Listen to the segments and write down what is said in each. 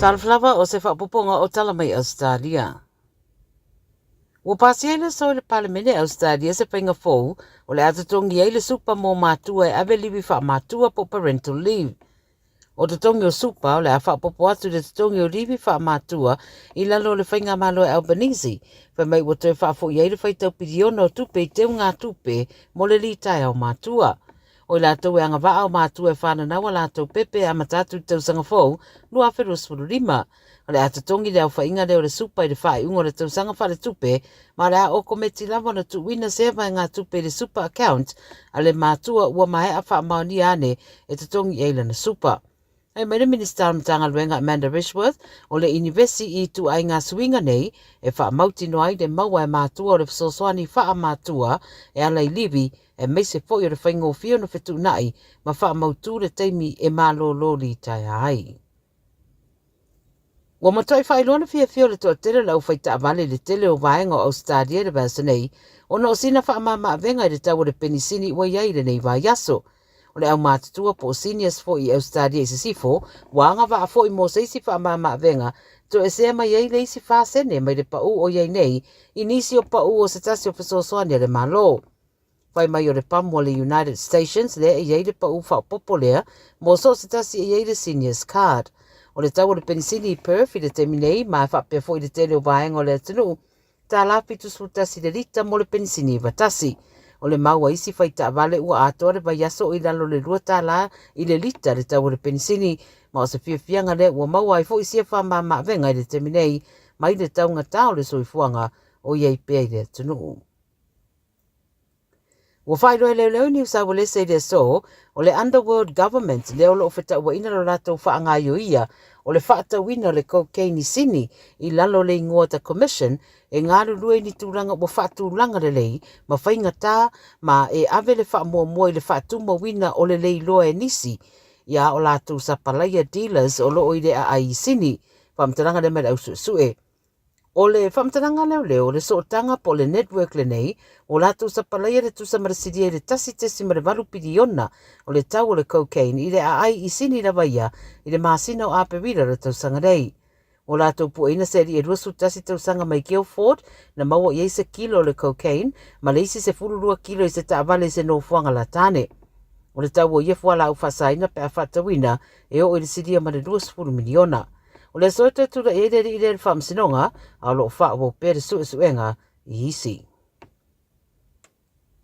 Talofa lava o se faaopoopoga o tala mai Ausetalia. Ua pasia i le aso i le Palemene Ausetalia se faiga fou o le a totogi ai le supa mo matua e ave livi faamatua po o parental leave. O totogi o supa o le a faaopoopo atu i le totogi o livi faamatua i lalo o le faigamalo a Albanese, fai mai ua toe faafoi ai le faitau piliona o tupe i teugatupe mo le litaea o matua. O i latou e agavaa o matua e fananau a latou pepe e amata atu i le tausaga fou 2025. O le a totogi le aofaiga lea o le supa i le faaiuga o le tausaga faaletupe, ma o le a okometi lava ona tuuina sea vaegatupe i le super account a le matua ua maea faamaonia ane e totogi i ai lana supa. Fai mai le Minisita o le Matagaluega Amanda Rishworth, o le Inivesi i ituaiga suiga nei e faamautinoa ai le maua e matua o le fesoasoani faamatua e ala i livi aemaise foi o le faigofie ona fetuunai ma faamautu le taimi e malolo litaea ai. Ua matuai faailoa le fiafia o le toatele o le aufaitaavale i le tele o vaega o Ausetalia i le vaiaso nei ona o sina faamama-avega i le tau o le penisini ua i ai i lenei vaiaso. O le aumatutua po o seniors foi i Ausetalia i sisifo ua agavaa foi mo se isi faamama-avega toesea mai ai le isi 4 sene mai le pau o i ai nei i nisi o pau o se tasi o fesoasoani a le Malo. Fai mai o le pamu a le United Stations lea e i ai le pau faaopoopo lea mo so o se tasi e i ai le Seniors Card. O le tau o le penisini i Perth i le taimi nei ma e faapea foi i le tele o vaega o le atunuu, $71 le lita mo le penisini 91. O le mau a isi faitaavale ua atoa le vaiaso o i lalo o le $2 i le lita le tau o le penisini, ma o se fiafiaga lea ua maua ai foi sia faamama-avega i le taimi nei mai le taugata o le soifuaga o i ai pea i le atunuu. Ua faailoa e leoleo i Niu Saualese i le aso, o le Underworld Government lea o lo o fetauaina lo latou faagaioia o le faatauina o le cocaine i Sini i lalo o le igoa The Commission e galulue i ni tulaga ua faatulaga lelei ma faigata ma e ave le faamuamua i le faatumauina o le leiloa e nisi ia o latou sapalaia dealers o lo o i le aai i Sini. Faamatalaga lea mai le au suesue. O le faamatalaga leoleo, o le sootaga po o le network lenei, ua latou sapalaia le tusa ma le silia i le 1.8 piliona o le tau o le cocaine i le aai i Sini lava ia i le masina o Aperila o le tausaga nei. Ua latou pueina se alii e 21 tausaga mai Guildford na maua i ai se kilo o le cocaine ma le isi 12 kilo i se taavale i se nofoaga latane. O le tau o ia fualaau faasaina pe a faatauina e oo i le silia ma le 20 miliona. O le aso e toe tulai ai le alii lea i le faamasinoga, a o lo o faaauau pea le suesuega i isi.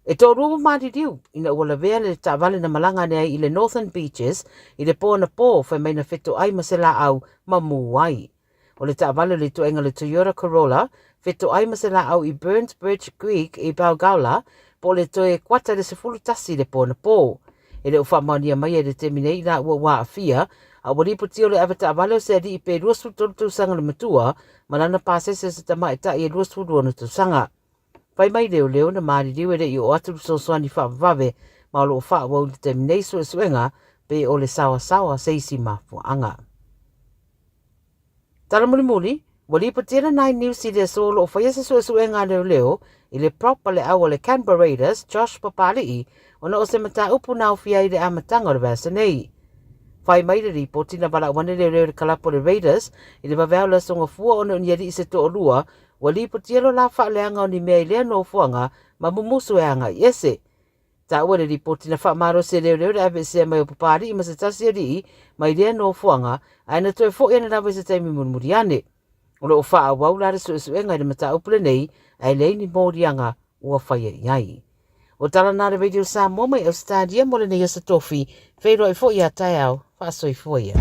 E toalua ua maliliu ina ua lavea le taavale na malaga ane ai i le Northern Beaches i le po anapo fai mai na fetoai ma se laau ma mu ai. O le taavale o le ituaiga o le Toyota Corolla, fetoai ma se laau i Burns Bridge Creek i Balgowlah, po o le toe kuata i le 11 i le po anapo. E le o faamaonia mai ai i le taimi nei i laua ua aafia, a ua lipotia o le avetaavale o se alii pe 23 tausaga le matua ma lana pasese o se tamaitai e 26 tausaga. Fai mai leoleo na maliliu e le i oo atu le fesoasoani faavavave ma o lo o faaauau i le taimi nei suesuega pe o le saoasaoa se isi mafuaaga. Tala mulimuli, ua lipotia le Nine News i le aso o lo o faia se suesuega a leoleo i le prop a le au a le Canberra Raiders, Josh Papali'i, ona o se mataupu na aofia ai i le amataga o le vaiaso nei. Fai mai le lipoti na valaau ane leoleo i le kalapu a le Raiders i le vaveao o le Aso Gafua ona o ni alii se toalua ua lipotia lo la faaleaga o ni mea i lea nofoaga ma mumusu e agai ese. Taua i le lipoti na faamalosi e leoleo le aveesea mai o Papali'i ma se tasi alii mai lea nofoaga ae na toe foi ane lava i se taimi mulimuli ane. O lo o faaauau la le suesuega i le mataupu lenei ae leai ni moliaga ua faia i ai. O tala na le Radio Samoa mai Ausetalia mo lenei aso tofi, feiloai foi ia taeao, faasoifua ia.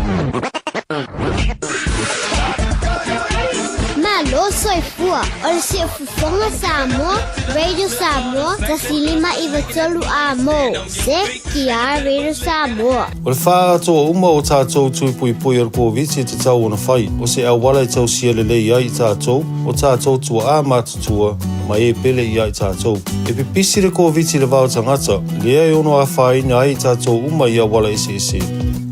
Malo soifua o le Siufofoga Samoa, Radio Samoa, 1593 amo. CKR Radio Samoa. O le faaatoa uma o tatou tui puipui o le Koviti e tatau ona fai, o se auala e tausia lelei ai i tatou, o tatou tuaa matutua, ma e pele ia i tatou. E pipisi le Koviti i le va o tagata, lea e ono afaina ai i tatou uma i auala eseese.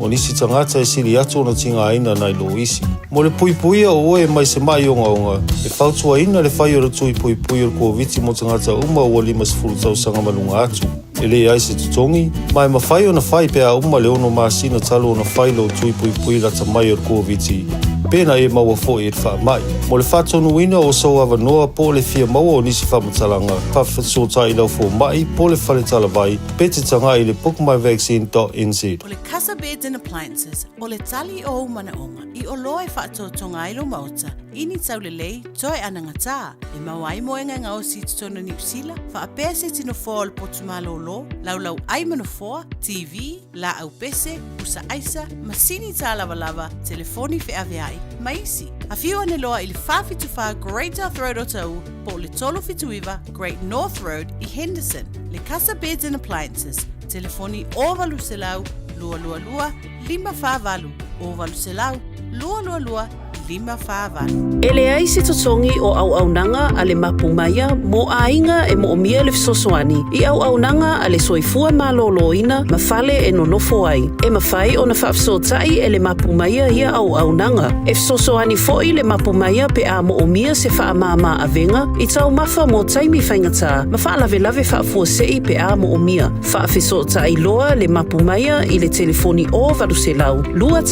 O nisi tagata e sili atu ona tigaina nai lo isi. Mo le puipuia o oe mai se maʻi ogaoga, e fautuaina le fai o le tui puipui o le Koviti mo tagata uma ua 50 tausaga ma luga atu. E leai se totogi, ma e mafai ona fai pe a uma le ono masina talu ona fai lou tui puipui lata mai o le Koviti. pe na e maua foi i le faamai. Mo le faatonuina o sou avanoa po o le fia maua o nisi faamatalaga, faafesootai i lau fomai po o le fale talavai pe te tagai i le bookmyvaccine.nz. O le Casa Beds and Appliances, o le tali o ou manaoga i oloa e faatotoga ai lou maota i ni taulelei toe anagatā e maua ai moega e gaosi i totonu o Niu Sila, faapea se tino foa o le potu malōlō, laulau ai ma nofoa, TV, laau pese, pusa aisa, masini tālavalava, telefoni feaveai, ma isi. Afio ane loa i le 474 Great South Road Otahuhu po o le 379 Great North Road i Henderson. Le Casa Beds and Appliances, telefoni 0800 222 548, 0800 222 548. E leai se totogi o auaunaga a le Mapu Maia mo aiga e moomia le fesoasoani i auaunaga a le Soifua Maloloina ma fale e nonofo ai. E mafai ona faafesootai e le Mapu Maia ia auaunaga. E fesoasoani foi le Mapu Maia pe a moomia se faamāmā avega i taumafa mo taimi faigata ma faalavelave faafuasei pe a moomia. Faafesootai loa le Mapu Maia i le telefoni 0800 21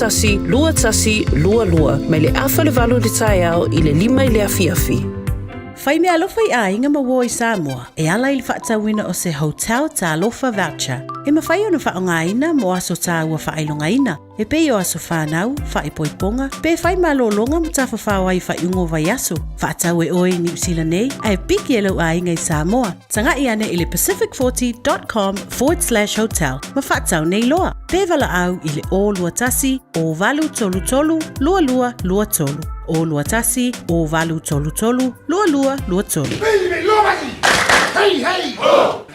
21 22 mai le afa le 8 i le taeao i le 5 i le afiafi. Fai meaalofa i aiga ma uo i Samoa e ala i le faatauina o se Hotel Talofa Voucher e mafai ona faaaogaina mo aso tāua faailogaina e pei o aso whānau, whaipoiponga, pe whai malōlōga ma tafafao ai faaiuga o vaiaso. Faatau e oe i Niu Sila nei, ae piki e lou aiga i Samoa. Taga'i ane i le pacific40.com forward slash hotel ma faatau nei loa. Pe valaau i le 021 0833 2223. 021 0833 2223. Baby, Lovasi! Hey, hey! Ho!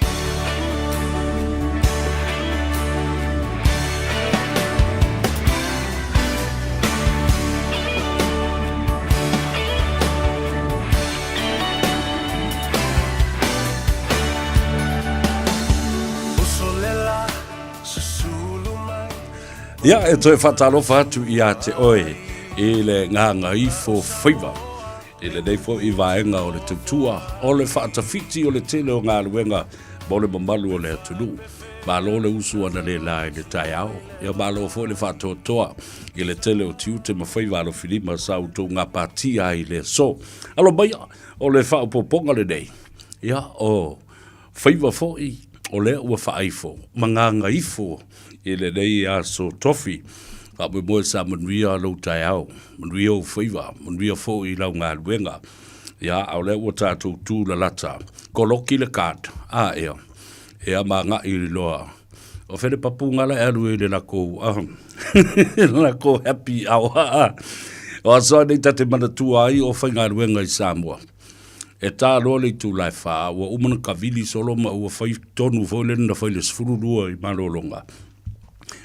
Ia, e toe whakatalofa atu i a te oe i le ngāngaifo faiva. I lenei foi vaega o le tautua, o le whaatawhiti o le tele o galuega mo le mamalu o le atunuu. Malo le usu analeila i le taeao, ia malo foi le faatoatoa i le tele o tiute ma faiva alofilima sa outou gapatia ai i le aso. Alo maia, o le faaopoopoga lenei, ia, o faiva foi o lea ua faaifo ma gagaifo i lenei aso tofi. Faamoemoe sa manuia lou taeao, manuia ou faiva, manuia foi lau galuega. Ia, a o lea ua tatou tu lalata, koloki le card, a ea, ea ma agai loa. O fele papu ngala e alu i le lakou, ah, lakou happy hour, ah. O aso nei ta te manatua ai o faigaluega i Samoa. E tā loa le itula e whā, ua uma na kawili solo ma ua whai tonu foi le na whai le 12 i malōlōga.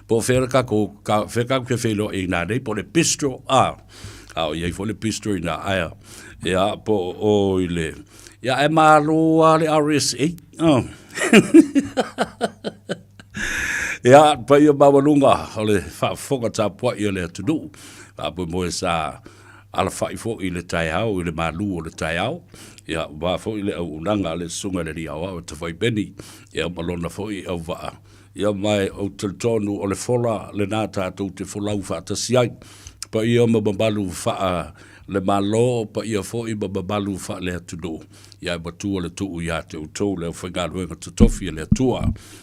Po o fea le kakou, ka, fea kakou ke wheiloa i nā nei, po le bistro, a, a o iai foi le bistro i nā aea, ia, po o i le, ia, e mālō a le RSA, oh. Ia, paia maualuga o le faafofoga tapuai a le atunuu, faamoemoe sa alafai foi i le taeao, i le malū o le taeao, ia, aua foi le auaunaga a le Susuga i le Alii Aoao e Tafaipeni, ia ma lona foi auvaa. Ia ma e ou te talitonu o le fola lenā tatou te folau faatasi ai, paia ma mamalu faa le Malo, paia foi ma mamalu faa le atunuu. Ia e matua le tuu iā te outou le aufaigaluega totofi a le Atua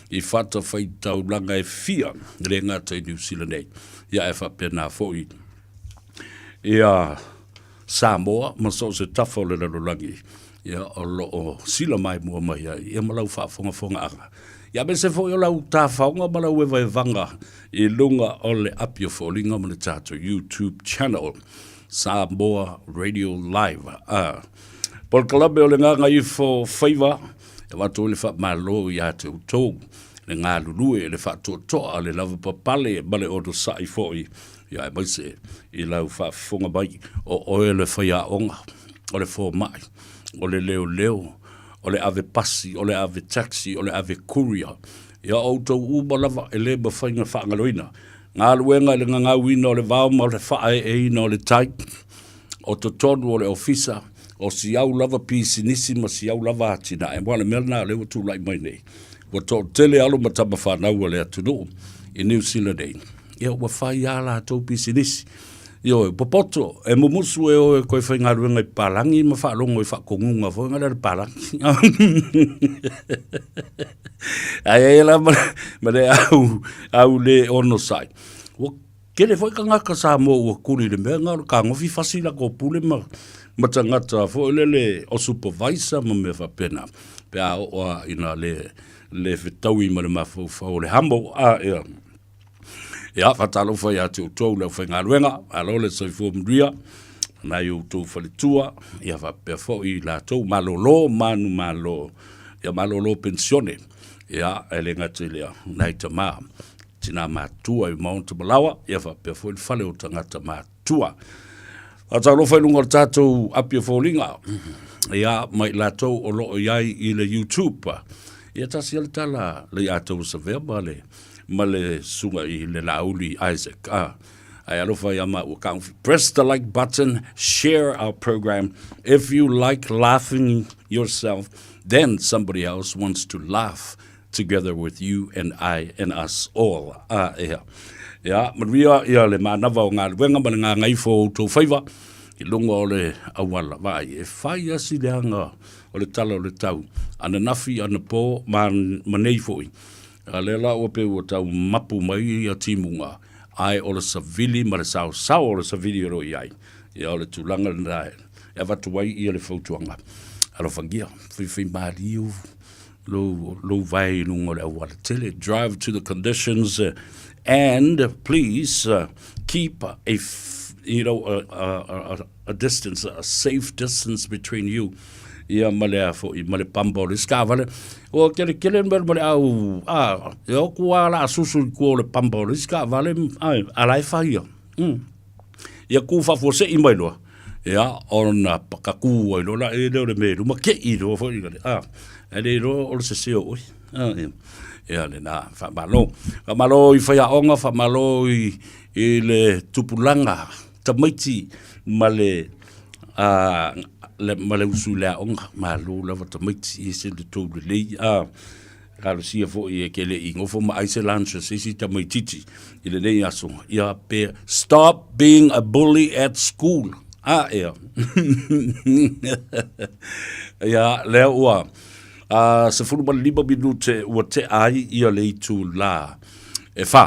i fatafaitaulaga e fia, e le gata i Niu Sila nei, ia ae faapena foi ia Samoa ma so o se tafa o le lalolagi, ia o lo o sila maimoa mai ai, ia ma lau faafogafogaaga. Ia aemaise foi o lau tafaoga ma lau evaevaga i luga o le api o foliga ma le tatou YouTube channel, Samoa Radio Live. Ah. Polokalame o le Gagaifo Faiva, e avatu ai le faamalo iā te outou, le galulue, le faatoatoa, le lavapapale ma le onosai foi, ia aemaise i lau faafofoga mai, o oe le faiaoga, o le fomai, o le leoleo, o le ave pasi, o le ave taxi, o le ave courier, ia o outou uma lava e le mafai ona faagaloina. Galuega i le gagauina o le vao ma le faaeeina o le tai, o totonu o le ofisa, o si au lava pisinisi ma si au lava atinae. Aua o le mea lena o lea ua tulai mai nei, ua toatele alo ma tama fanau a le atunuu i Niu Sila nei, ia ua fai lava latou pisinisi. Ioe, popoto, e mumusu e o e koe whaingaluenga i Palangi ma whaalongo i whaakongunga foi ngā le Palangi. Ai ai la ma, ma le au, au le ono sai. Ua kele foi kangaka sa mo ua kuli le mea ngā ka ngofi fasi la ko pule ma, ma tangata foi le le o supervisor ma mea whapena. Pe a o a ina le, le fetaui ma le mafaufau o le hamo a ia. Ia, faatalofa ia te outou le aufaigaluega, malo le soifua manuia, nai outou faletua, ia faapea foi i latou malolo manumalo, ia malolo penisione, ia e le gata i lea, nai tama, tina matua i Mount Malawa, ia faapea foi le fale o tagata matua. Faatalofa i luga o le tatou api o foliga, ia ma i latou o lo o i ai i le YouTube. Ia tasi le tala le ia tou savea ma le ma le susuga i le Laauli Isaac. Ah, ae alofa ia maua ka press the like button, share our program. If you like laughing yourself, then somebody else wants to laugh together with you and I and us all. Ah, ea. Ia, manuia ia le manava o galuega ma le gagaifo o outou faiva i luga o le auala. Vaai, e fai asi le aga o le tala o le tau. Ananafi, anapo, ma, ma nei foi. A lea la ua pei ua tau mapu mai ia timuga, ae o le savili ma le saosao o le savili o lo o i ai, ia o le tulaga lena e avatu ai ia le fautuaga. Alofagia, feifei maliu lou, lou vae i luga o le auala tele. Drive to the conditions and please keep a, you know, a, a, a distance, a safe distance between you ia ma le a foi ma le pamba o le isi taavale. Ua kele kele mea ma le au, a, e oku a la susu i kua o le pamba o le isi taavale, ai, a la e fai ia. Ia ku faafuasei mai loa, ia, ona pakakū ai loa la e lea o le mea i luma, kei loa foi le, a, e le iloa o le sese o oe. A, ia, ia lena, faamalo. Faamalo i faiaoga, faamalo i, i le tupulaga tamaiti ma le, a, le, ma le usu i le aoga, malo lava tamaiti, e se le tou lelei, a, talosia foi e ke le i nofo ma ai se lunch a se isi tamaititi i lenei aso, ia pe stop being a bully at school. A, ea. Ia, lea ua, a, 15 minute ua tea ai ia le itulā e whā.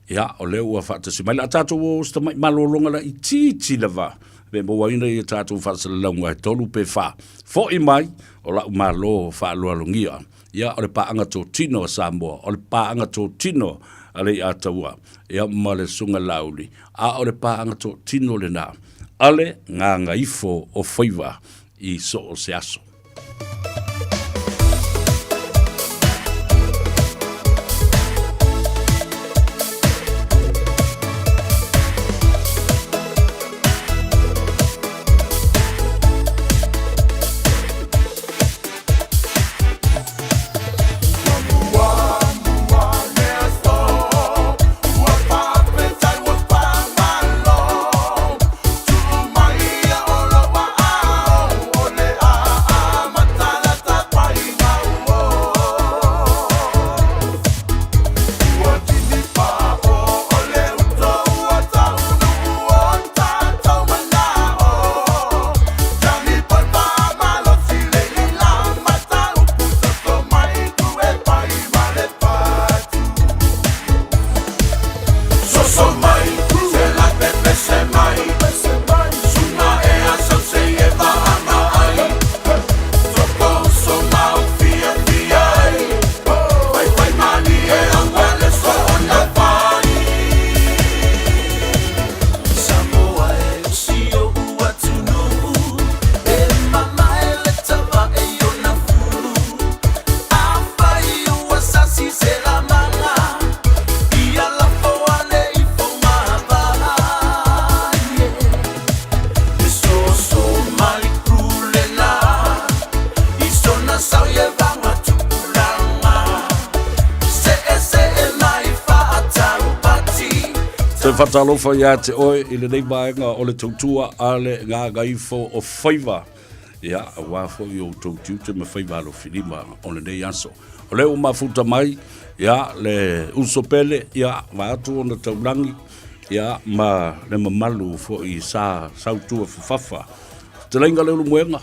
Ia, o lea ua faatasi mai la tatou o se tamai malologa laitiiti lava, pe mauaina ia tatou faasalalauga e tolu pe whā. Fo'i mai, o la'u malo faaaloalogia. Ia, o le paaga totino a Samoa, o le paaga totino a Leiataua, ia ma le Susuga Laauli, a o le paaga totino lena a le Gagaifo o Faiva i so o se aso. Toe faatalofa ia te oe i lenei vaega o le tautua a le Gagaifo o Faiva. Ia, aua foi o outou tiute ma faiva alofilima o lenei aso. O lea ua mafuta mai, ia, le uso pele, ia, vaeatu ona taulagi, Ia, ma le mamalu foi sa sautua fafafa. Fetalaiga Leulumoega,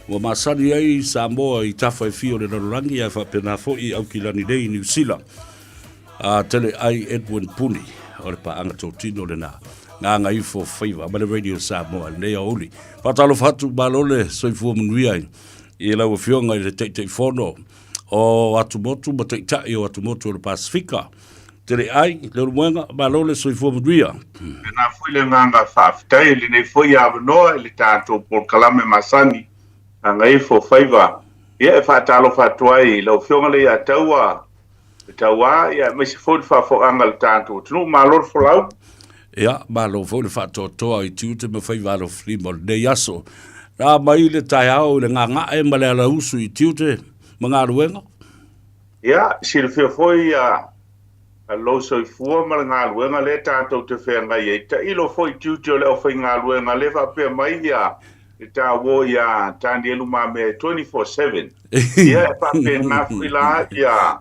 ua masani ai Samoa i tafa e fia o le lalolagi ae faapena foi i Aukilani nei i Niu Sila. A tele ai Edwin Puni o le paaga totino lena. Gagaifo Faiva ma le Radio Samoa i lenei aoauli. Faatalofa atu, malo le soifua manuia i lau Afioga i le Taitaifono o Atumotu ma Taitai o Atumotu o le Pasefika. Tele ai, Leulumoega, malo le soifua manuia. Tēnā foi le agaga faafetai i lenei foi avanoa i le tatou polokalame masani Gagaifo Faiva. Ia e faatalofa atu ai i lau Afioga Leiataua le Tauā, ia aemaise foi le faafofogaaga a le tatou atunuu. Malo le folau. Ia, malo foi le faatoatoa i tiute ma faiva alofilima o lenei aso. Na mai le taeao i le gaga'e ma le alausu i tiute ma galuega. Ia, silafia foi ia lou soifua ma le galuega lea tatou te feagai ai. Tailo foi i tiute o le aufaigaluega lea faapea mai ia le tauo ia Tanielu Mamea e 24/7. Ia, e faapena foi la ia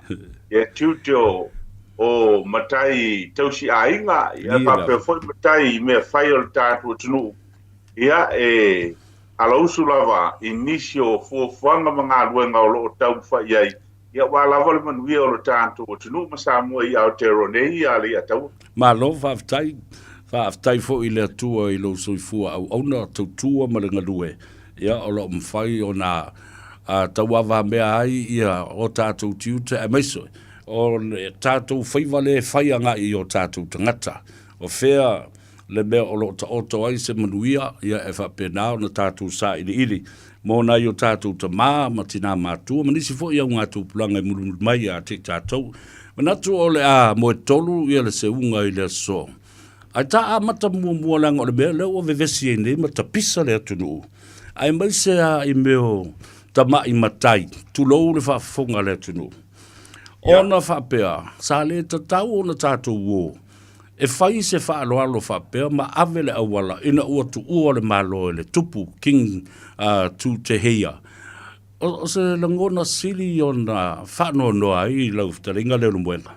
ia tiute o o matai tausi aiga, ia faapea foi matai i mea fai o le tatou atunuu. Ia, e alausu lava i nisi o fuafuaga ma galuega o lo o taumafai ai, ia aua lava le manuia o lo tatou atunuu ma Samoa i Aotearoa nei, ia Leiataua. Malo faafetai. Faafetai foi i le Atua i lou soifua auauna, tautua ma le galue, ia o lo o mafai ona tauavamea ai ia o tatou tiute aemaise o le tatou faiva lea e fai agai i o tatou tagata. O fea le mea o lo o taoto ai se manuia, ia e faapena ona tatou sailiili mo nai o tatou tama ma tina matua ma nisi foi augatupulaga e mulimuli mai ia te i tatou. Manatu o le a moetolu ia le seuga i le aso. Ae ta amata muamua leaga o le mea lea ua vevesi ai nei ma tapisa le atunuu, aemaise lava i mea o tamai matai, tulou le faafofoga a le atunuu. Ona faapea, sa le tatau ona tatou o E fai se faaaloalo faapea ma ave le auala ina ua tuua le Malo e le Tupu, King Tuteheia. O se lagona sili ona faanoanoa ai i lau fetalaiga Leulumoega.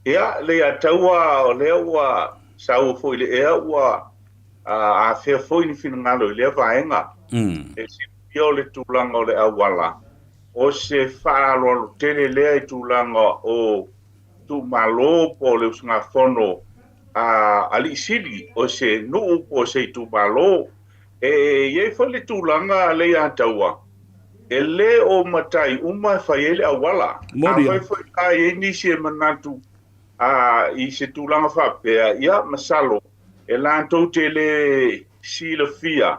Ia, Leiataua, o lea ua saua foi i le ea ua afea foi ni finagalo i lea vaega. E silafia o le tulaga o le auala, O se faaaloalo tele lea i tulaga o itumalo po o le usugafono a alii sili o se nuu po o se itumalo. E i ai foi le tulaga Leiataua, e le o matai uma e fai ai le auala. Afai foi la e i ai nisi e manatu i se tulaga faapea, ia masalo e latou te le silafia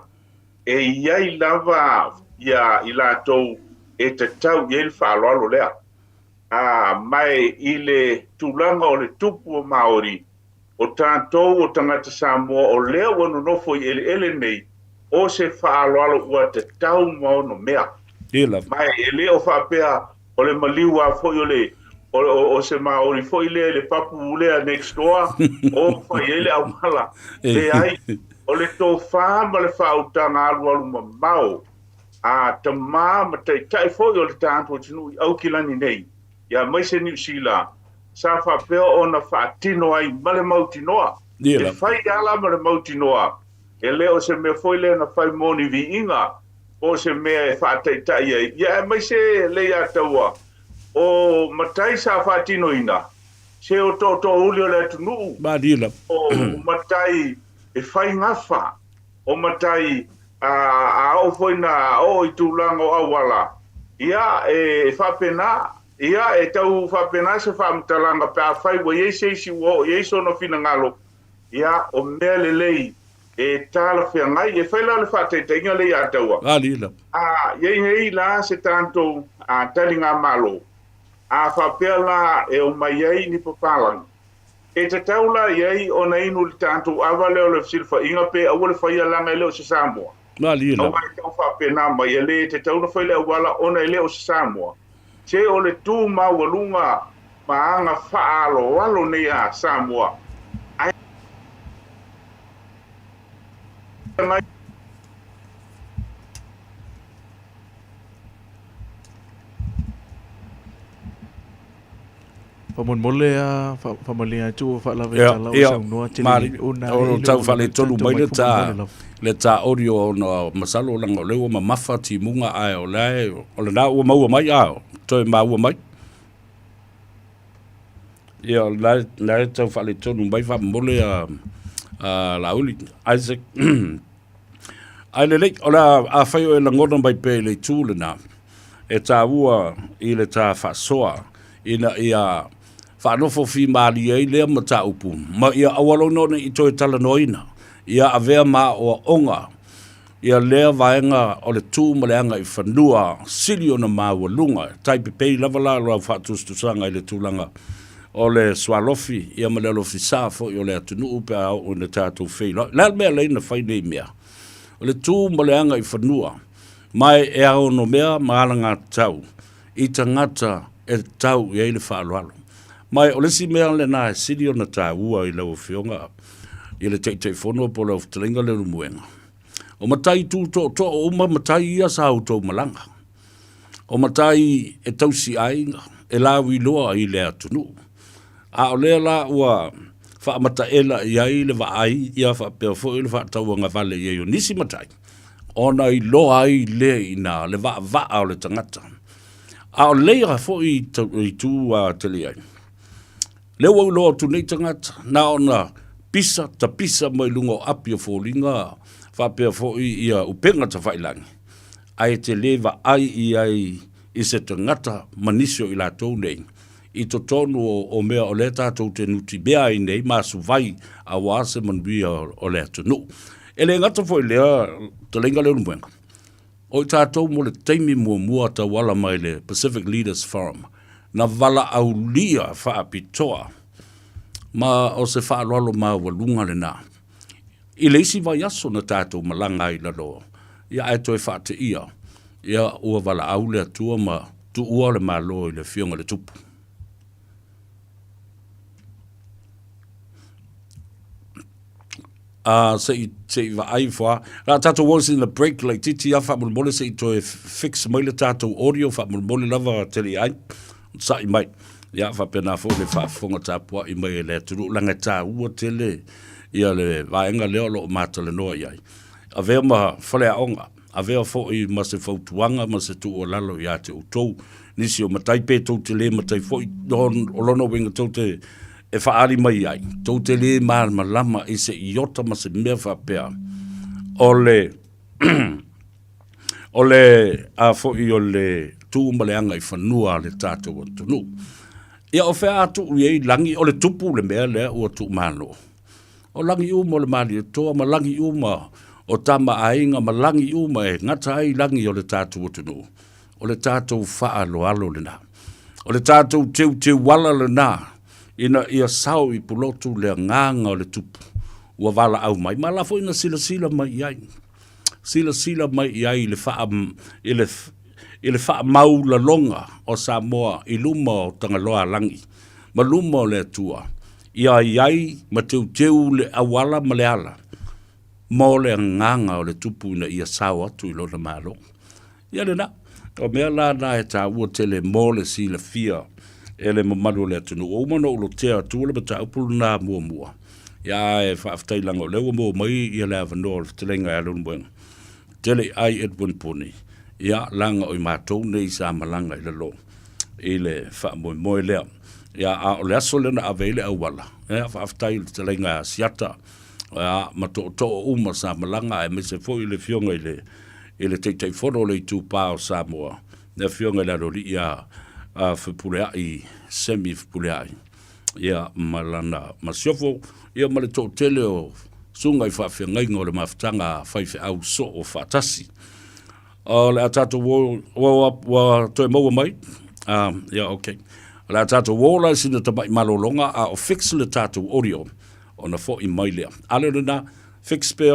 E i ai lava ia i latou e tatau i ai le faaaloalo lea. Ā, mai i le tulaga o le tupu o Māori, o tatou o tagata Samoa o lea ua nonofo i eleele nei, o se faaaloalo ua tatau ma ono mea. Ma e le o faapea O le maliu lava foi o le o se Maori foi lea i le papu lea next door o fai ai le auala. Leai, o le tofa ma le faautaga alualu mamao a tama ma taitai foi o le tatou atunuu i Aukilani nei, aemaise Niu Sila, sa faapea ona faatino ai ma le mautinoa. E fai ala ma le mautinoa, e le o se mea foi lea na fai mo ni viiga, po o se mea e faataitai ai, ia aemaise Leiataua, o matai sa faatinoina, se o tootoouli o le atunuu, o matai e fai gafa, o matai a oo foi ina oo i tulaga o auala, ia e faapena, ia e tau faapena se faamatalaga pe afai ua i ai se isi ua oo i ai sona finagalo, ia o mea lelei e talafeagai. E fai la le faataitaiga lea ia Taua. A i ai nei la se tatou taligamalo, a faapea la e omai ai ni papalangi, e tatau la i ai ona inu i le tatou ava lea o le fesilafaiga pe aua le faia leaga e le o se Samoa. Aua e tau faapena mai, e le tatau ona fai le auala ona e le o se Samoa. Se o le tu maualuga ma aga faaaloalo nei a Samoa, ae Faamolemole a faamalie atu ua faalavelave ua saunoa tele ona o tau faaletonu mai le ta le ta audio ona masalo leaga o lea ua mamafa timuga ae o la e o lena ua maua mai a toe maua mai. Ia o lena lena e tau faaletonu mai faamolemole a a Laauli Isaac. Ae lelei, o le a afai o e lagona mai pea i le itu lena, e taua i le ta faasoa ina ia faanofo fimalie ai lea mataupu ma ia aua loa ne i toe talanoaina, ia avea ma aoaoga ia lea vaega o le tu ma le agaifanua sili ona maualuga. E tai pepei lava la lau faatusatusaga i le tulaga o le sualofi ia ma le alofisa foi o le atunuu pe a oo ina tatou feiloai. O le a le mea lea na fai nei mea? O le tu ma le agaifanua ma e aonomea ma alagatatau i tagata e tau i ai le faaaloalo. Ma o le isi mea lena e sili ona taua i lau Afioga i le Taitaifono po o lau Fetalaiga Leulumoega, o matai tu tootoo uma matai ia sa outou malaga. O matai e tausi aiga, e lauiloa i le atunuu. A o lea la ua faamataela i ai le vaai ia faapea foi le faatauagavale i ai o nisi matai, ona iloa ai lea i ina le vaavaa o le tagata. A o lea foi itu a tele ai, lea ua iloa atu nei tagata, na ona pisa tapisa mai luga o api o foliga faapea foi ia upega tafailagi, ae te le vaai i ai i se tagata ma nisi o i latou nei i totonu o mea o lea tatou te nutimea ai nei ma asuvai aua se manuia o le atunuu. E le gata foi i lea taleiga Leulumoega, o i tatou mo le taimi muamua tauala mai le Pacific Leaders Forum na valaaulia faapitoa ma o se faaaloalo maualuga lena. I le isi vaiaso na tatou malaga ai i lalo, ia ae toe faateia, ia ua valaau le Atua ma tuua le Malo i le Afioga i le Tupu. A se i, se i vaai ifo lava. La tatou o sina break laitiiti lava faamolemole se i toe fix mai le tatou audio faamolemole lava tele ai. Sa'i mai. Ia faapena foi le faafofoga tapuai mai e le atunuu leaga e taua tele ia le vaega lea o lo o matalanoa i ai. Avea ma faleaoga, avea foi ma se fautuaga ma se tuualalo ia te outou, nisi o matai pe tou te le matai foi, o lona uiga tou te e faaali mai ai, tou te le malamalama i se iota ma se mea faapea o le o le a foi o le tu ma le agaifanua a le tatou atunuu. Ia o fea a tuu i ai lagi, o le tupu le mea lea ua tuumalo. O lagi uma o le Malietoa ma lagi uma o Tama a Aiga ma lagi uma e gata ai lagi o le tatou atunuu, o le tatou faaaloalo lena. O le tatou teuteuala lena ina ia sao i Pulotu le agaga o le tupu ua valaau mai ma la foi na silasila mai i ai. Silasila mai i ai i le faa, i le, i le faamaulaloga o Samoa i luma o Tagaloa Lagi ma luma o le Atua, ia i ai ma teuteu le auala ma le ala mo le agaga o le Tupu ina ia sao atu i lona Malo. Ia lena, o mea la na e taua tele mo le silafia e le mamalu o le atunuu. Ua uma ona ou lotea atua le mataupu lena muamua, ia ae faafetai leaga o lea ua maua mai ia le avanoa o le fetalaiga ia Leulumoega. Tele i ai Edwin Puni, ia leaga o i matou nei sa malaga i lalo i le faamoemoe lea. Ia a o le aso lea na ave ai le auala, ia faafetai i le fetalaiga ia Asiata, ia ma tootoo uma sa malaga aemaise foi le afioga i le i le Taitaifono o le Itupa o Samoa, le Afioga i le Aloalii ia Fepuleai Semi Fepuleai, ia ma lana masiofo, ia ma le toatele o susuga i faafeagaiga o le mafutaga a faifeau soo faatasi. O le a tatou o, ua, ua toe maua mai? Ia, okay. O le a tatou o la i sina tamai malologa a o fix le tatou audio ona foi mai lea. A le o lena, fix pea,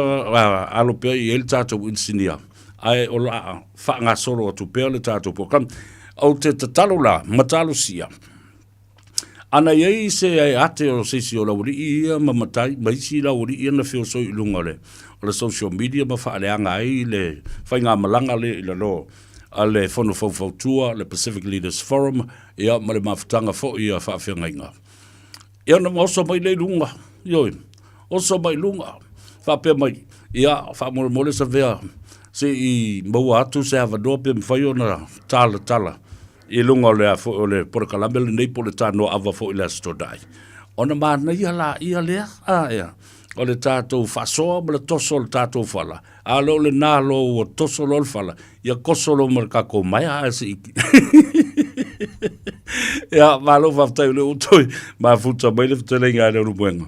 alo pea i ai le tatou inisinia, ae o le a faagasolo atu pea le tatou polokalame. Ou te tatalo la ma talosia, ana i ai se ate o se isi o le aualii ia ma matai ma isi aualii ia na feosoi i luga o le, o le social media ma faaleaga ai le faigamalaga lea i lalo. a le Fono Faufautua, le Pacific Leaders Forum, ia, ma le mafutaga foi a faafeagaiga. Ia ona oso mai lea i luga, ioe, oso mai i luga, faapea mai, ia, faamolemole Savea, se i maua atu se avanoa pe mafai ona talatala i luga o le a foi o le polokalame lenei po o le tanoa ava foi i le Aso Toonai. Ona manaia laia lea, a ea, o le tatou faasoa ma le toso o le tatou fala, a le o lena loa ua toso loa le fala, ia koso loa ma le tatou maea ae se i Ia, malo faafetai o lea ua toe mafuta mai le fetalaiga a Leulumoega.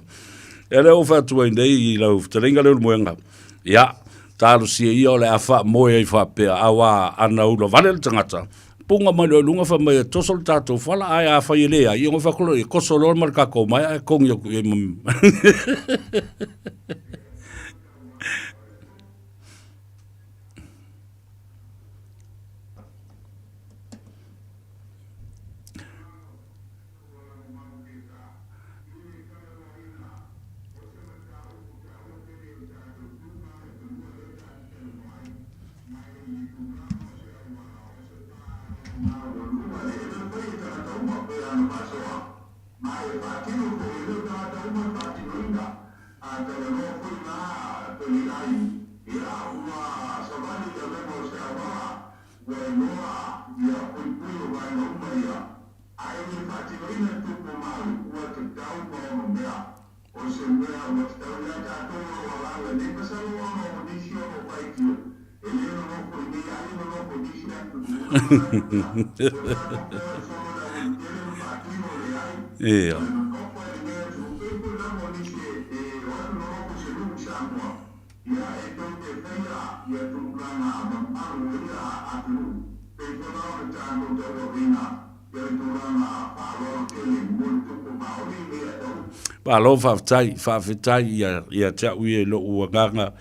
Ia lea ua fai atu ai nei i lau fetalaiga Leulumoega, ia, talosia ia o le a faamoe ai faapea, aua ana ula vale le tagata, puga mai loa i luga fai mai e toso le tatou fala, ae afai e leai, ia ona fai atu lea, ia koso loa ma le tatou maea ae togi atu i ai ma... Ia. Malo faafetai, faafetai ia, ia te au ia i lou agaga,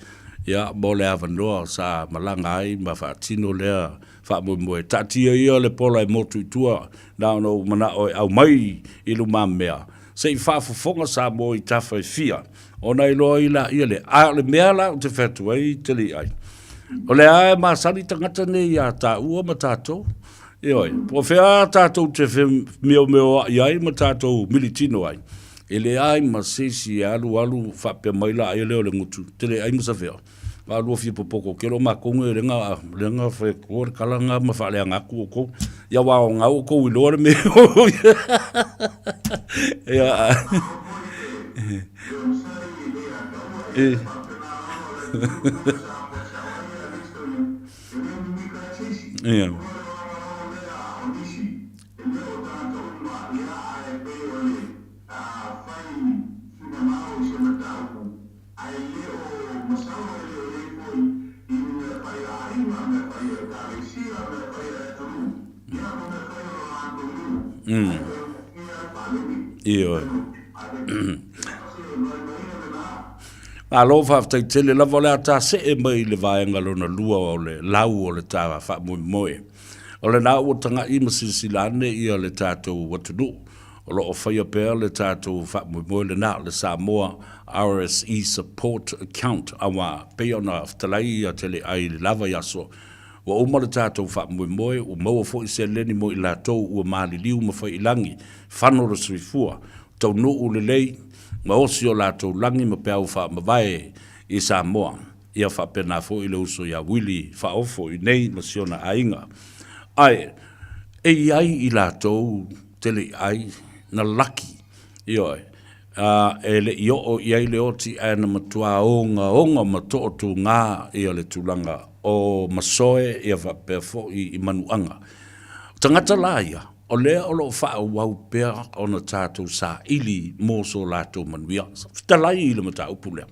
ia, mo le avanoa sa malaga ai ma faatino lea faamoemoe. Taatia ia le pola e motu i tua, na ona ou manao e aumai i lumamea, se i faafofoga Samoa i tafa e fia, ona iloa ai laia lea. A o le mea la ou te fai atu ai, Taliiai, o lea lava e masani tagata nei ia taua ma tatou. Ioe, po o fea tatou te meomeoai ai ma tatou militino ai, e leai ma se isi e alualu faapea mai laia lea o le gutu, te leai ma Savea. A lua fia popoto tele o matou nei lea na fai atu le tala lena ma faaleaga atu outou. Ia aua o lena ua outou iloa le mea. Ia. Ia. Mm. Ioe. Malo faafetai tele lava o le a tasee mai i le vaega lona lua o le lau o le ta faamoemoe. O lena ua taga'i ma silasila ane ia le tatou atunuu o lo o faia pea le tatou faamoemoe lena, le Samoa RSE Support Account, aua pei ona fetalai ia Tele'ai i le lava i aso, ua uma le tatou faamoemoe, ua maua foi seleni mo i latou ua maliliu ma fai i lagi, fano le soifua, taunuu lelei, gaosi o latou lagi ma peau faamavae i Samoa. Ia faapena foi le uso ia Wili Faaofo i nei ma si ona aiga. Ae, e i ai i latou tele i ai na laki, ioe, a e le i oo i ai le oti ae na matua ogaoga ma tootūgā ia le tulaga o masoe ia faapea foi i manuaga. O tagata la ia, o lea o lo o faaauau pea ona tatou saili mo so latou manuia. Fetalai i le mataupu lea.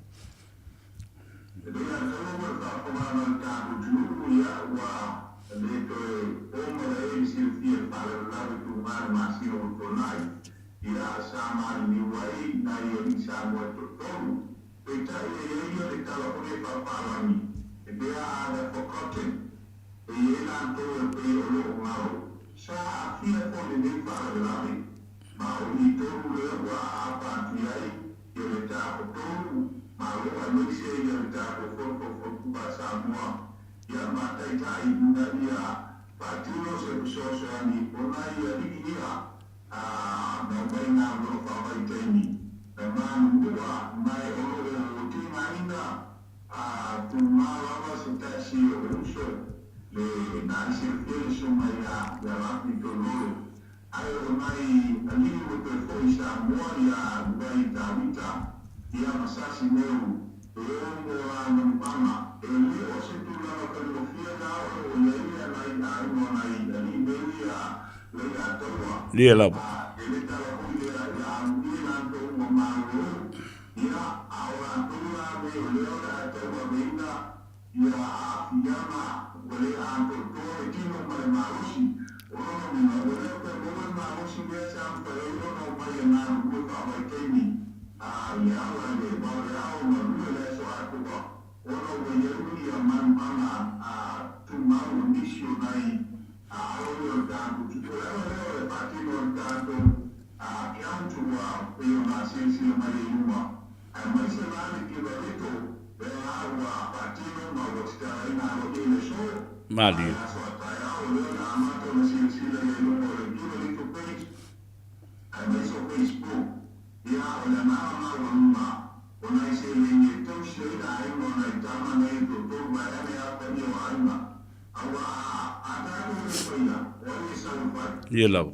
Ia lava. Malie. Ia lava.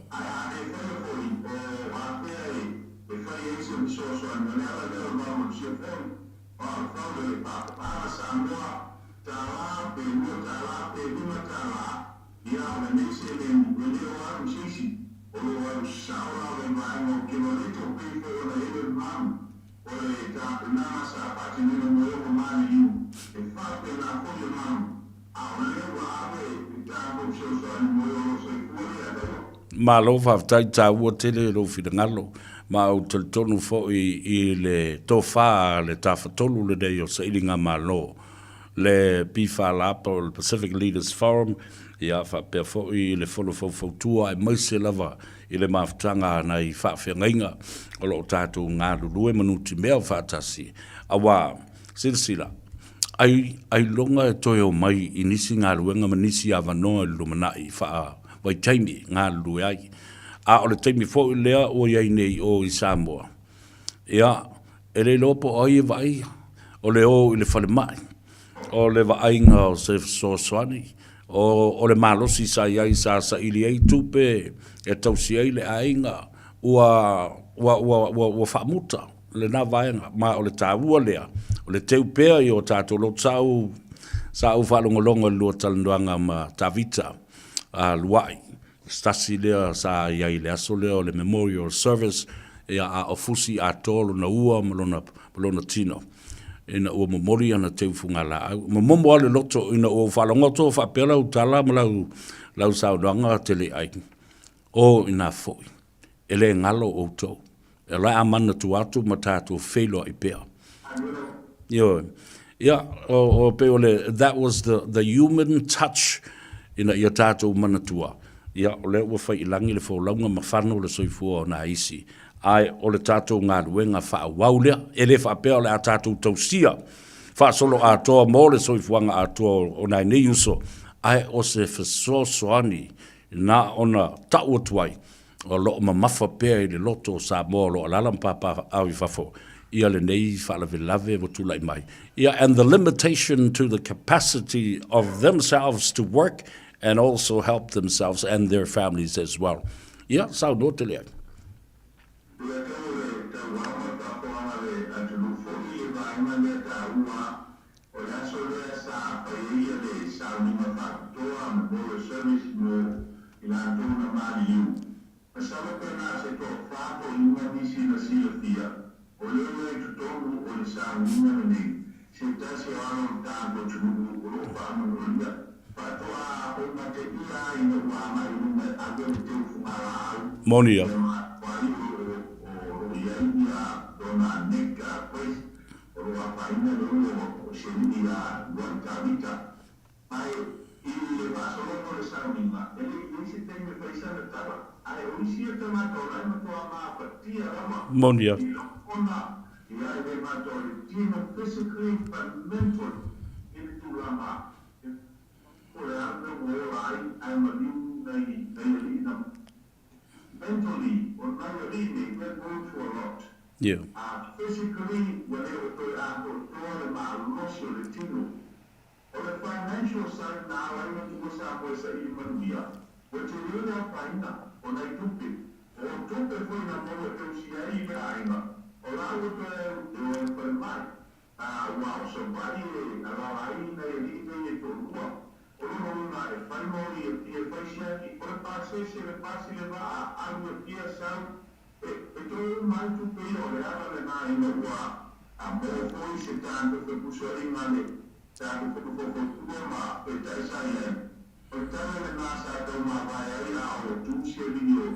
Malo faafetai, taua tele lou finagalo, ma ou talitonu foi i le tofa a le Tafatolu lenei o Sailigamalo, le PFL po o le Pacific Leaders Forum, ia faapea foi le Fono Faufautua aemaise lava i le mafutaga a nai faafeagaiga o lo o tatou galulue ma nutimea faatasi. Aua, silasila, ai, ailoga e toe omai i nisi galuega ma nisi avanoa i le lumanai faavaitaimi galulue ai. A o le taimi foi lea ua i ai nei o i Samoa, ia, e le iloa po o ai e vaaia, o le o i le falemai, o le vaaiga o se fesoasoani, o, o le malosi sa i ai sa saili ai tupe e tausi ai le aiga, ua, ua, ua, ua, ua faamuta lena vaega. Ma o le taua lea, o le teu pea i o tatou loto. Sa ou, sa ou faalogologo i le lua talanoaga ma Tavita a Luai, se tasi lea sa i ai i le aso lea o le memorial service, ia, a o fusi atoa lona ua ma lona, ma lona tino ina ua momoli ana teu fugalaau. Momomo lava le loto ina ua ou faalogo atu o faapea lau tala ma lau, lau saunoaga tele ai. O ina foi, e le galo outou. O le a manatua atu ma tatou feiloai pea. Ioe. Ia, o, o pei o le, that was the, the human touch ina ia tatou manatua. Ia, o lea ua fai i lagi le folauga ma fano le soifua o nai isi. Ae o le tatou galuega faaauau lea. E le faapea o le a tatou tausia faasoloatoa mo le soifuaga atoa o nai nei uso, ae o se fesoasoani na ona tau atu ai, o lo o mamafa pea i le loto o Samoa o lo o alaala ma papaaao i fafo ia lenei faalavelave ua tulai mai. Ia, and the limitation to the capacity of themselves to work and also help themselves and their families as well. Ia, saunoa tele ai. Moni lava. Moni lava. Yeah.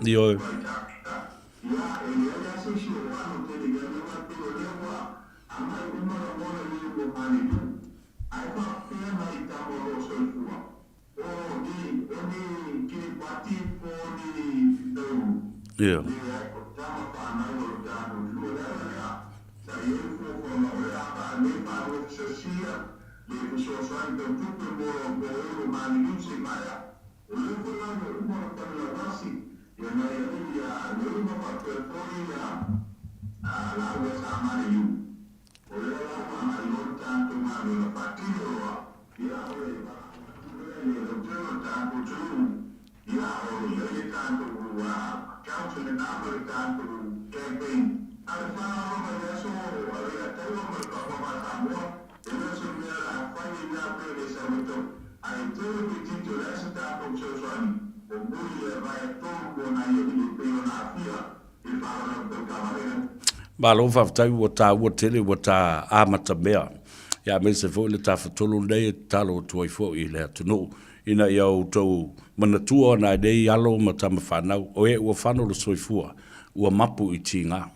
Ioe. Ia. Malo faafetai ua taua tele ua ta amatamea ia aemaise foi le tafatolu lenei e tatalo atu ai foi i le atunuu ina ia outou manatua nai nei alo ma tama fanau o e ua fano le soifua ua mapu i tiga.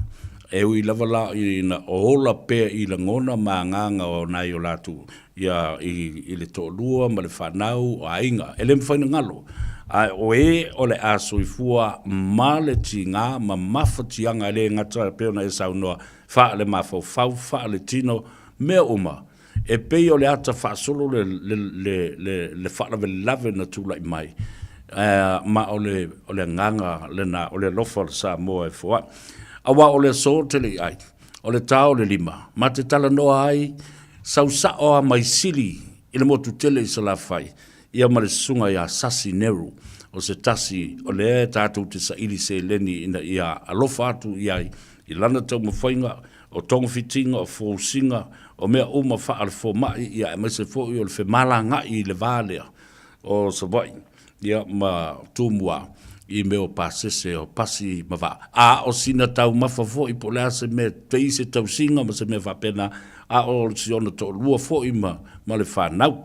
E ui lava la ina ola pea i lagona ma agaga o nai o latou ia i le toalua ma le fanau o aiga, e le mafai ona galo. Ae o e o le a soifua ma le tiga ma mafatiaga e le gata e pei ona e saunoa, faale-mafaufau, faale-tino, mea uma. E pei o le ata faasolo le, le, le, le, le faalavelave na tulai mai, ma o le, o le agaga lena, o le alofa o le Samoa e foai. Aua o le aso ou te le i ai, o le ta o le lima, ma te talanoa ai, sau sao a mai sili i le motu tele i Salafai, ia ma le susuga ia Sasi Neru, o se tasi o lea e tatou te saili seleni ina ia alofa atu i ai i lana taumafaiga, o togafitiga, o fousiga, o mea uma faale-fomai, ia aemaise foi o le femalaga'i i le va lea o Savaii, ia ma Tumua i mea o pasese, o pasi ma vaa. A o sina taumafa foi po o le a se mea, pei se tausiga ma se mea faapena, a o si ona toalua foi ma, ma le fanau.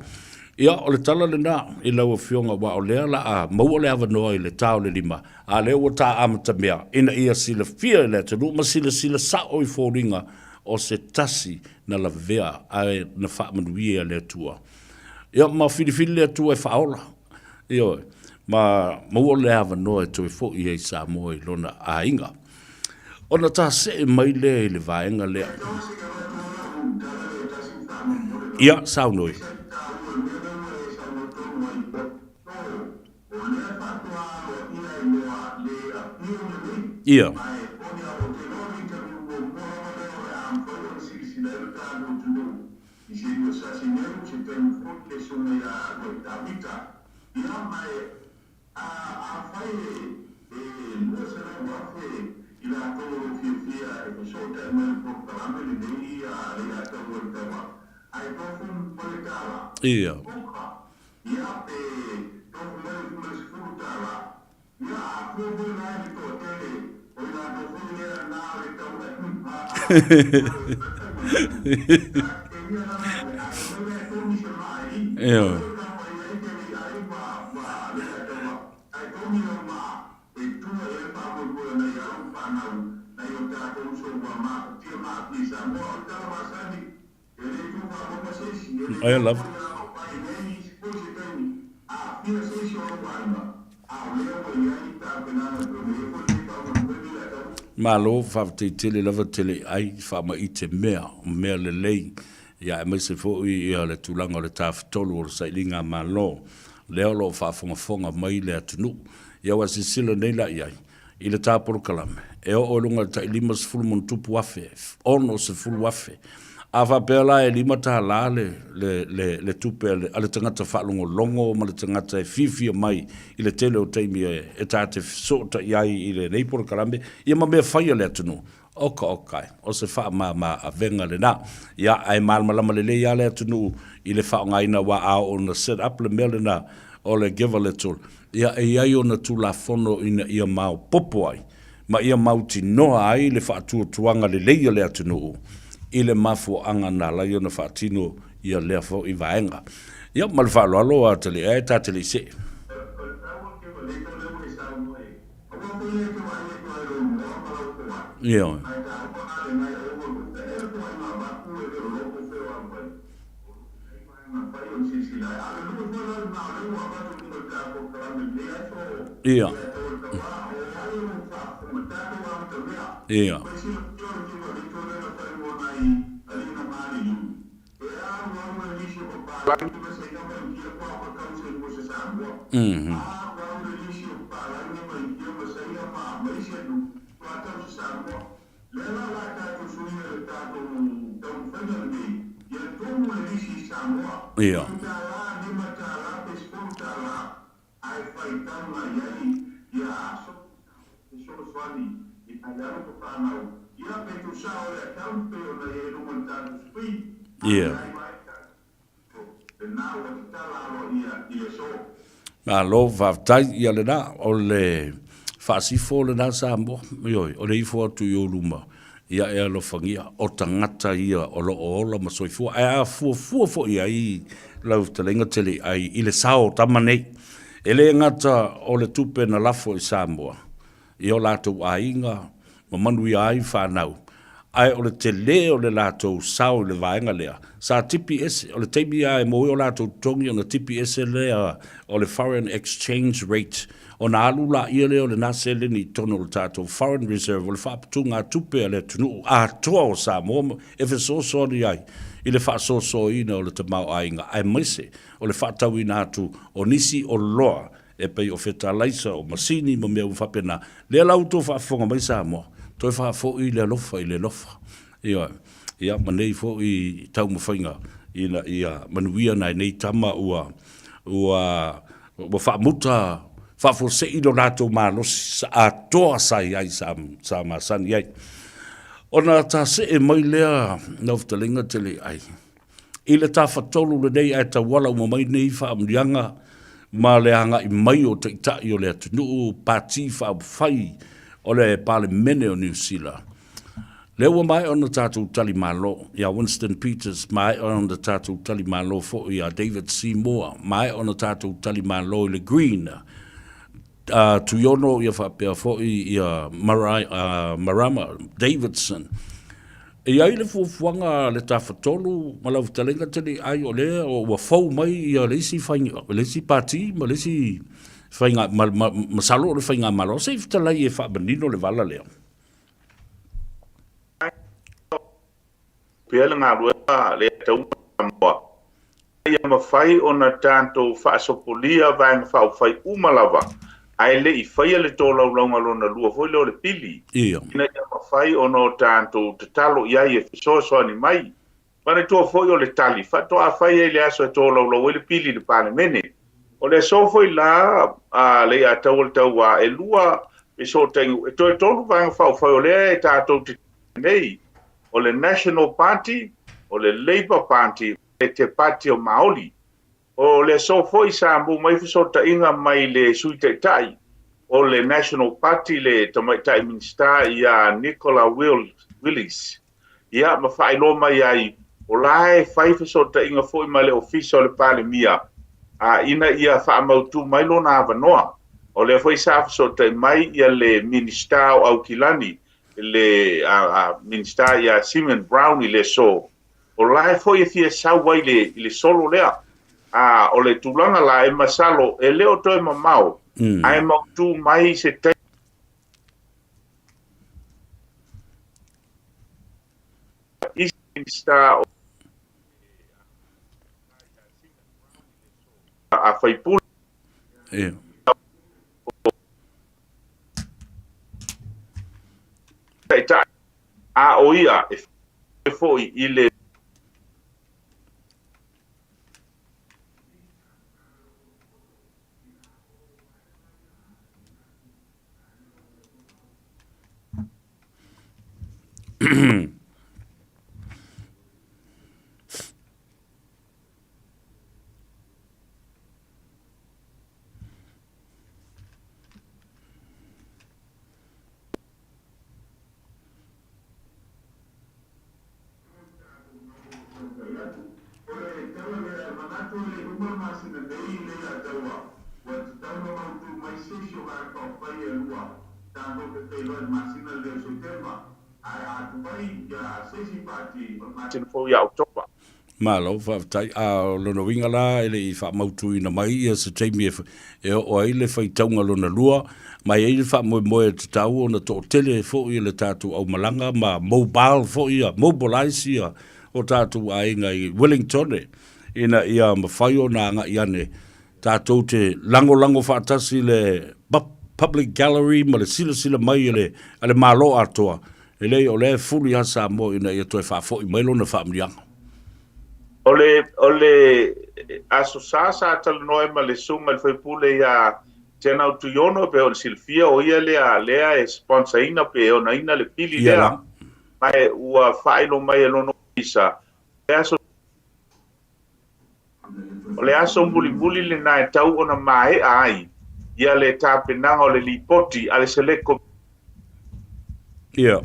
Ia, o le tala lena i lau Afioga, aua o lea o le a maua le avanoa i le ta o le lima, A lea ua ta amatamea ina ia silafia e le atunuu ma silasila sao i foliga o se tasi na lavea ae na faamanuia e le Atua. Ia ma filifili le Atua e faaola. Ioe, ma maua le avanoa e toe foi ai Samoa i lona aiga. Ona ta see mai lea i le vaega lea. Ia, saunoa. Ia. Ia. Ioe. Aia lava. Malo, faafetai tele lava tele ai faamaite mea, o mea lelei, ia aemaise foi ia le tulaga o le tafatolu o le sailiga Malo. Lea o lo o faafogafoga mai le atunuu. Ia ua silasila nei la i ai i le ta polokalame, e oo i luga i le tai 50 ma ona tupu afe, 60,000. A faapea la e $5 le, le, le, le tupe a le, a le tagata faalogologo ma le tagata e fiafia mai i le tele o taimi e, e ta te fesootai ai i lenei polokalame, ia ma mea fai a le atunuu, Oka oka e, o se faamama avega lena. Ia, ae malamalama lelei lava le atunuu i le faaaogaina aua a oo ina set up le mea lena o le Give a Little, ia e i ai ona Tulafono ina ia maopoopo ai ma ia mautinoa ai le faatuatuaga lelei a le atunuu i le mafuaaga na ala ai ona faatino ia lea foi vaega. Ia, ma le faaaloalo a Taliae, ta te le i see. Ioe. Ia. Ia. Ia. Ia. Malo faafetai ia lena o le faasifo lena Samoa. Ioe, o le ifo atu i ou luma ia e alofagia o tagata ia o lo o ola ma soifua. Ae a fuafua foi i ai lau fetalaiga Teleiai i le sao o tama nei, e le gata o le tupe na lafo i Samoa i o latou aiga ma manuia ai fanau, ae o le tele o le latou sao i le vaega lea, sa tipi ese, o le taimi lava e maua ai o latou totogi ona tipi ese lea o le foreign exchange rate, ona alu laia lea o lena seleni i totonu o le tatou foreign reserve, o le faaputugatupe a le atunuu atoa o Samoa e fesoasoani ai i le faasoasoaina o le tamaoaiga aemaise o le faatauina atu o nisi oloa e pei o fetalaisa, o masini ma mea uma faapena. Lea la ua outou faafofoga mai Samoa, toe faafoi le alofa i le alofa. Ioe. Ia, ma nei foi taumafaiga ina ia manuia nai nei tama ua, ua, ua faamuta faafuasei lo latou malosi sa atoa sa i ai, sa, sa masani ai. Ona tasee mai lea lau fetalaiga Teleiai, I le Tafatolu lenei ae tauala uma mai nei faamanuiaga ma le agai mai o Taitai o le atunuu, Pati Faaupufai o le Palemene o Niu Sila. Lea ua maea ona tatou tali malo ia Winston Peters, maea ona tatou tali malo foi ia David Seymour, maea ona tatou tali malo i le Green Tuiono ia faapea foi ia Marama Davidson. E i ai le fuafuaga a le Tafatolu ma lau fetalaiga Taliai o lea ua fou mai ia le isi faiga, le isi pati ma le isi faiga, masalo o le faigamalo. Se i fetalai e faamanino le vala lea. Pea le galuega le taua Samoa ia mafai ona tatou faasopolia Vaega Faaupufai uma lava ae le i faia le tolaulauga lona lua foi lea o le pili, ina ia mafai ona o tatou tatalo i ai e fesoasoani mai. Manatua foi o le tali faatoa fai ai le aso e tolaulau ai le pili i le Palemene. O le aso foi la a Leiataua le Tauā e lua fesootaiga, e toe tolu Vaega Faaupufai o lea e tatou te nei, o le National Party, o le Labour Party me te Pati o Maoli. O le aso foi sa maua mai fesootaiga mai le Sui Taitai o le National Party le Tamaitai Minisita ia Nicola Willis, ia ma faailoa mai ai o la e fai fesootaiga foi ma le Ofisa o le Palemia a ina ia faamautu mai lona avanoa. O lea foi sa fesootai mai ia le Minisita o Aukilani le Minisita ia Simon Brown i le aso, o la e foi e fia sau ai i le solo lea. A o le tulaga la e masalo e le o toe mamao, ae mautu mai se taimi isi Minisita o a faipule. Ia. Taitai, a o ia e foi i le. Masina fou ia Oketopa. Malo faafetai. A o lona uiga la e le i faamautuina mai ia se taimi e, e oo ai le faitauga lona lua, ma e i ai le faamoemoe e tatau ona toatele foi le tatou aumalaga ma mobile foi ia, mobilize ia o tatou aiga i Wellington ina ia mafai ona agai ane tatou te lagolago faatasi i le public gallery ma le silasila mai a le, a le Malo atoa, e leai o lea e fuli lava Samoa ina ia toe faafoi mai lona faamanuiaga. O le, o le Aso Sa sa talanoa ai ma le susuga i le faipule ia Tenau Tuiono, pei ona silafia o ia lea lea e sponsor ina pe e onaina le pili lea, ma ua faailo mai e lona ofisa, le aso O le aso mulimuli lena e tau ona maea ai ia le tapenaga o le lipoti a le Select Committee. Ia.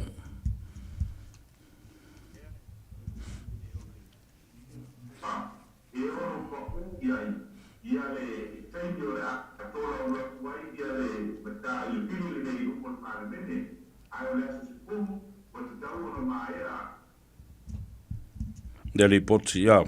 Le lipoti, ia.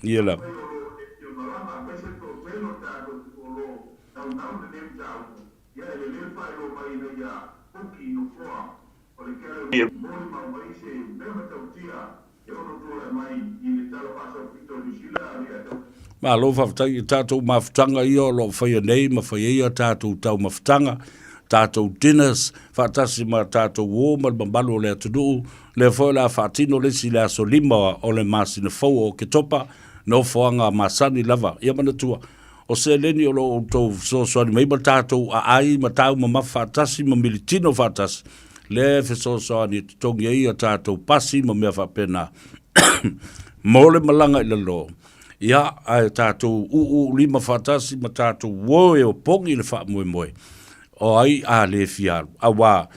Ia la. Malo faafetai i tatou mafutaga ia o lo o faia nei ma fai ai a tatou taumafataga, tatou dinners, faatasi ma tatou uo ma le mamalu o le atunuu. Lea foi o le a faatino le isi i le aso 5 o le masina fou o Oketopa, nofoaga masani lava. Ia manatua, o seleni o lo o outou fesoasoani mai ma tatou aai ma taumamafa faatasi ma militino faatasi, lea e fesoasoani e totogi ai a tatou pasi ma mea faapena mo le malaga i lalo. Ia, ae tatou uu lima faatasi ma tatou uo e opogi le faamoemoe, o ai a le fia alu, auā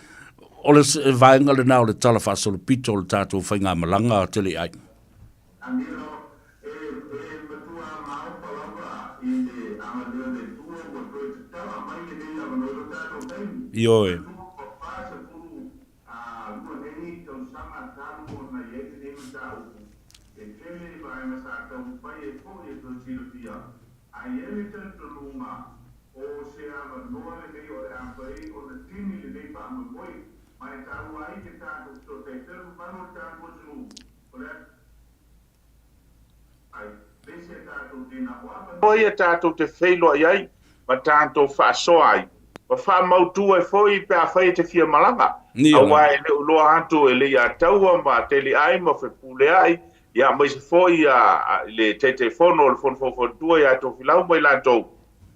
o le vaega lena o le tala faasolopito o le tatou faigamalaga tele ai. Ioe. Ia tatou te feiloai ai ma tatou faasoa ai ma faamautu ai foi pe afai e te fia malaga. Aua e le o iloa atu e le i ataua ma teliai ma fepuleai. Ia, aemaise foi i le Taitaifono o le Fono Faufautua ia Tofilau ma i latou,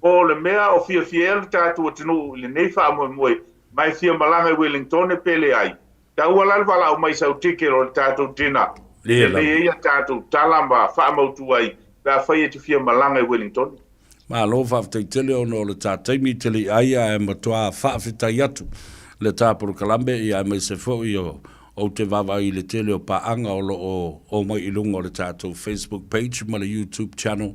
po o le mea o fiafia ea le tatou atunuu i lenei faamoemoe ma e fia malaga i Welingtone pe leai. Taua la le valaau mai i sau ticket o le tatou dinner e lelei ai a tatou tala ma faamautu ai pe afai e te fia malaga i Welingtone. Malo faafetai tele ona o le ta taimi te le i ai ae matua faafetai atu le ta polokalame ia aemaise foi o ou te vaavaai i le tele o paaga o lo o omai i luga o le tatou Facebook page ma le YouTube channel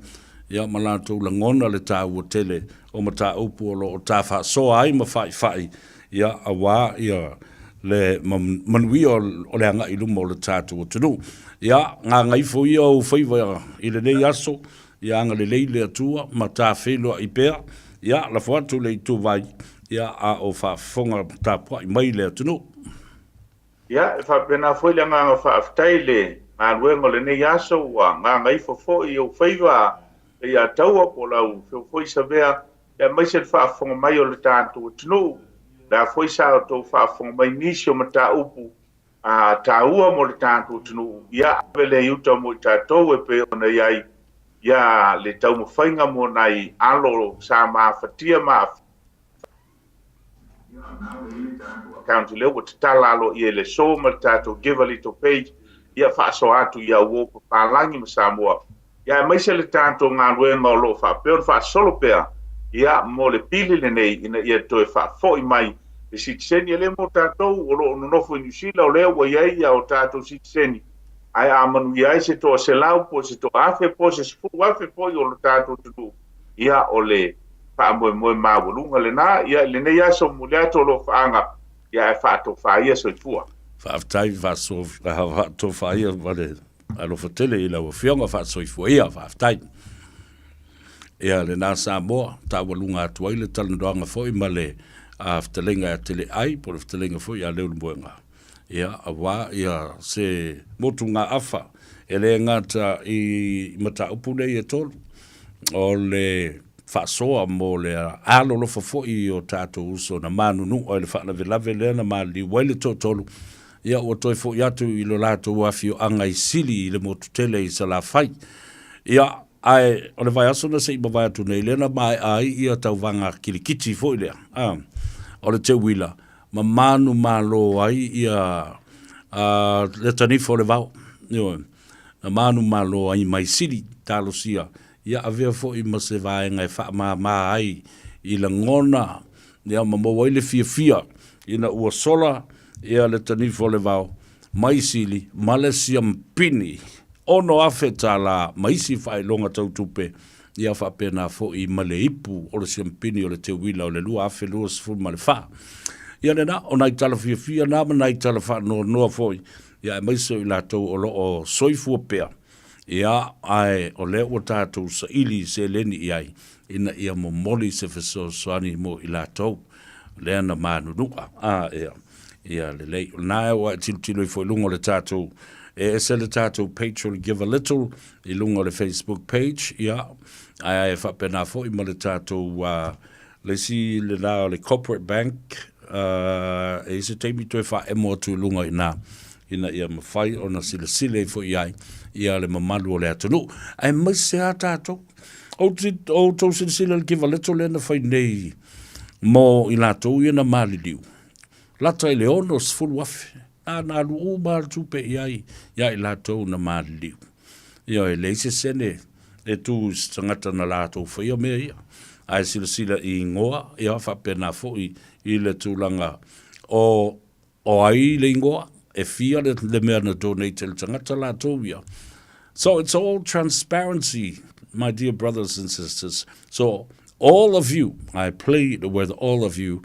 ia ma latou lagona le taua tele o mataupu o lo o ta faasoa ai ma faifai ia aua ia le manuia o le agai i luma o le tatou atunuu. Ia gagaifo ia ou faiva i lenei aso Ia agalelei le Atua ma ta feiloai pea, ia lafo atu le ituvai, ia a o faafofoga tapuai mai le atunuu. Ia, e faapena foi le agaga faafetai i le galuega o lenei aso, ua gagaifo foi i ou faiva e ia Taua po o lau afioga foi Savea, aemaise le faafofoga mai o le tatou atunuu. O le a foi sa outou faafofoga mai i nisi o mataupu a taua mo le tatou atunuu, ia ave lea i uta mo i tatou e pei ona i ai ia le taumafaiga mo nai alo sa mafatia ma account lea ua tatala aloaia i le aso ma le tatou Give a Little page, ia faasoa atu i au papalagi ma Samoa. Ia aemaise le tatou galuega o lo o faapea ona faasolo pea ia mo le pili lenei ina ia toe faafoi mai le sitiseni. E le mo tatou o lo o nonofo i Niu Sila o lea ua i ai ia o tatou sitiseni, ae a manuia ai se 100 po o se 1000 po o se 10,000 foi o lo tatou atunuu, ia o le faamoemoe maualuga lena. Ia i lenei aso momoli atu alofaaga ia ae faatofa ia soifua. Faafetai faatofa ia ma le Alofa tele i lau Afioga, faasoifua ia, faafetai. Ia lena Samoa, taualuga atu ai le talanoaga foi ma le fetalaiga ia Teleai, po o le fetalaiga foi ia Leulumoega, ia, aua ia se motugaafa e le gata i mataupu nei e tolu, o le faasoa mo le alolofa foi i o tatou uso na manunua i le faalavelave lea na maliliu ai le toatolu, Ia ua toe foi atu i lo latou afioaga i Sili i le motu tele i Salafai. Ia, ae o le vaiaso na se i mavae atu nei lea na maea ai ia tauvaga kilikiti foi lea, a, o le teuila, ma manumalo ai ia a, le tanifa o le vao. Ioe, na manumalo ai mai Sili, talosia, ia avea foi ma se vaega e faamama ai i lagona, ia ma maua ai le fiafia ina ua sola ia le tanifa o le vao mai Sili ma le siampini $6,000 ma isi faailoga tau tupe, ia faapena foi ma le ipu o le siampini o le teuila o le 2024. Ia lena, o nai tala fiafia na ma nai tala faanoanoa foi, ia aemaise o i latou o lo o soifua pea, ia ae o lea ua tatou saili seleni i ai ina ia momoli se fesoasoani mo i latou lea na manunua. A, ia, ia lelei. O lena ua e tilotilo ifo i luga o le tatou, e ese le tatou page o le Give a Little i luga o le Facebook page, ia, ae e faapena foi ma le tatou, le isi lena o le Corporate Bank, e i ai se taimi toe faaemo atu i luga i ina, ina ia mafai ona silasila ifo i ai ia le mamalu o le atunuu, aemaise lava tatou. Ou te outou silasila i le kevaleto lea na fai nei mo i latou ia na maliliu, lata i le 60,000, na, na alu uma lava le tupe i ai ia i latou na maliliu. Ioe, e leai se sene e tu i se tagata na latou faia mea ia. Ae silasila i ingoa, ia faapena foi i le tulaga o O ai le ingoa? E fia le, le mea na donate e le tagata latou ia. So it's all transparency, my dear brothers and sisters. So all of you, I plead with all of you,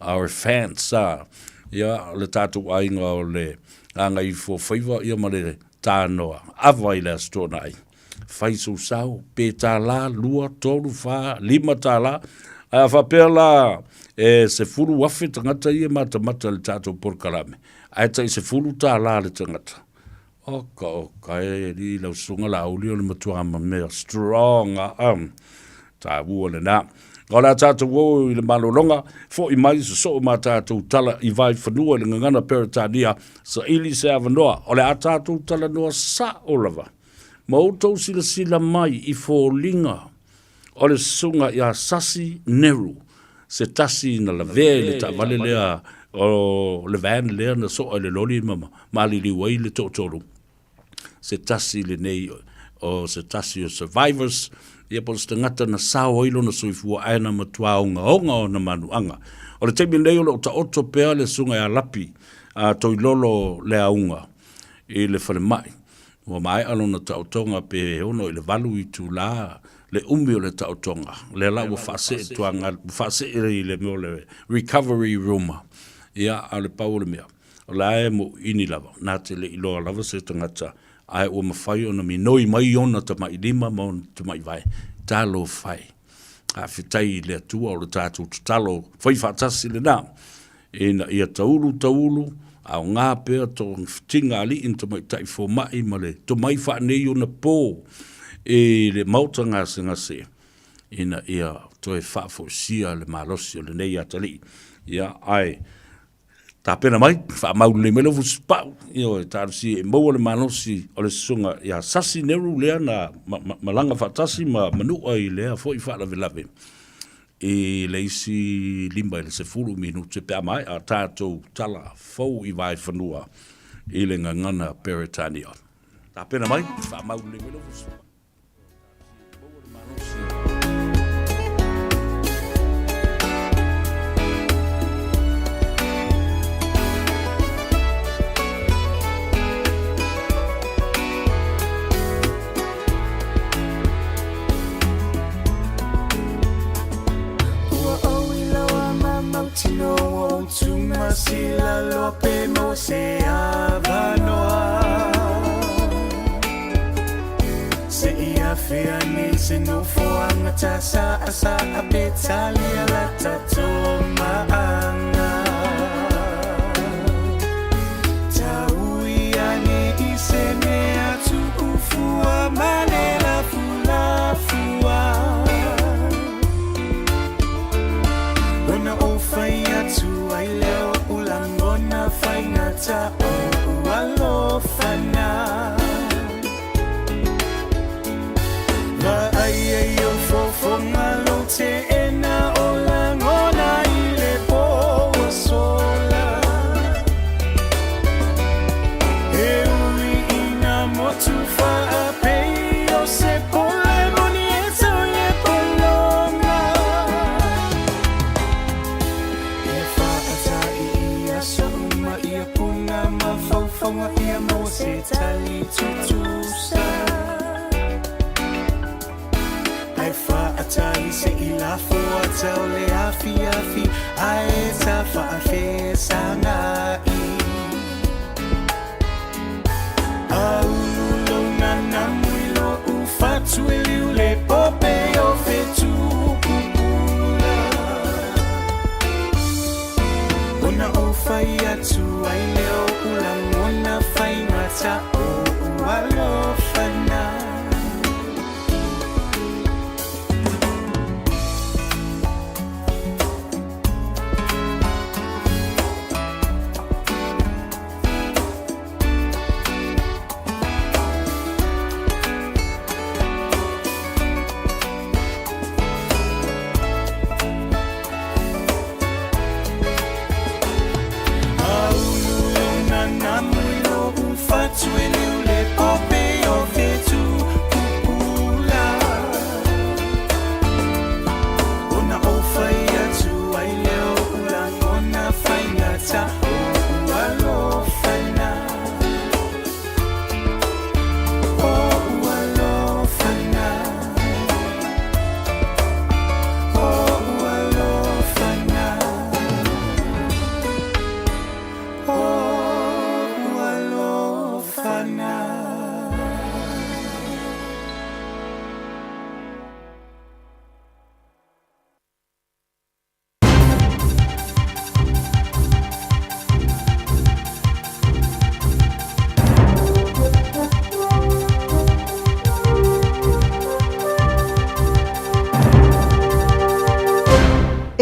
our fans, ia, le tatou aiga o le Gagaifofaiva ia ma le Tānoa, ava i le Aso Toonai. Fai sou sao, pe tālā, 2, 3, 4, 5 tālā. Ae a faapea la e 10,000 tagata ia e matamata i le tatou polokalame, ae tai 10 tālā le tagata. Oka oka e alii lau susuga Laauli o le matua mamea strong a um, taua lena. O le a tatou o i le malologa, fo'i mai sosoo ma tatou tala i Vaifanua i le gagana Peretania, saili se avanoa, o le a tatou talanoa sa'o lava ma outou silasila mai i foliga o le susuga ia Sasi Nehru, se tasi na lavea i le taavale lea o le van lea na soa i le loli ma maliliu ai le toatolu. Se tasi lenei o se tasi o survivors, ia po o se tagata na sao ai lona soifua ae na matua ogaoga ona manuaga. O le taimi lenei o lo o taoto pea le susuga ia Lapi a Toilolo Leaauga i le falemai. Ua maea lona taotoga pe 6 i le 8 itula le umi o le taotoga. O lea la ua faasee tuaga, ua faasee i le mea o le recovery room. Ia, a o le pau o le mea, o la e moʻiini lava, na te le i iloa lava se tagata, ae ua mafai ona minoi mai ona tamai lima ma ona tamai vae. Talofa e! Faafetai i le Atua o le tatou tatalo fai faatasi lena. Ina ia taulu taulu, aoga pea togafitiga a alii ma tamaitai fomai ma le tomai faaneionapo po i le maota gasegase ina ia toe faafoisia le malosi o lenei atalii. Ia, ae tapena mai, faamau lelei mai lau fusipau, ioe, talosia e maua le malosi o le susuga ia Sasi Nehru lea na malaga faatasi ma manua i lea foi faalavelave. I le isi 5 i le 10 minute pe a maea tatou tala fou i Vaefanua i le gagana Peretania. Tapena mai, faamau lelei mai lau fusi. Ua ou iloa ma mautinoa ua tumasila loa pe maua se avanoa. Se i afea nei se nofoaga ta saʻasaʻa pe talia la tatou maʻaga. Taui ane i se mea tuʻufua ma le lafulafua. Ona ou fai atu ai lea oʻu lagona faigata oʻu alofana. Vaai ai ou fofoga lou teena o lagona i le po ua sola. E ui i nā motu faapei o se pole moni e tau i le pologa. E whaata'i i aso uma ia puna mafaufauga ia maua se tali tutusa. Ae whaata'i se i lafo ata o le afiafi ae ta whaafesanga'i. Aulu lou nanamu i lo'u fatu e liu le pope o fetu pupula. Ona ou fai atu ai lea oʻu lagona faigata oʻu alofana.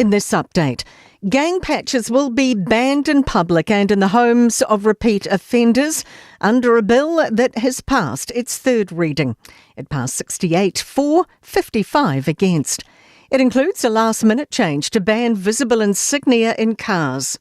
In this update, gang patches will be banned in public and in the homes of repeat offenders under a bill that has passed its third reading. It passed 68 for, 55 against. It includes a last minute change to ban visible insignia in cars.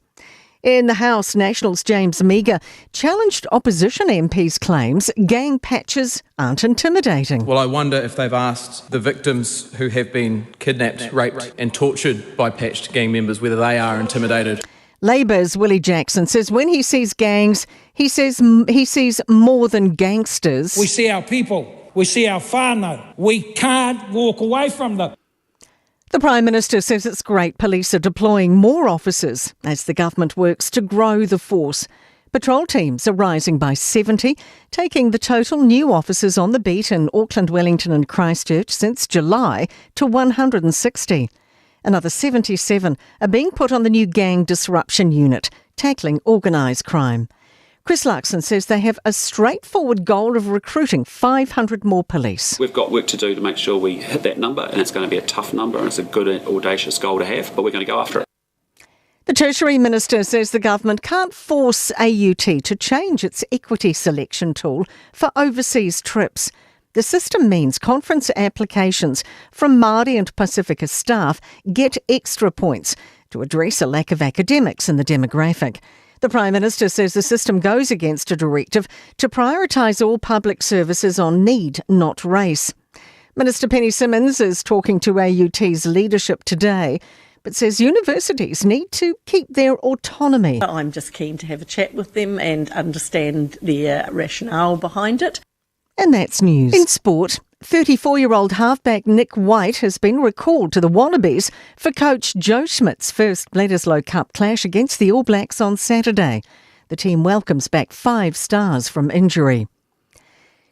In the House, Nationals James Meager challenged opposition MPs' claims gang patches aren't intimidating. Well, I wonder if they've asked the victims who have been kidnapped, raped, and tortured by patched gang members whether they are intimidated. Labour's Willie Jackson says when he sees gangs, he says he sees more than gangsters. We see our people, we see our whānau. We can't walk away from them. The Prime Minister says it's great police are deploying more officers as the government works to grow the force. Patrol teams are rising by 70, taking the total new officers on the beat in Auckland, Wellington, and Christchurch since July to 160. Another 77 are being put on the new Gang Disruption Unit, tackling organised crime. Chris Luxon says they have a straightforward goal of recruiting 500 more police. We've got work to do to make sure we hit that number, and it's going to be a tough number, and it's a good, audacious goal to have, but we're going to go after it. The Tertiary Minister says the government can't force AUT to change its equity selection tool for overseas trips. The system means conference applications from Māori and Pasifika staff get extra points to address a lack of academics in the demographic. The Prime Minister says the system goes against a directive to prioritise all public services on need, not race. Minister Penny Simmonds is talking to AUT's leadership today, but says universities need to keep their autonomy. I'm just keen to have a chat with them and understand their rationale behind it. And that's news. In sport, 34 year old halfback Nick White has been recalled to the Wallabies for coach Joe Schmidt's first Bledisloe Cup clash against the All Blacks on Saturday. The team welcomes back five stars from injury.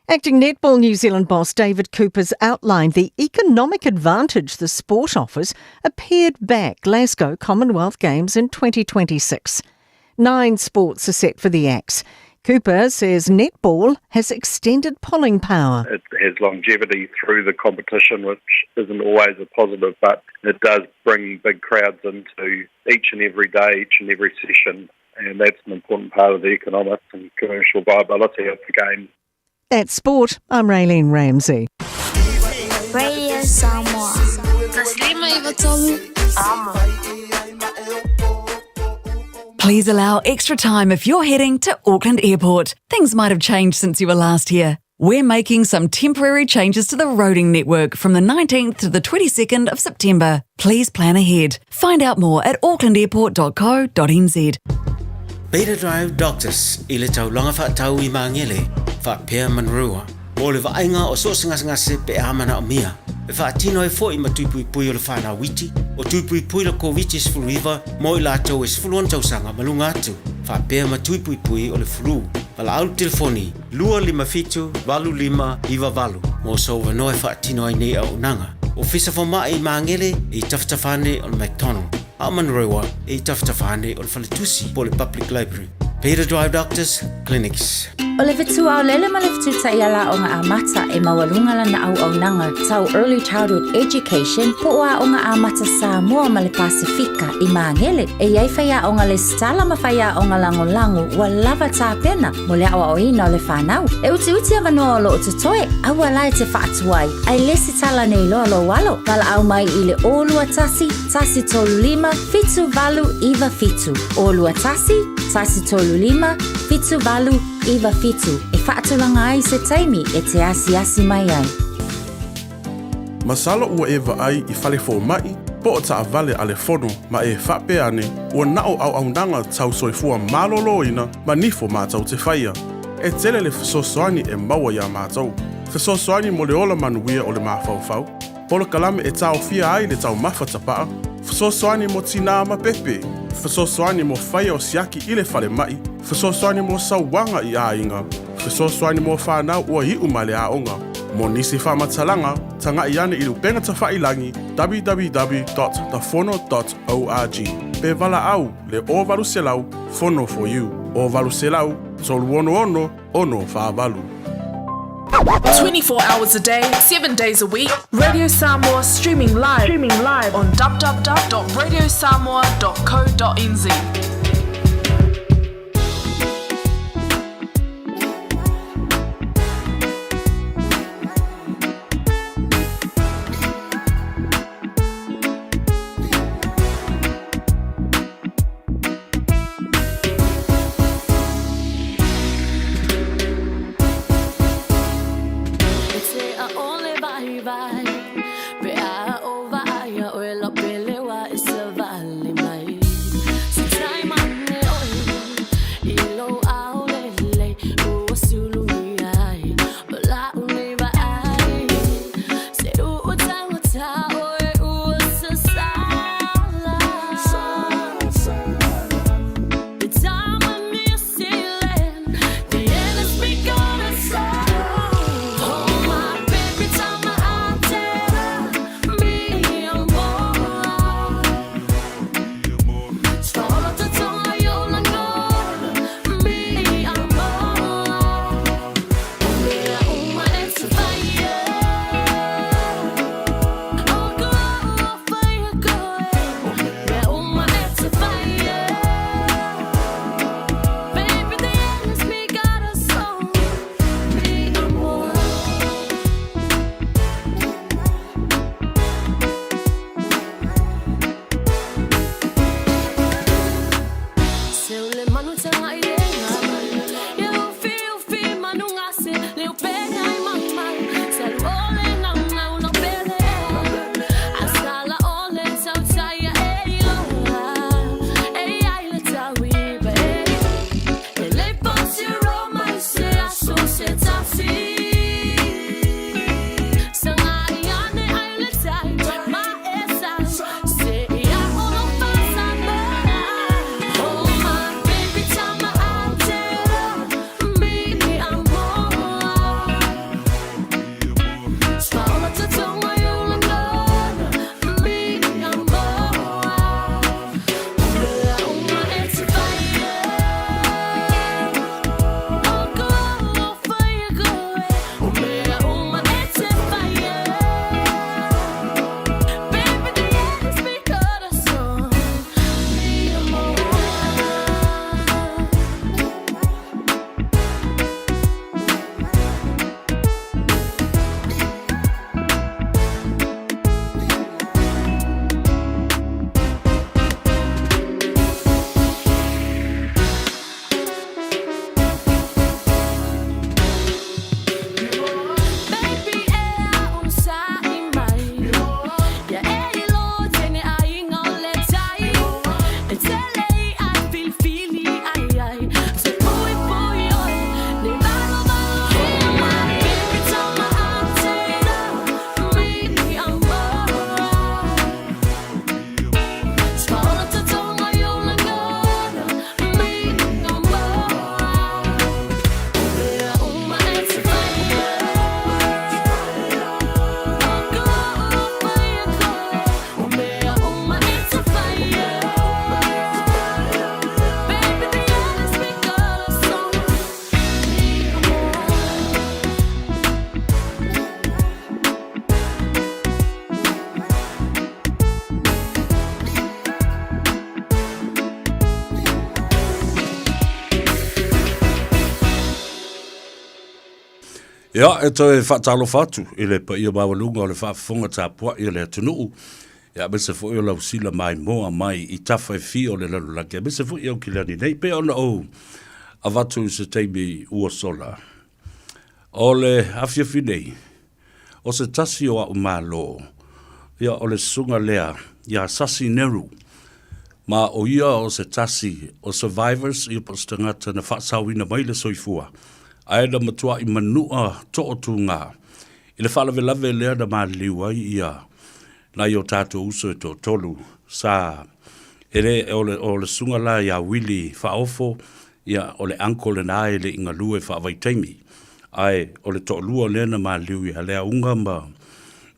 Acting Netball New Zealand boss David Cooper's outlined the economic advantage the sport offers a pared back Glasgow Commonwealth Games in 2026. Nine sports are set for the axe. Cooper says netball has extended pulling power. It has longevity through the competition, which isn't always a positive, but it does bring big crowds into each and every day, each and every session, and that's an important part of the economics and commercial viability of the game. That's sport. I'm Raylene Ramsey. Radio Samoa. Please allow extra time if you're heading to Auckland Airport. Things might have changed since you were last here. We're making some temporary changes to the roading network from the 19th to the 22nd of September. Please plan ahead. Find out more at aucklandairport.co.nz. Beta Drive Doctors i le taulaga faatau i Magele faapea Manurewa mo le vaaiga o so o se gasegase pe a manaomia. E faatino ai foi ma tui puipui o le fanau iti, o tui puipui le Koviti-19 mo i latou e 16 tausaga ma luga atu, faapea ma tui puipui o le flu. Valaau le telefoni 257 8598 mo sou avanoa e faatino ai nei auaunaga. Ofisa Fomai i Magele e i tafatafa ane o le McDonald, a o Manurewa e i tafatafa ane o le Faletusi po o le Public Library. Peter Drive Doctors Clinics. O le fetu aolele ma le fetu taiala aoga amata e maualuga lana auaunaga tau Early Childhood Education po o Aoga Amata Samoa ma le Pasefika i Magele. E i ai faiaoga lesitala ma faiaoga lagolago ua lava tapena mo le aoaoina o le fanau. E utiuti avanoa o lo o totoe, aua la e te faatuai, ae lesitala nei loa lou alo. Valaau mai i le 021 135 7897. 021 135 7897 e faatulaga ai se taimi e te asiasi mai ai. Masalo ua e vaai i fale fomaʻi po o taʻawale a le fono ma e faapea ane ua na o auaunaga tau soifua malōlōina ma nifo mātou te faia. E tele le fesoasoani e maua iā mātou. Fesoasoani mo le ola manuia o le mafaufau, polokalame e taofia ai le taumafa tapaʻa, fesoasoani mo tinā ma pepe, fesoasoani mo faia o siaki i le falemaʻi, fesoasoani mo sauaga i aiga, fesoasoani mo fanau ua iʻu ma le aoga. Mo nisi faamatalaga, tagaʻi ane i le upega tafailagi www.tafono.org pe valaau le 0800 Fono for you 0800 366 648. 24 hours a day, 7 days a week. Radio Samoa streaming live, streaming live on www.radiosamoa.co.nz. Ia, e toe faatalofa atu i le paia maualuga o le faafofoga tapuai a le atunuu, ia aemaise foi o lau sila maimoa mai i tafa e fia o le lalolagi, aemaise foi i Aukilani nei, pei ona ou avatu i se taimi ua sola. O le afiafi nei, o se tasi o a'u malo, ia o le susuga lea iā Sasi Neru, ma o ia o se tasi o survivors, ia po o se tagata na faasaoina mai le soifua, ae na matua'i manu'a to'atūgā i le faalavelave lea na maliliu ai ia nai o tatou uso e toatolu sa e le o le o le susuga la iā Wili Faaofo Ia, o le uncle lena e le i galue faavaitaimi, ae o le toalua lea na maliliu ia Leaʻuga ma,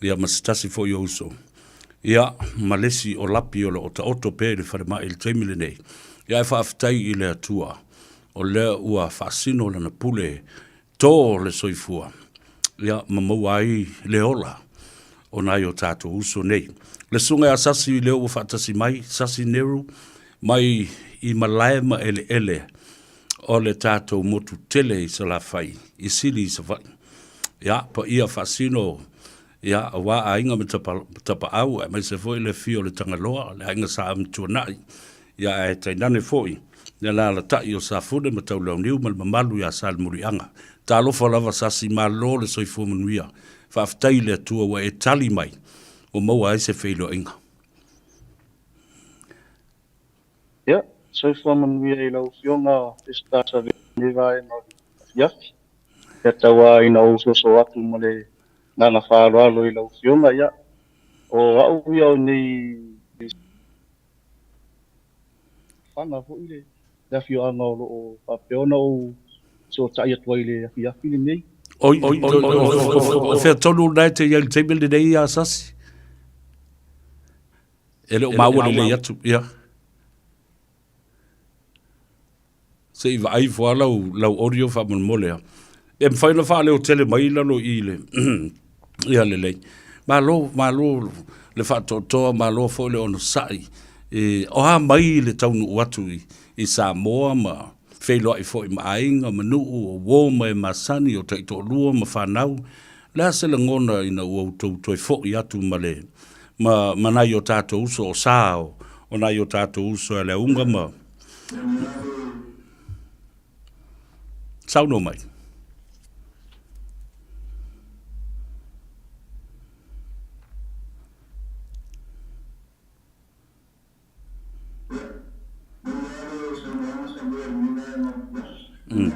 ia, ma se tasi foi o uso. Ia, ma le isi o Lapi o lo o taoto pea i le falemai i le taimi lenei. Ia, ae faafetai i le Atua, o lea ua faasino lana pule to le soifua. ia, ma maua ai le ola o nai o tatou uso nei. Le susuga ia Sasi lea ua faatasi mai, Sasi Neru, mai i malae ma eleele o le tatou motu tele i Salafai, i Sili i Savaii. Ia, paia faasino, ia, aua aiga ma tapa, tapaau, aemaise foi le afio o le Tagaloa, le aiga Sa Amituanai, ia ae tainane foi le alaalatai o Safune ma Taulauniu ma le mamalu ia Salemuliaga. Talofa lava Sasi, malo le soifua manuia. Faafetai i le Atua ua e tali mai, ua maua ai se feiloaiga. Ia, soifua manuia i lau Afioga Peseta Savea i lenei vaega o le afiafi. Ia tau lava ina ou soso atu ma le agaga faaaloalo i lau Afioga, ia, o au ia o nei Faga foi le afioaga o lo o faapea ona ou fesootai atu ai i le afiafi lenei. Oi, o fea tonu lena e te i ai i le taimi lenei ia Sasi? E le o maua lelei atu, ia. Se i vaai ifo lava lau, lau audio faamolemole a. E mafai ona faaleo tele mai i lalo i le ia lelei. Malo, malo le faatoatoa, malo foi le onosai. E, o a mai le taunuu atu i, i Samoa ma feiloai foi ma aiga, ma nuu, o uo ma e masani, o taitoalua ma fanau. Le a se lagona ina ua outou toe foi atu ma le, ma, ma nai o tatou uso o sa o, o nai o tatou uso e le auga ma, Saunoa mai. Mm.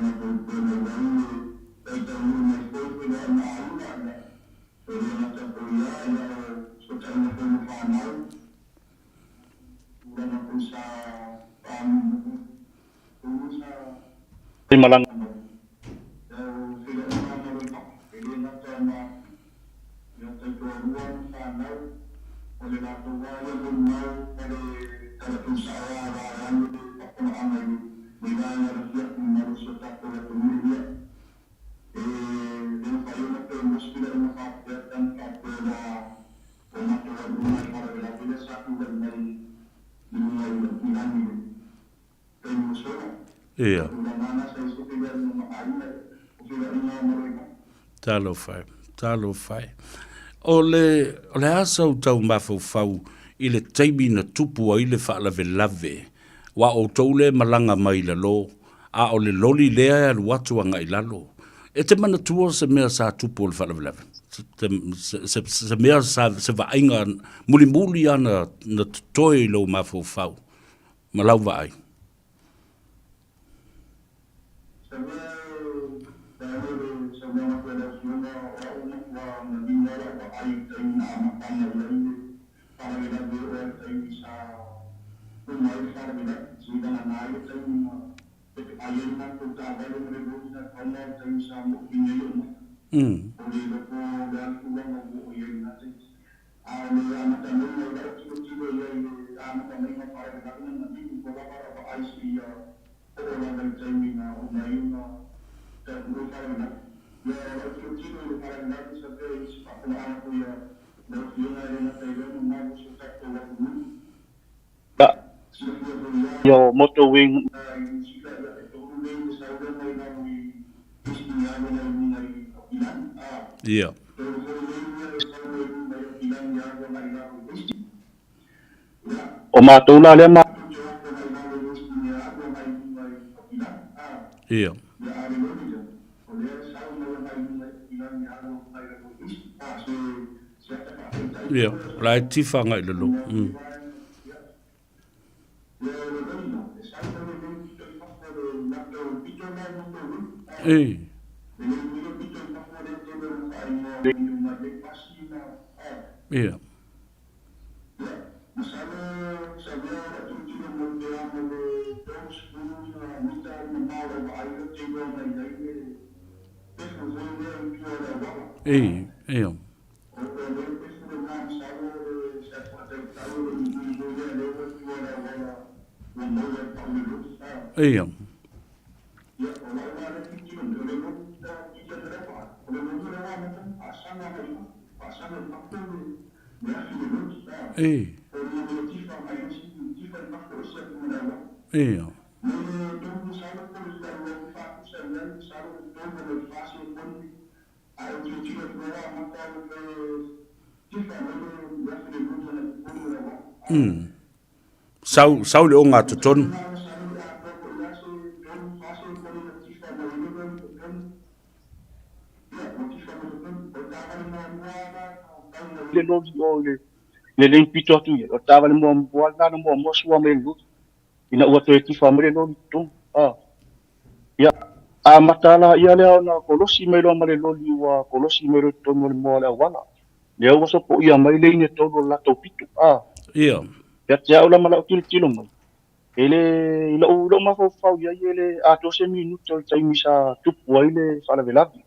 Ia. Talofa e, talofa e. O le, o le a sau tau mafaufau i le taimi na tupu ai le faalavelave, aua o outou lea e malaga mai i lalo, a o le loli lea e alu atu agai i lalo. E te manatua se mea sa tupu o le faalavelave? Se, se, se mea sa, se vaaiga mulimuli lava na, na totoe i lou mafaufau ma lau vaai? Mm. Ia o Motor Wing. Ia. O matou la lea ma. Ia. Ia, o la e tifa agai i lalo. Mm. E. Ia. E, ia. Ia. Ia. Ia. Mm. Sau, sau le ogatotonu. Le loli o le le lane pito atu ia. O le taavale muamua lena na muamua sua mai le loli. Ina ua toe tifa mai le loli i totonu. A. Ia, amata la ia lea ona kolosi mai loa ma le loli ua kolosi mai loa i totonu o le moa o le auala. Lea ua sopoia mai lane e tolu o le latou pito. A. Ia. Ia te au la ma lau tilotilo mai, e le, i lou, i lou mafaufau i ai e le atoa se minute o le taimi sa tupu ai le faalavelave.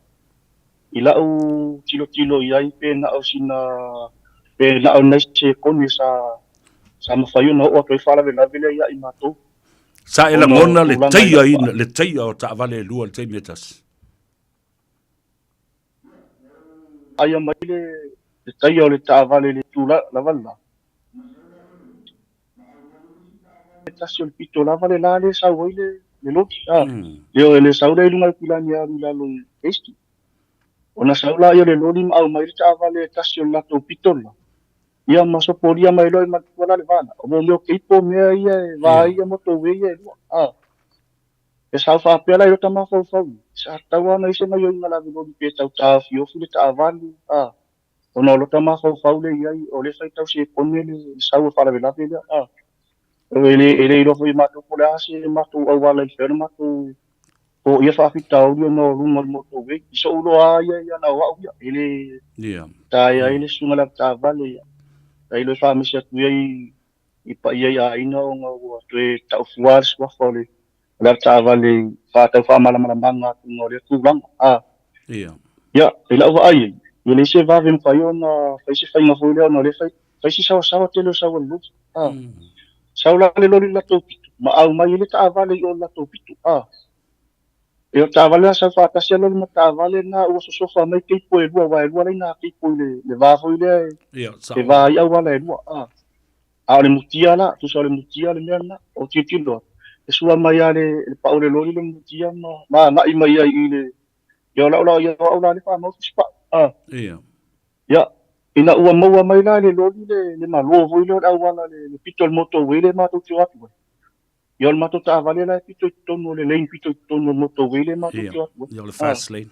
I lau tilotilo i ai pe na o sina, pe na o nai sekone sa, sa mafai ona oo atu ai faalavelave lea ia i matou. Sa e lagona le taiaina, le taia o taavale e lua i le taimi e tasi? Aia mai le taia o le taavale i le itu lava le la. E tasi o le pito lava le la lea e sau ai le loli. Leo e le sau lea i luga o le pilani e alu i lalo i Hasty. Ona sau lea o le loli ma aumai le taavale e tasi o le latou pito le la. Ia ma sopolia mai loa e matua la le va la. O mo mea o keipo mea ia e va ai ia motorway ia e lua. A. E sau faapea la i lota mafaufau, sa tatau lava ona i ai se gaoioiga lave loli pe tau taofiofi le taavale. A. Ona o lota mafaufau lea i ai, o lea e faitau sekone le sau o le faalavelave lea. A. E le, e le iloa foi e matou po o le a se matou auala e mafai ona matou foia faafitauli ona o luga o le motorway. I so'u iloa lava ia ia na o a'u ia, e le taea ai le susuga i le avetaavale ia. Tailo e faamisi atu ia i paia i aiga ona ua toe ta'u fua le suafa o le o le avetaavale i faatau faamalamalamaga atu o lea tulaga. A. Ia, i la'u vaai ai, e leai se vave e mafai ona fai se faiga foi lea ona o lea e fai fai si saoasaoa tele o sau o le loli. A. Sau la le loli i le latou pito, ma aumai ai le taavale i o i le latou pito. A. E o taavale la sau faatasi a loli ma taavale na ua sosofa mai keipo e lua, aua e lua laina keipo i le, le va foi lea e, e va ai auala e lua. A. A o le mutia la, tusa o le mutia le mea lena, o tilotilo atu, e sua mai lava le, le pau o le loli le mutia ma, ma agai mai ai i le, ia o lau la, ia o au la le faamau fusipau. A. Ia. Ia, ina ua maua mai la e le loli le, le malo foi lea o le auala le, le pito o le motorway lea matou te o atu ai. Ia o le matou taavale la e pito i totonu o le lane pito i totonu o le motorway lea matou te o atu ai. Ia, o le fast lane.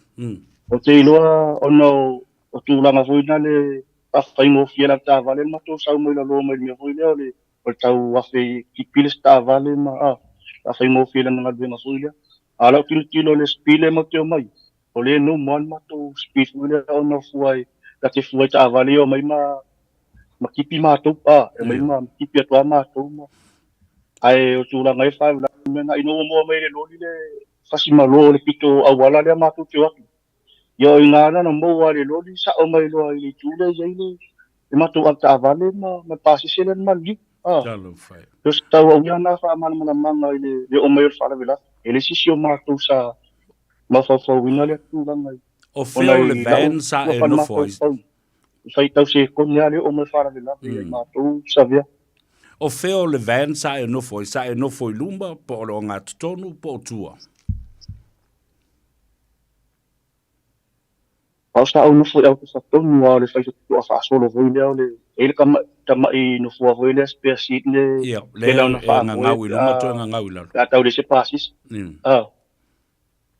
Ou te iloa ona o tulaga foi na le faafaigofie la taavale le matou sau mai lalo mai le mea foi lea o le o le tau afe kipi le isi taavale ma a faafaigofie lana galuega foi lea. A o lau tilotilo i le speed lea matou te omai ai, O lea e no moa le matou speed foi lea ona o fua i, ta te fua i taavale ia omai ma ma kipi matou, a, e omai ma kipi atu lava matou ma ae o tulaga ia fa mea na ina ua moa mai e le loli le fasi malo o le pito auala lea matou te o atu. Ia o i ina na maua e le loli sa'o mai loa i le itu lea e i ai le le matou avetaavale ma ma le pasese lea na maliliu. A. Talofa e. O se tauauia na faamalamalamaga i le le oo mai o le faalavelave. E le sisi o matou sa mafaufauina lea tulaga i O fea o le van sa e nofo ai? Faitau sekone lava lea oo mai faalavelave ia i matou savea. O fea o le van sa e nofo ai? Sa e nofo i luma po o le ogatotonu po o tua? A o sa ou nofo i autafa tonu lava o le faitotoa faasolo foi lea o le e i ai le tama'i nofoa foi lea spare seat le Ia, lea lea ona e faamoe gagau i pe luma a toe gagau i lalo. pe a tau leai se pasisi. A.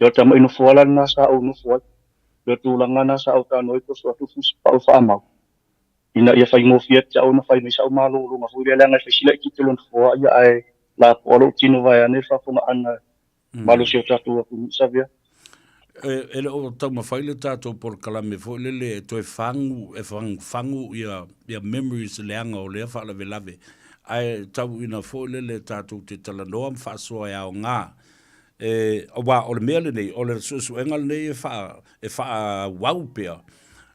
Ia o le tama'i nofoa la lena sa ou nofo ai. Ia o le tulaga lena sa ou talanoa ai toso atu fusi pau faamau ina ia faigofie atu te au ona fai mai sa'u malologa foi lea leaga e fai sila itiiti o le nofoa ia ae lapoa lou tino vaeane le faafofogaaga malosi o tatou atunuu Savea. E le o taumafai le tatou polokalame foi lele e toe fagu, e fagufagu ia, ia memories leaga o lea faalavelave, ae tau ina foi lele tatou te talanoa ma faasoa e aoga. E, aua o le mea lenei, o le suesuega lenei e faa, e faaauau pea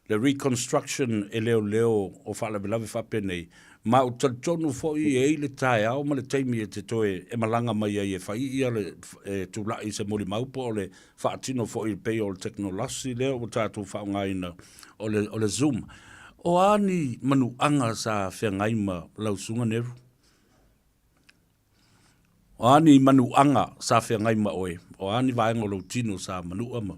le reconstruction e leoleo o faalavelave faapenei, ma ou te talitonu foi e i ai le taeao ma le taimi e te toe e malaga mai ai e fai ia le, e tulai i se molimau po o le faatino foi e pei o le tekonolosi lea ua tatou faaaogaina o le, o le Zoom. O a ni manuaga sa feagai ma lau susuga Neru? O a ni manuaga sa feagai ma oe? O a ni vaega o lou tino sa manua ma?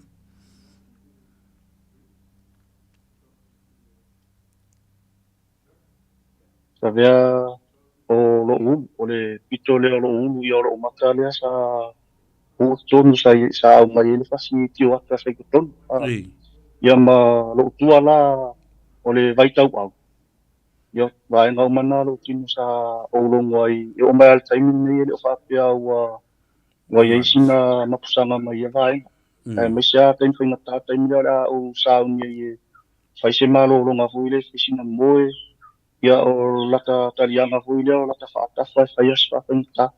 Savea o lo'u ulu, o le pito lea o lo'u ulu ia o lo'u mata lea sa uu totonu sa sa aumai ai le fasi tioata sa i totonu. Ia ma lo'u tua la o le vaitau'au, ia vaega uma na lo'u tino sa ou logo ai e oo mai lava i le taimi lenei e le o faapea ua ua i ai sina mapusaga mai ia vaega. Aemaise lava taimi faigata, taimi lea o le a ou sauni ai e fai se malologa foi lea, fai sina moe, ia o lata taliaga foi lea o lata faatafa e fai aso faafaigata.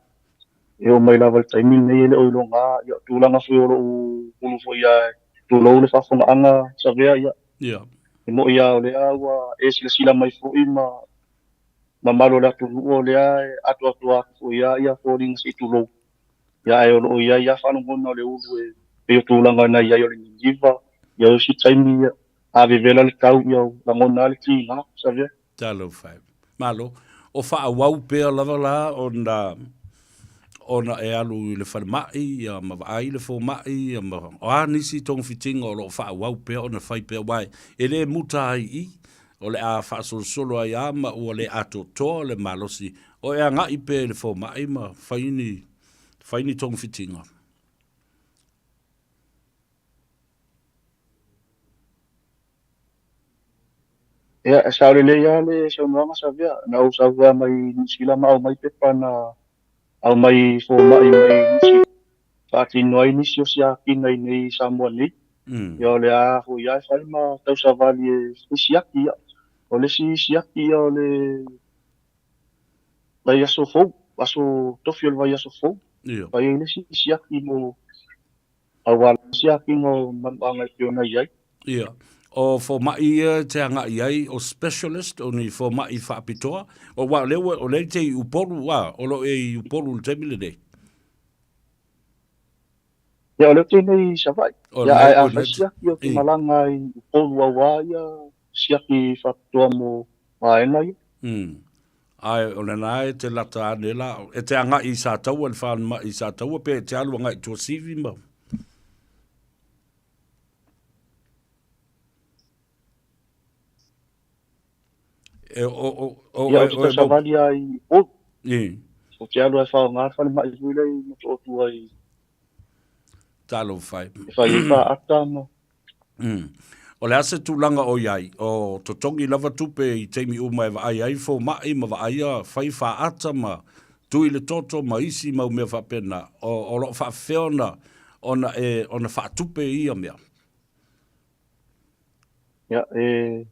E oo mai lava i le taimi lenei e le o iloga, ia o tulaga foi o lou ulu foi a tulou le faafofogaaga Savea, ia e moi lava o lea ua e silasila mai foi ma mamalu o le atunuu o lea e atoatoa atu foi lava ia foliga se i tulou. Ia ae o lo o i ai lava faalogona o le ulu e pei o tulaga na i ai o le niniva, ia o isi taimi ia a vevela le tau ia lagona lava le tiga, Savea. Talofa e. Malo. O faaauau pea lava la ona ona e alu i le falemai ia ma vaai le fomai ia ma o a nisi togafitiga o lo o faaauau pea ona fai pea aua e le muta ai i i o le a faasolosolo ai lava ma ua le atoatoa le malosi o e agai pea i le fomai ma fai ni fai ni togafitiga. Ia, e sao lelei lava le saunoaga Savea. Na ou sau lava mai Niu Sila ma aumai pepa na aumai fomai mai Niu Sila faatino ai nisi o siakina i inei i Samoa nei. Ia o le a foi lava e fai ma tausavali e fai siaki ia. O le isi siaki ia o le vaiaso fou, aso tofi o le vaiaso fou. Fai ai le isi siaki mo Aua le siakiga o manuaga e pei ona i ai. Ia. O fomai ia e te agai i ai, o specialist, o ni fomai faapitoa, aua o lea ua, o lea e te i Upolu, a, o lo o e i Upolu i le taimi lenei. Ia, o lea ou te i nei i Savaii. Ia, ae a fai siaki, ou te malaga i Upolu aua ia siaki faapitoa mo vaega ia. Ae o lena e te lata ane la, e te agai i Sataua, i le falemai i Sataua, pe e te alu agai i Tuasivi ma... E, o, o, o, Ia, ou te tausavali lava i Upolu. Ou te alu lava e faaaoga le falemai foi lea i Motootua i... Talofa e. E fai ai faata ma... O le a se tulaga o i ai, o totogi lava tupe i taimi uma e vaai ai fomai ma vaaia fai faata ma tui le toto ma isi mau mea faapena, o, o lo o faafefea ona, ona e, ona faatupe ia mea? Ia, e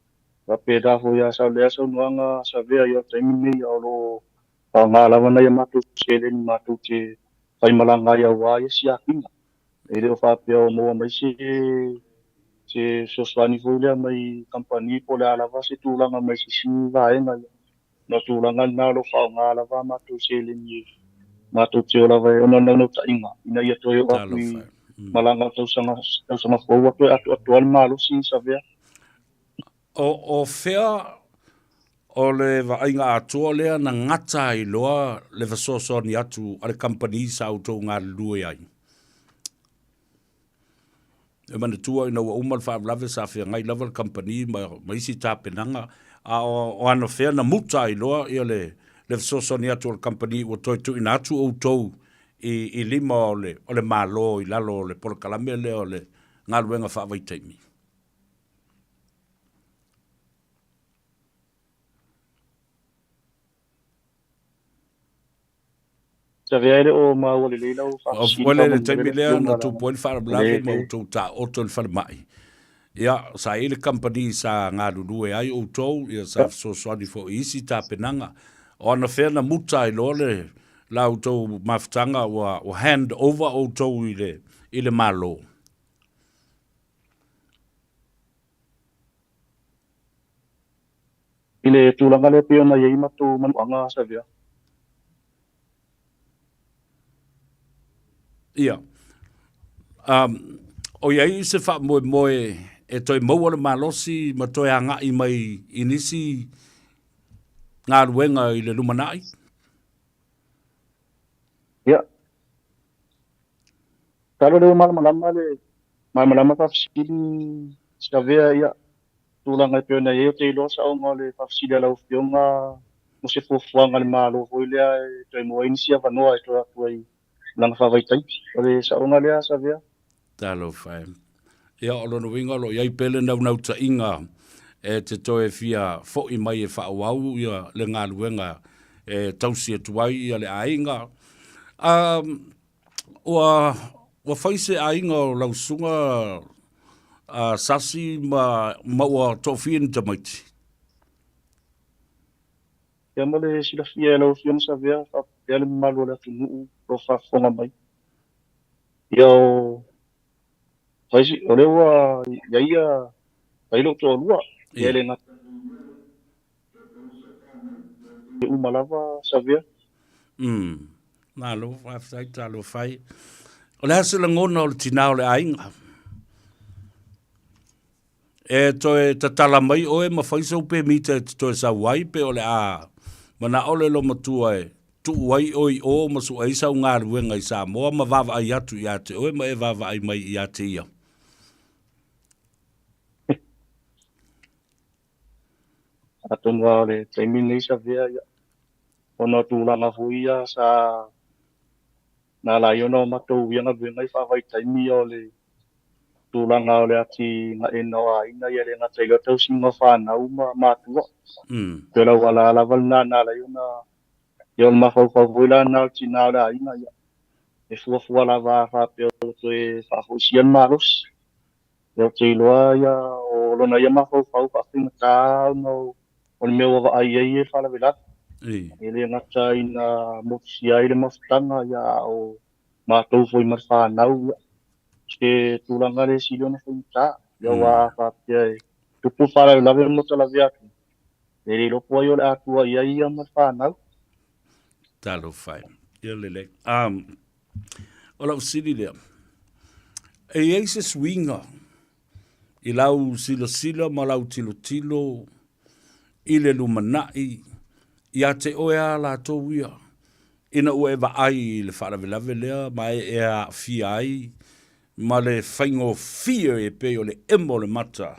faapena foi lava sa lea saunoaga Savea i le taimi lenei, o lo o faaaoga lava nai a matou seleni matou te faimalaga ai aua ia siakiga. E le o faapea o maua mai se se fesoasoani foi lea mai kamupani po o le a lava se tulaga mai se isi vaega ia. Ona o tulaga lena o lo o faaaoga lava a matou seleni e matou te o lava ona o le naunautaiga ina ia toe oo atu i malaga o tausaga tausaga fou ua toe atoatoa le malosi Savea. O fea o le vaaiga atoa lea na gata ai loa le fesoasoani atu a le kamupani sa outou galulue ai? E manatua ina ua uma le faalavelave sa feagai lava le kamupani ma, ma isi tapenaga, a o, o anafea na muta ai loa ia le, le fesoasoani atu a le kamupani ua toe tuuina atu outou i, i lima o le, o le Malo i lalo o le polokalame lea o le galuega faavaitaimi? Savea e le o maua lelei lau faafesili Ua le taimi lea na tupu ai le faalavelave ma outou taoto i le falemai. Ia, sa i ai le kamupani sa galulue ai outou, ia sa fesoasoani foi i isi tapenaga. O anafea na muta ai loa le la outou mafutaga ua hand over outou i le i le Malo? I le tulaga lea pei ona i ai matou manuaga Savea. Ia. Um, o i ai se faamoemoe e toe maua le malosi ma toe agai mai i nisi galuega i le lumanai? Ia. Masalo lea ua malamalama le malamalama faafesili Savea ia tulaga e pei ona i ai ou te iloa saoga o le faafesili a lau Afioga mo se fuafuaga a le Malo foi lea e toe maua ai nisi avanoa e toe atu ai i tulaga faavaitaimi. O le saoga lea Savea? Talofa e. Ia, o lona uiga o lo o i ai pea le naunautaiga e te toe fia fo'i mai e faaauau ia le galuega e tausi atu ai ia le aiga. A, ua, ua fai se aiga o lau susuga a Sasi ma, ma ua toafia ni tamaiti? Ia mo le silafia e lau Afioga Savea faapea le mamalu o le atunuu o lo o faafofoga mai. Ia o fai o lea ua i ai ia fai lou toalua, ia e le gata uma lava Savea. Mm. Malo, faafetai talofa ai. O le a se lagona o le tinā o le aiga? E toe tatala mai oe ma fai sou pemita e te toe sau ai pe o le a mana'o le loomatua e tuu ai oe i o ma su'e ai sau galuega i Samoa ma vaavaai atu ia te oe ma e vaavaai mai ia te ia? Atonu lava o le taimi lenei Savea, ia, ona o tulaga foi ia sa na ala ai ona o matou ia galuega i faavaitaimi o le tulaga o le atinaeina o aiga, ia le gata i lea tausiga o fanau ma matua. Pei o le auala lava lena na ala ai ona, ia o le mafaufau foi la lena o le tina o le aiga, ia e fuafua lava a faapea ua toe faafoisia le malosi. Ia ou te iloa ia o lona ia mafaufau faafaigata ona o le mea ua vaai ai e faalavelave. E le gata ina motusia ai le mafutaga, ia a o matou foi ma le fanau, ia se tulaga le sili ona faigata. Ia aua a faapea e tupu le faalavelave ma talavea atu, e le iloa po o ai o le a tua i ai ia ma le fanau. Talofa e. Ia lelei. Um, o lau fesili lea, e i ai se suiga i lau silasila ma lau tilotilo i le lumanai ia te oe a latou ia, ina ua e vaai i le faalavelave lea ma e e aafia ai ma le faigofie e pei o le emo o le mata,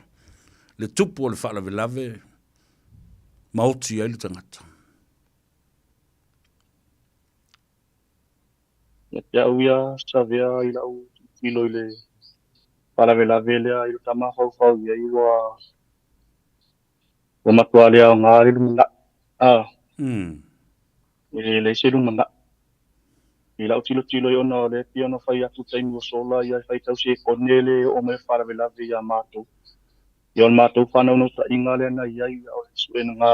le tupu o le faalavelave ma oti ai le tagata? Ia te au ia, Savea i lau tilotilo i le faalavelave lea i lota mafaufau i ai ua ua matua le aoga le lumanai. A. E leai se lumanai. I lau tilotilo i ona o lea e pei ona fai atu i taimi ua sola ia e faitau sekone le oo mai o le faalavelave ia matou. Ia o le matou faanaunautaiga lea na i ai o le suega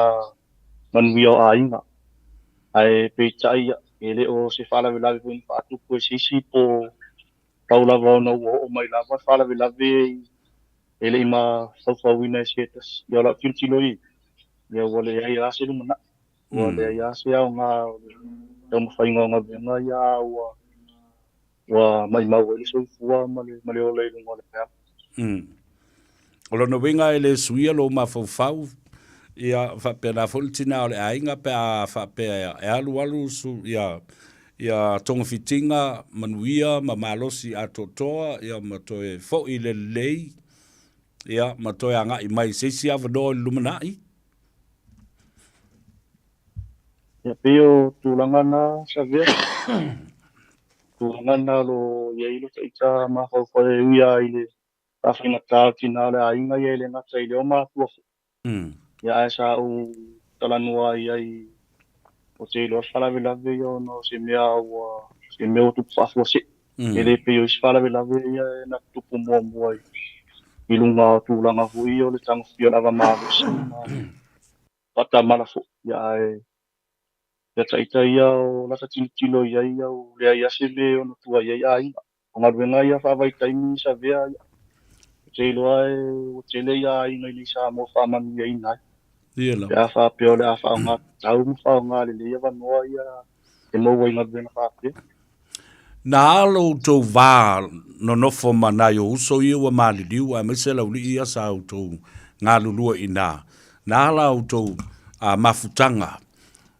manuia o aiga. Ae peitai, e le o se faalavelave foi na faatupu e se isi po tau lava ona ua oo mai lava le faalavelave e le i mafaufauina e se tasi. Ia o lau tilotilo i, ia ua leai lava se lumanai, ua leai lava se aoga o le taumafaiga o galuega ia a ua ua maimau ai le soifua ma le, ma le ola i luga o le ala. O lona uiga e le suia lou mafaufau, ia faapena foi le tina o le aiga pe a faapea e alu alu su, ia, ia togafitiga manuia ma malosi atoatoa ia ma toe foi le lelei ia ma toe agai mai i se isi avanoa i le lumanai. Ia pei o tulaga na Savea, tulaga na o lo o i ai lota ita mafaufau e ui lava i le faafaigata o tina o le aiga ia e le gata i lea o matua foi. Ia ae sa ou talanoa ai ai ou te iloa le faalavelave ia ona o se mea ua se mea ua tupu faafuasei. E le pei o isi faalavelave ia na tutupu muamua i luga o tulaga foi ia o le tagofia o le ava malosi ma faatamala foi. Ia ae ia taita ia o lata tilotilo i ai au leai lava se mea e ono tua i ai aiga. O galuega ia faavaitaimi sa avea ia. Ou te iloa e ua tele ia aiga i le i Samoa faamanuiaina ai. Ia lava. Pe a faapea o le a faaaoga tatau ma faaaoga lelei avanoa ia e maua i galuega faapea. Na a lo outou va nonofo ma nai o uso ia ua maliliu aemaise le aualii ia sa outou galulue i ina, na ala outou mafutaga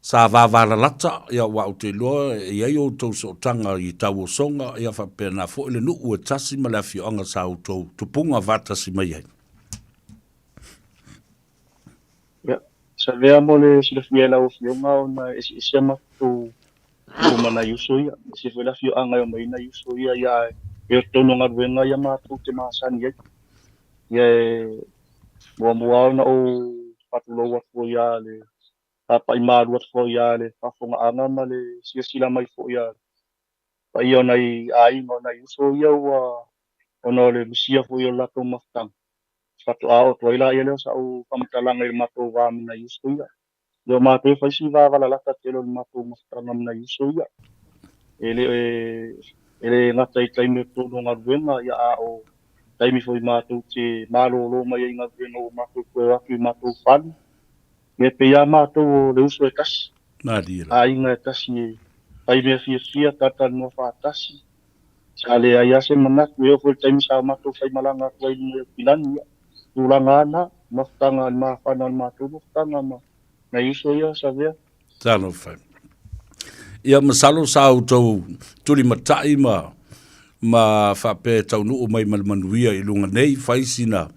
sa vavalalata, ia aua ou te iloa e i ai outou sootaga i tauosoga, ia faapena foi le nuu e tasi ma le afioaga sa outou tupuga faatasi mai ai. Ia, sa avea mo le silafia e lau Afioga ona e eseese a matou uma nai uso ia. Ese foi le afioaga e omai ai nai uso ia, ia ae e o totonu o galuega ia matou te masani ai. Ia e muamua ona ou faatulou atu foi ia le fapai malu atu foi ia le faafofogaaga ma le silasila mai foi a le paia o nai aiga o nai uso ia ua ona o le misia foi o le latou mafutaga. Faatoa oo atu ai laia lea o sa'u faamatalaga i le matou va ma nai uso ia. Ia o matou e fai si va valalata tele o le matou mafutaga ma nai uso ia. E le e le gata i taimi o totonu o galuega, ia a o taimi foi matou te malolo mai ai i galuega ua matou toe o atu i matou fale. Ia e pei lava matou o le uso e tasi, aiga e tasi e fai mea fiafia, talatalanoa faatasi. Sa leai lava se manatu, e oo foi i le taimi sa matou faimalaga atu ai i luga i Aukilani, ia, tulaga lava na, mafutaga, le mafana o le matou mafutaga ma nai uso ia, Savea. Talofa. Ia, masalo sa outou tulimatai ma ma faapea e taunuu mai ma le manuia i luga nei, fai sina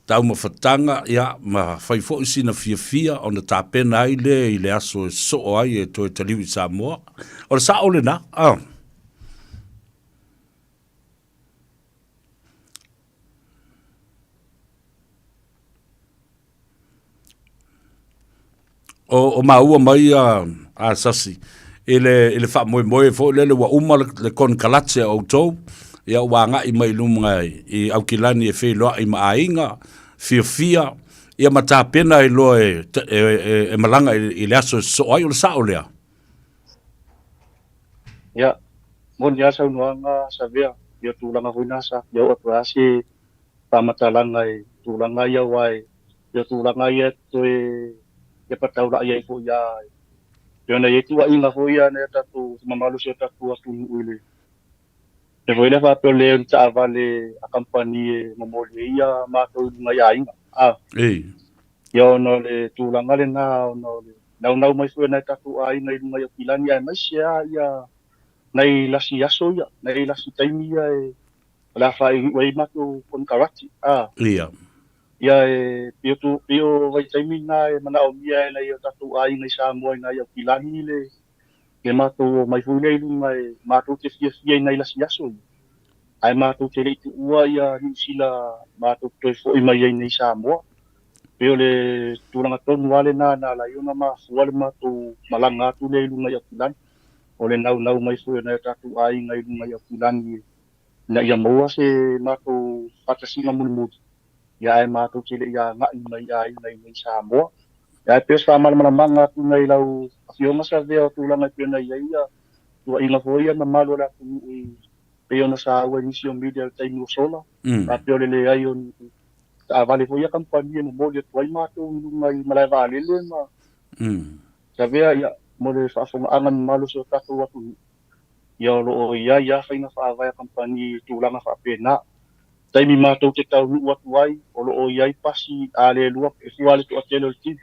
taumafataga, ia, ma fai foi sina fiafia ona tapena ai lea i le aso e sosoo ai e toe taliu i Samoa. O le sao lena, ah. O, o maua mai a, a Sasi i le, i le faamoemoe foi lele ua uma le, le konekarate a outou, ia ua agai mai i luma i Aukilani e feiloai ma aiga, fiafia, ia ma tapena ai loa e, e, e, e malaga i, i le aso e sosoo ai, o le sao lea? Ia, moni lava saunoaga Savea, ia tulaga foi na sa fia oo atu ai se faamatalaga i tulaga ia aua e ia tulaga ia e toe ia pataula'i ai foi a pei ona i ai tuuaiga foi ia nai a tatou mamalu o si o tatou atunuu i le mea foi lea faapea o le ni taavale a kamupani e momoli ai ia matou i luga i aiga a ia ona o le tulaga lena ona o le naunau mai foi o nai tatou aiga i luga i Aukilani aemaise lava ia nai lasi aso ia nai lasi taimi ia e o le a faaiuiu ai matou konekarate a Ia. Ia e pei o tu pei o vaitaimi na e manaomia e nai o tatou aiga i Samoa i nai Aukilani le le matou omai foi lea i luga e matou te fiafia i nai lasi aso ia ae matou te le i tuua ia Niu Sila matou te toe foi mai ai nei i Samoa. Pei o le tulaga tonu lava lena na ala ai ona mafua le matou malaga atu lea i luga i Aukilani. O le naunau mai foi o nai o tatou aiga i luga i Aukilani ina ia maua se matou faatasiga mulimuli, ia ae matou te le i agai mai i aiga i nei Samoa. Ia ae pei o se faamalamalamaga atu nei lau Afioga Savea o tulaga e pei ona i ai ia tuuaiga foi ia mamalu o le atunuu i pei ona saua i nisi o media i le taimi ua sola, faapea o le leai o ni taavale foi ia kamupani e momoli atu ai matou i luga i malae vaalele ma Savea, ia, mo le faafogaaga mamalu o si o tatou atunuu. Ia o lo o i ai lava faiga faavae a kamupani i tulaga faapena. Taimi matou te taunuu atu ai, o lo o i ai pasi a le lua, e fua le toatele o le timi.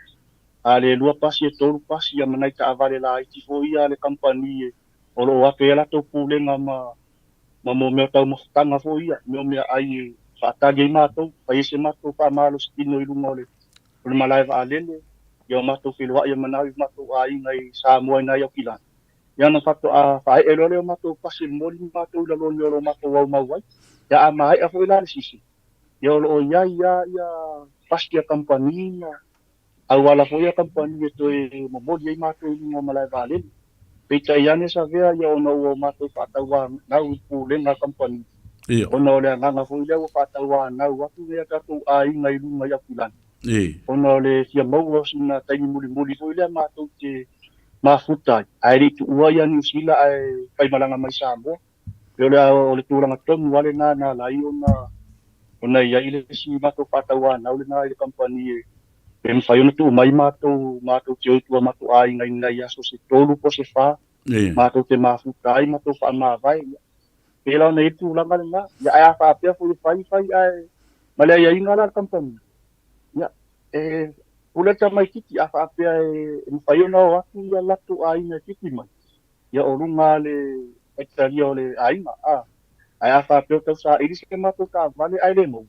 A le lua pasi e tolu pasi ia ma nai taavale laiti foi ia a le kamupani e o lo o ave ai a latou pulega ma ma mo mea taumafataga foi ia, mea o meaai e faatali ai matou, fai ai se matou faamalositino i luga o le o le malae vaalele, ia o matou feiloai e manao i matou aiga i Samoa i nai Aukilani. Ia ona faatoa faaee loa lea o matou pasi i le moli ma matou i laloni o lo matou aumau ai. Ia a maea foi la le sisi, ia o lo o i ai lava ia pasi a kamupani ma auala foi a kamupani e toe momoli ai matou i luga o malae vaalele. Peitai ane Savea, ia ona ua matou faatauanau i le pulega a kamupani, ona o le agaga foi lea ua faatauanau atu nei a tatou aiga i luga i Aukilani. Ona o le fia maua o sina taimi mulimuli foi lea matou te mafuta ai, ae le i tuua ia Niu Sila ae faimalaga mai Samoa. Pei o le o le tulaga tonu lava lena na ala ai ona ona i ai le isi matou faatauanau lena i le kamupani e pe mafai ona tuu mai matou matou te o i tua matou aiga i nai aso se tolu po o se fa matou te mafuta ai matou faamavae. Pei la ona i ai le tulaga lena. Ia ae a faapea foi e fai fai ae ma le aiaiga la a le kamupani, ia e pule le tamaitiiti a faapea e mafai ona o atu ia latou aiga e piki mai, ia o luga lava le faitalia o le aiga, a. Ae a faapea o tau saili se matou taavale ae le maua,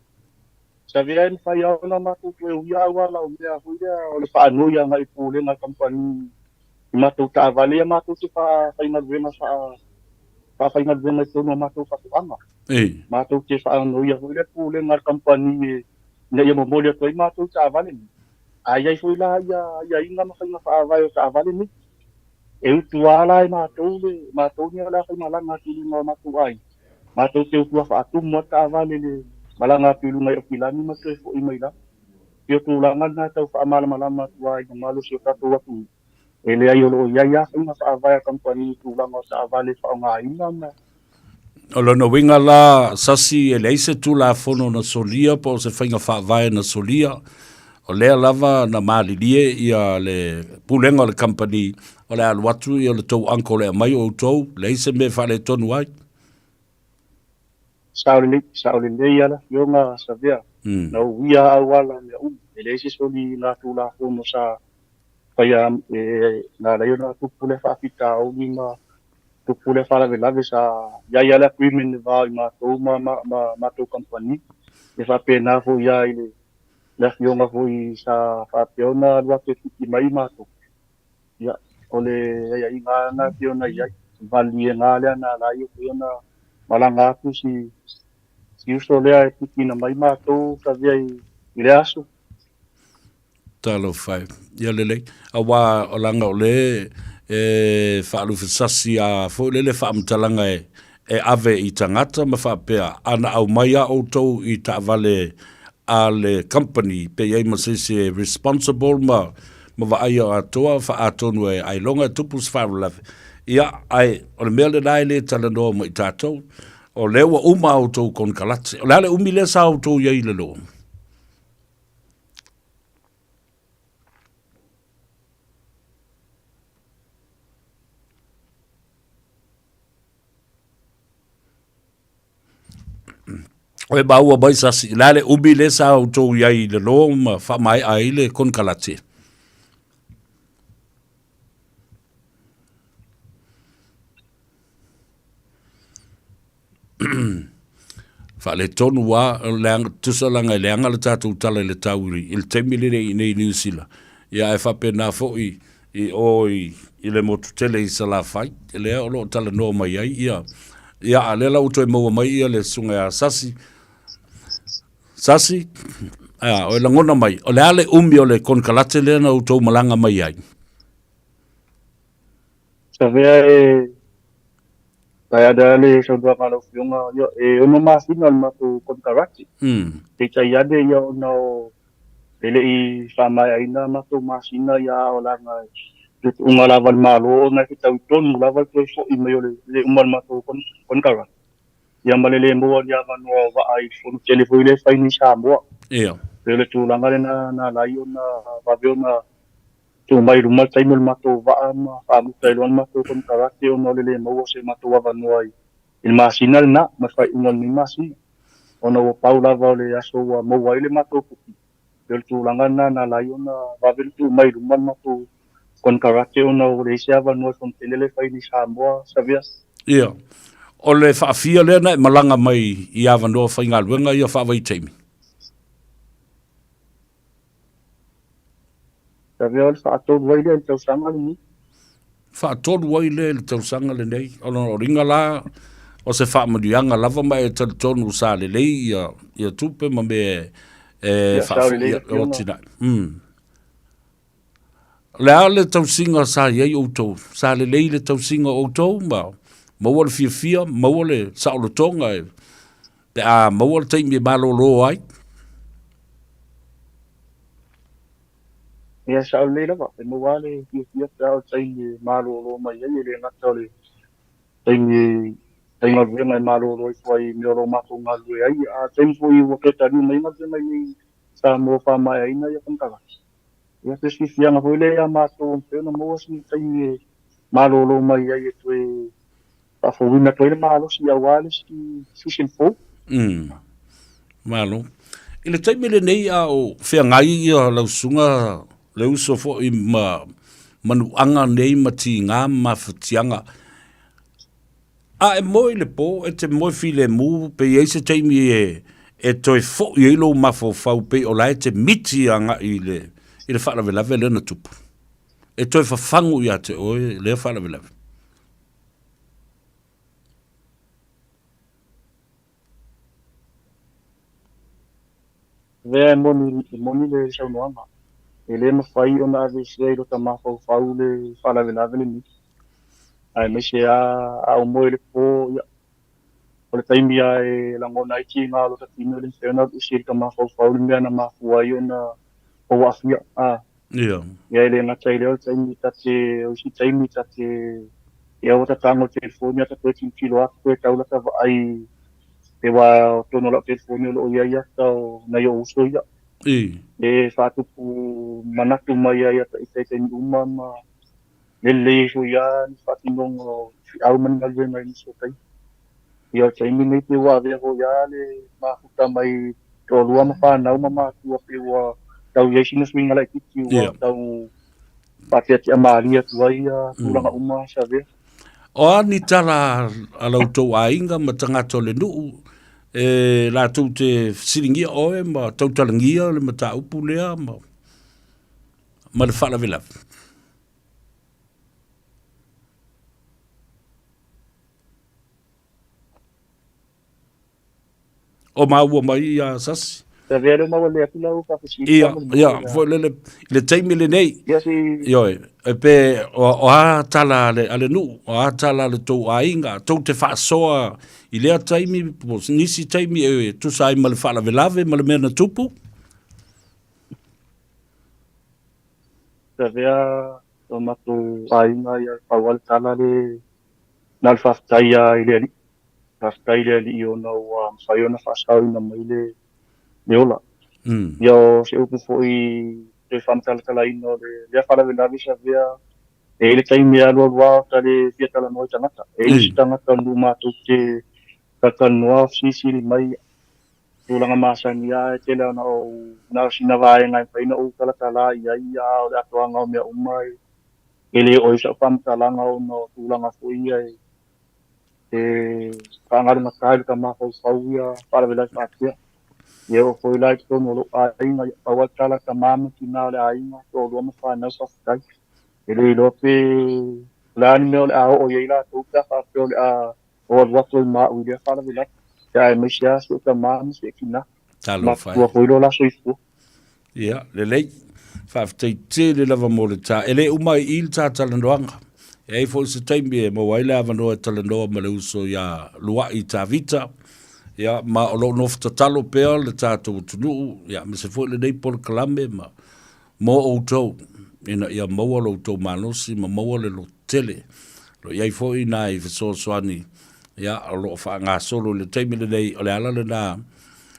savea e mafai lava ona matou toe uia auala o mea foi lea o le faanoi agai i pulega a le kamupani i matou taavale ia matou te faafaigaluega faafaigaluega i totonu o matou faatoaga. Matou te faanoia foi lea pulega a le kamupani ina ia momoli atu ai matou taavale nei. A i ai foi la ia aiaiga ma faiga faavae o taavale nei, e utu lava la e matou le matou nei o le a faimalaga atu i luga o matou aiga, matou te utua faatumu lava le taavale i le malaga atu i luga i Aukilani ma toe foi mai lalo. Pei o tulaga lena e tau faamalamalama atu ai i le mamalu o si o tatou atunuu, e leai o lo o i ai lava faiga faavae a kamupani i tulaga o taavale e faaaogaina ma. O lona uiga la, sasi e leai se Tulafono na solia po o se faiga faavae na solia, o lea lava na malilie ia le pulega o le kamupani o le a alu atu ia le tou uncle e aumai outou, leai se mea e faaletonu ai. Sao lelei, sao lelei lava le Afioga Savea, na uia lava auala mea uma, e leai se soli i nā Tulafono sa faia e na ala ai ona tupu lea faafitauli ma tupu lea faalavelave sa i ai lava le agreement i le va o i matou ma ma matou kamupani. E faapena foi lava i le le afioga foi sa faapea ona alu atu e piki mai matou. Ia, o le aiaiga lava lena e pei ona i ai. O le valiliega lea na ala ai foi ona malaga atu si si uso lea e pikiina mai matou sa avea i le aso. Talofa e. Ia lelei. Aua o leaga o le e faalufesasi a foi lele faamatalaga e e ave i tagata ma faapea ana aumai a outou i taavale a le company pe i ai ma se isi e responsible ma ma vaaia atoa faaatonu e ailoga e tupu se faalavelave. Ia, ae o le mea lena e le talanoa ma i tatou, o lea ua uma a outou konekarate. O le a le umi lea sa outou i ai i le loan? E maua mai sasi, le a le umi lea sa outou i ai i le loan ma faamaea ai le konekarate? Faaletonu lava, leaga, tusa leaga e leaga le tatou tala i le tau i le taimi lenei i inei i Niu Sila, ia ae faapena foi i o i le motu tele i Salafai, lea o lo o talanoa mai ai ia, ia a o lea la ua toe maua mai ia le susuga ia Sasi. Sasi, a, o e lagona mai, o le a le umi o le konekarate lea na outou malaga mai ai? Savea e tae ane le saunoaga a lau Afioga, ia, e ono masina o le matou konekarate. Peitai ane ia ona o e le i faamaeaina matou masina ia a o laga le tuuga lava a le Malo ona e fetaui tonu lava le toe foi mai o le le uma o le matou konekarate. Ia ma le le maua o ni avanoa o vaa i le fono tele foi lea e fai nei i Samoa. Ia. Pei o le tulaga lena na ala ai ona vave ona Tuu mai i luma le taimi o le matou vaa ma faamuta ai loa le matou konekarate ona o le le maua o se matou avanoa i le masina lena ma le faaiuga o lenei masina ona ua pau lava o le aso ua maua ai le matou puki. Pei o le tulaga lena na ala ai ona vave ona tuu mai i luma le matou konekarate ona ua leai se avanoa i Fonotele lea e fai nei i Samoa, Savea. Ia. O le faafia lea na e malaga mai i avanoa faigaluega ia faavaitaimi? Avea o le faatolu ai lea i le tausaga lenei. Faatolu ai lea i le tausaga lenei. O lona uiga la, o se faamanuiaga lava ma e talitonu sa lelei ia, ia tupe ma mea e Ia, sa lelei faafoi o atinae. Mm. O le a le tausiga sa i ai outou? Sa lelei le tausiga o outou ma maua le fiafia, maua le saolotoga e, pe a maua le taimi e malolo ai? Ia, sao lelei lava. E maua lava le fiafia pe a o le taimi e malolo mai ai, e le gata o le taimi e faigaluega e malolo ifo ai i mea o lo o matou galulue ai, a o le taimi foi ua toe taliu mai galuega i inei i Samoa faamaeaina ia konekarate. Ia, se fiafiaga foi lea ia matou e mafai ona maua sina taimi e malolo mai ai e toe. faafouina atu ai le malosi aua le isi season fou. Malo. I le taimi lenei a o feagai ia lau susuga le uso foi ma manuaga nei ma tiga ma mafatiaga, a e moe i le po e te moe filemu pe i ai se taimi e toe foi ai lou mafaufau pei o la e te miti agai i le i le faalavelave lea na tupu? E toe fafagu ia te oe lea faalavelave? Lea e moni, e moni le saunoaga. E le mafai ona aveesea i lota mafaufau le faalavelave lenei. Aemaise lava a ou moe i le po, ia, o le taimi lava e lagona ai tiga o lota tino e le mafai ona aluese i lota mafaufau le mea na mafua ai ona ou aafia. A. Ia e le gata i lea o le taimi ta te, o isi taimi ta te, ia ua tataga o le telefoni a ta toe tilotilo atu toe tau lata vaai pe ua o totonu o lau telefoni o lo o i ai ata o nai ou uso ia. E faatupu manatu mai ai ata i taimi uma ma le lelei ai foi lava ni faatinoga o feau ma ni galuega i nisi o taimi. Ia o le taimi lenei pei ua avea foi lava le mafuta mai toalua ma fanau ma matua pei ua tau i ai sina suiga laitiiti ua tau faateatea malie atu ai tulaga uma sa avea. O a ni tala a la outou aiga ma tagata o le nuu e latou te fesiligia oe ma tautalagia le mataupu lea ma le faalavelave? O maua mai ia Sasi. Avea lea maua le atu lau faafesili. Ia, ia, foi lele, i le taimi lenei. Ia si. Ioe, e pe, o a tala a le, a le nuu, o a tala a le tou aiga, tou te faasoa i lea taimi, po o nisi taimi e tusa ai ma le faalavelave ma le mea na tupu? Avea o matou aiga ia pau lava le tala le na o le faafetai lava i le Alii. Faafetai i le Alii ona ua mafai ona faasaoina mai le le ola. Ia o se upu foi toe faamatalatalaina o lea faalavelave sa avea e i ai le taimi e alualu lava ta le fia talanoa i tagata. E i ai isi tagata o le nuu matou te talatalanoa fesilisili mai tulaga masani lava e tele ona ou na o sina vaega e mafai ona ou talatala i ai a o le atoaga o mea uma e le oo i ai sau faamatalaga ona o tulaga foi ia e faagalugata ai le mafaufau ia faalavelave faapea. Ia oo foi la i totonu o lou aiga, ia pau lava le tala tama ma tina o le aiga, toalua ma fanau faafetai. E le iloa pe o le a ni mea o le a oo i ai latou pe a faapea o le a o alu atu ai ma au i lea faalavelave. Ia aemaise lava si ou tama ma si ou tina. Talofa e. Matua foi lo la soifua. Ia, lelei. Faafetai tele lava mo le ta. E le uma ai i i le ta talanoaga. E i ai foi se taimi e maua ai le avanoa e talanoa ma le uso ia Luai Tavita. Ia, ma o lo o nofo tatalo pea le tatou atunuu, ia, aemaise foi lenei polokalame ma mo outou, ina ia maua lo outou malosi ma maua le lototele. O lo o i ai foi nai fesoasoani, ia, o lo o faagasolo i le taimi lenei, o le ala lena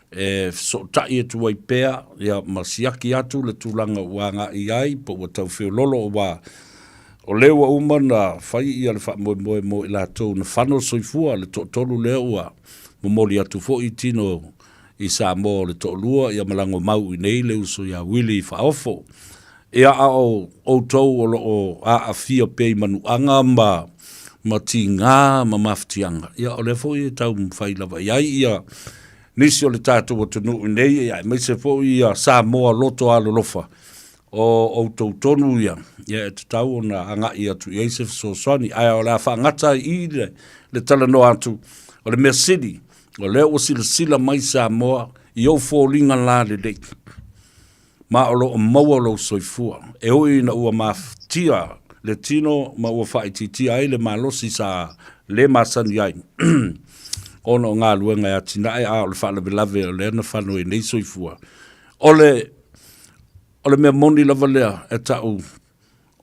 e fesootai atu ai pea, ia, ma siaki atu le tulaga ua agai i ai, po ua tau feololo, aua o lea ua uma ona fai ia le faamoemoe mo i latou na fano le soifua, le toatolu lea ua momoli atu foi tino i Samoa o le toalua, ia ma lagomau i inei le uso ia Willie Faaofo. Ia a o outou o lo o aafia pea i manuaga ma ma tiga ma mafatiaga, ia o lea foi e taumafai lava i ai ia nisi o le tatou atunuu i inei, ia aemaise foi ia Samoa loto alolofa, o outou tonu ia, ia e tatau ona agai atu i ai se fesoasoani. Ae o le a faagata ai i i le, le talanoa atu, o le mea sili, o lea ua silasila mai Samoa i ou foliga lalelei, ma o lo o maua lou soifua, e ui ina ua mafatia le tino ma ua faaitiitia ai le malosi sa le masani ai ona o galuega e atinae, a o le faalavelave o lea na fano ai nei soifua. O le, o le mea moni lava lea e ta'u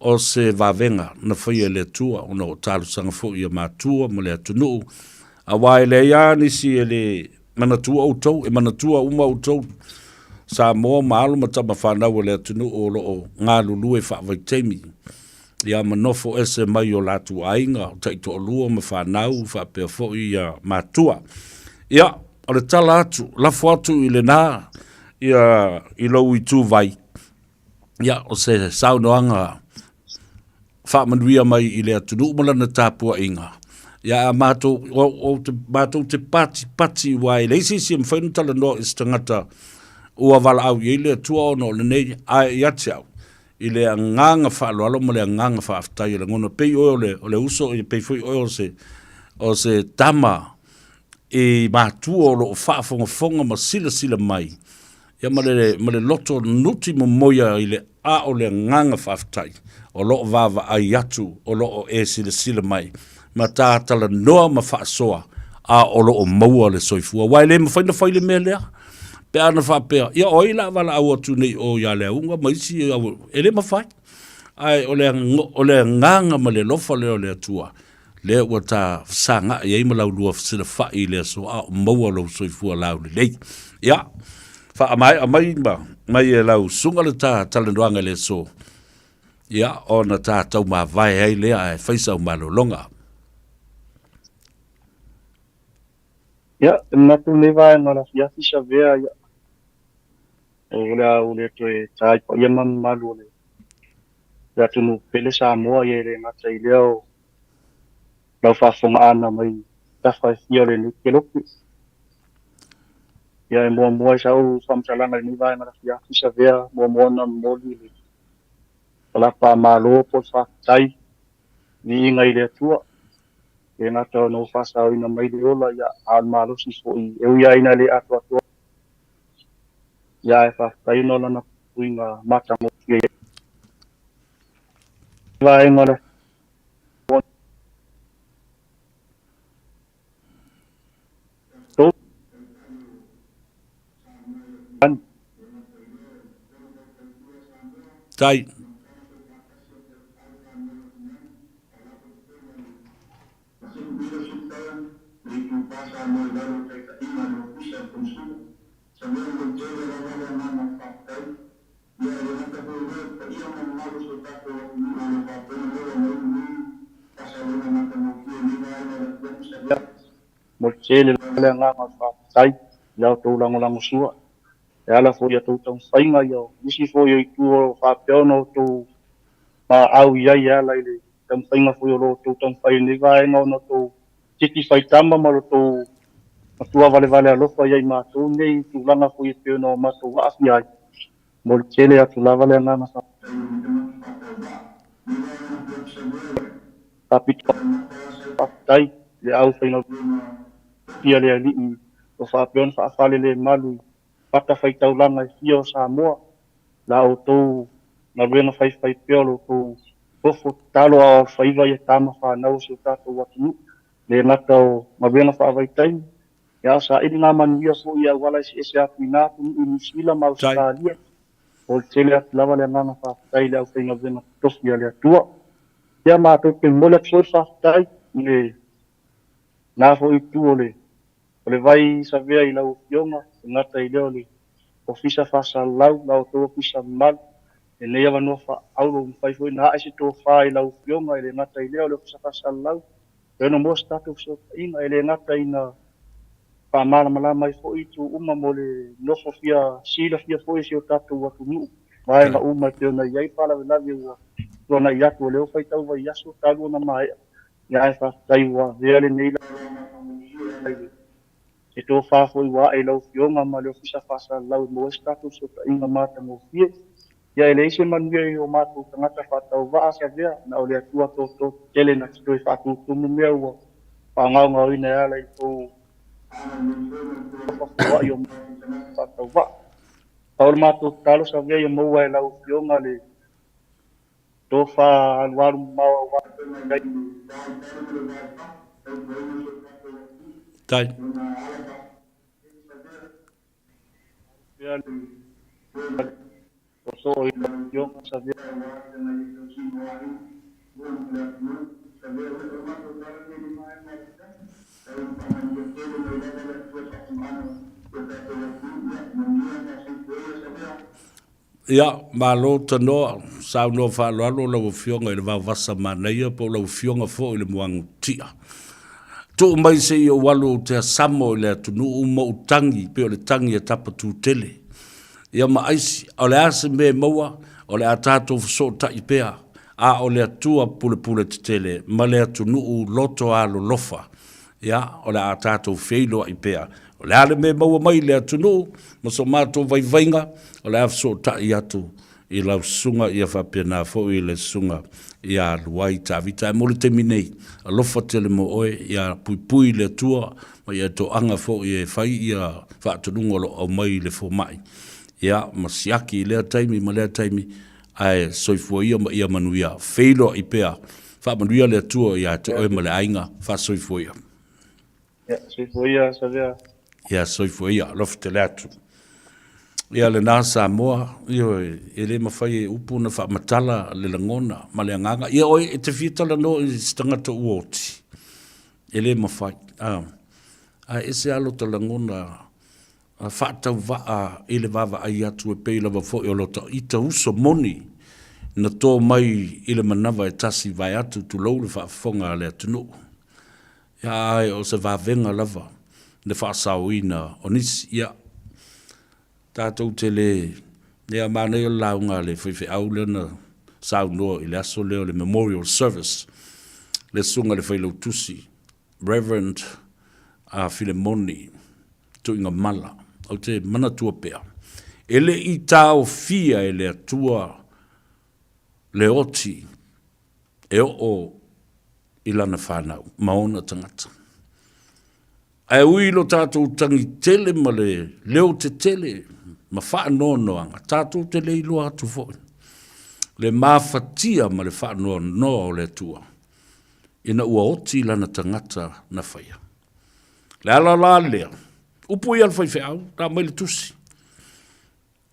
o se vavega na faia e le Atua ona o talosaga foi a matua ma le atunuu, aua e leai lava nisi e le manatua outou, e manatua uma outou Samoa ma alo ma tama fanau a le atunuu o lo o galulue faavaitaimi. ia ma nofo ese mai o latou aiga, o taitoalua ma fanau faapea foi ia matua. Ia, o le tala atu, lafo atu i lena ia i lou ituvai, ia o se saunoaga faamanuia mai i le atunuu ma lana tapuaiga. Ia a matou, o, o te, matou te patipati aua e leai se isi e mafai ona talanoa i se tagata ua valaau i ai le Atua ona o lenei, ae ia te au, i le agaga faaaloalo ma le agaga faafetai e lagona pei oe o le, o le uso, e pei foi oe o se, o se tama i matua o lo o faafogafoga ma silasila mai, ia ma le, ma le loto nuti momoia i le a o le agaga faafetai o lo o vaavaai atu o lo o e silasila mai ma ta talanoa ma faasoa a o lo o maua le soifua. Aua e le mafai ona fai le mea lea pe a na faapea, ia o ai la valaau atu nei o ia Leauga ma isi, e le mafai. Ae o le, o le agaga ma le alofa lea o le Atua, lea ua ta fesagai ai ma laulua fesilafai i le aso a o maua lou soifua laulelei. Ia, faamaea mai ma mai e lau susuga le ta talanoaga i le aso, ia, ona ta taumavae ai lea ae fai sau malologa. Ia, e manatu lenei vaega o le afiafi Savea, ia, o le a ou le toe ta i paia ma mamalu o le atunuu pele Samoa, ia e le gata i lea o lau faafofogaaga mai tafa e fia o lenei kelope. Ia e muamua i sau faamatalaga i lenei vaega o le afiafi Savea, muamua ona momoli le palapa malo po o le faafetai viiga i le Atua, e le gata ona ua faasaoina mai le ola, ia, a o le malosi foi e ui lava ina le atoatoa, ia ae faafetai ona o lana puipuiga matagofie i vaega o le Tai. Mo le tele le agaga o le faafetai i la outou lagolagosua, e ala foi i a outou taumafaiga, ia o nisi foi o itu o lo o faapea ona outou maau i ai e ala i le taumafaiga foi o lo outou taumafai i lenei vaega ona outou titi faitama ma lo outou matua valevale alofa ia i matou nei i tulaga foi e pei ona o matou aafia ai. Mo le tele atu lava le agaga faapito faafetai i le aufaigaluega a le Alii o faapea ona faafalelemalu i fatafaitaulaga e fia o Samoa, la outou galuega faifaipea o lo outou nofo tatalo a o alofaiva ia tama fanau o si o tatou atunuu, le gata o galuega faavaitaimi, ia a o saili ngā manuia foi i auala eseese atu i nā atunuu i Niu Sila ma Ausetalia. O le tele atu lava le agaga faafetai i le aufaigaluega totofi a le Atua. Ia matou te momoli atu foi le faafetai i le na foi itu o le o le vai savea i lau Afioga, e gata i lea o le Ofisa Faasalalau, la outou Ofisa mamalu, lenei avanoa faaauro ua mafai foi ona ae se tofa i lau Afioga, e le gata i lea o le Ofisa Faasalalau, e ono maua se tatou fesootaiga, e le gata ina faamalamalama ai foi itu uma mo le nofo fia silafia foi e si o tatou atunuu, vaega uma e pei ona i ai faalavelave ua tuanai atu, o lea ua faitau vaiaso talu ona maea. Ia ae faafetai ua avea lenei i le se tofa foi ua ae i lau Afioga ma le Ofisa Faasalalau e maua ai se tatou fesootaiga matagofie. Ia e leai se manuia i o matou tagata faatauvaa Savea, na o le Atua toto tetele na te toe faatutumu mea ua faagaogaoina e ala i tou faafouai o matou faatauvaa. Pau le matou tatalo Savea ia maua e lau Afioga le Tofa alualu mamao aua tai. Tai. Ia, malo tanoa, saunoa faaaloalo lau Afioga i le Vaovasa Manaia po o lau Afioga foi i le Muagututia. Tuu mai se i ou alu ou te asamo i le atunuu ma ou tagi pei o le tagi a Tapatutele. Ia ma aisi, o le a se mea e maua, o le a tatou fesootai pea, a o le Atua pulepule tetele ma le atunuu loto alolofa, ia, o le a tatou feiloai pea. O le a le mea e maua mai i le atunuu ma so matou vaivaiga, o le a fesootai atu i lau susuga ia faapena foi i le susuga ia Luai Tavita. Ae mo le taimi nei, alofa tele mo oe, ia puipui le Atua ma ia toaga foi e fai ia faatonuga o lo o aumai i le fomai, ia ma siaki i lea taimi ma lea taimi, ae soifua ia ma ia manuia. Feiloai pea, faamanuia le Atua ia te oe ma le aiga, faasoifua ia. Ia, soifua ia, Savea. Ia, soifua ia, alofa tele atu. Ia, lena Samoa, ioe, e le mafai e upu ona faamatala le lagona ma le agaga. Ia, oe, e te fia talanoa i se tagata ua oti, e le mafai. A, ae ese lava lota lagona faatauvaa i le vaavaai atu e pei lava foi o lota ita uso moni na to mai i le manava e tasi vaeatu tulou le faafofoga a le atunuu. Ia, ae o se vavega lava le faasaoina o nisi. Ia, tatou te le, ia, manaia le lauga a le faifeau lea na saunoa i le aso lea o le memorial service, le susuga i le failautusi, Reverend a Filemoni Tuigamala. Ou te manatua pea, e le i taofia e le Atua le oti e oo i lana fanau ma ona tagata. Ae ui i lo tatou tagi tele ma le leo tetele ma faanoanoaga, tatou te le iloa atu foi le mafatia ma le faanoanoa o le Atua ina ua oti lana tagata na faia. Le ala la lea, upu ia a le faifeau, na aumai le tusi.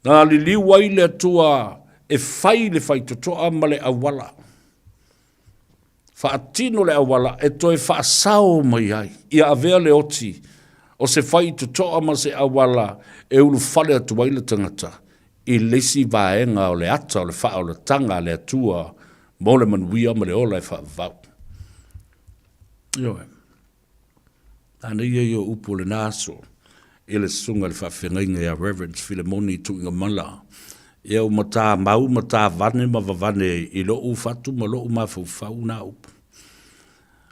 Na liliu ai le Atua e fai le faitotoa ma le auala. Faatino le auala e toe faasao mai ai, ia avea le oti o se faitotoa ma se auala e ulufale atu ai le tagata i le isi vaega o le ata o le faaolataga a le Atua mo le manuia ma le ola e faavavau. Ioe. Manaia ia o upu o lena aso i le susuga i le faafeagaiga ia Reverend Filemoni Tuigamala. Ia ua matamau ma tavane ma vavane i lou fatu ma lou mafaufau na upu.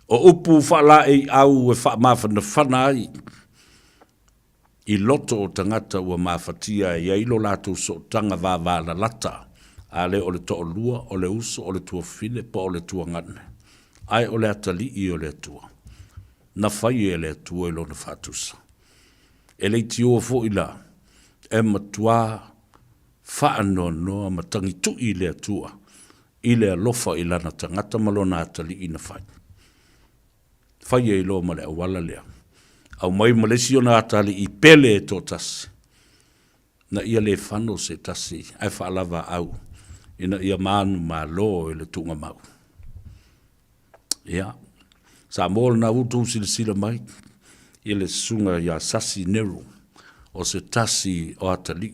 O upu faalaeiau e faamafanafana ai i loto o tagata ua mafatia e i ai lo latou sootaga vavalalata, a le o le toalua, o le uso, o le tuafafine, po o le tuagane, ae o le atalii o le Atua, na fai e le Atua i lona faatusa. E leitioa foi la e matuā faanoanoa ma tagituʻi le Atua i le alofa i lana tagata ma lona atalii na fai. Fai ai loa ma le auala lea. Aumai ma le isi ona atalii pele e toatasi, na ia le fano se tasi ae faalavaau ina ia manumalo i le tuugamau. Ia, Samoa lena ua outou silasila mai i le susuga ia Sasi Nero, o se tasi o atalii,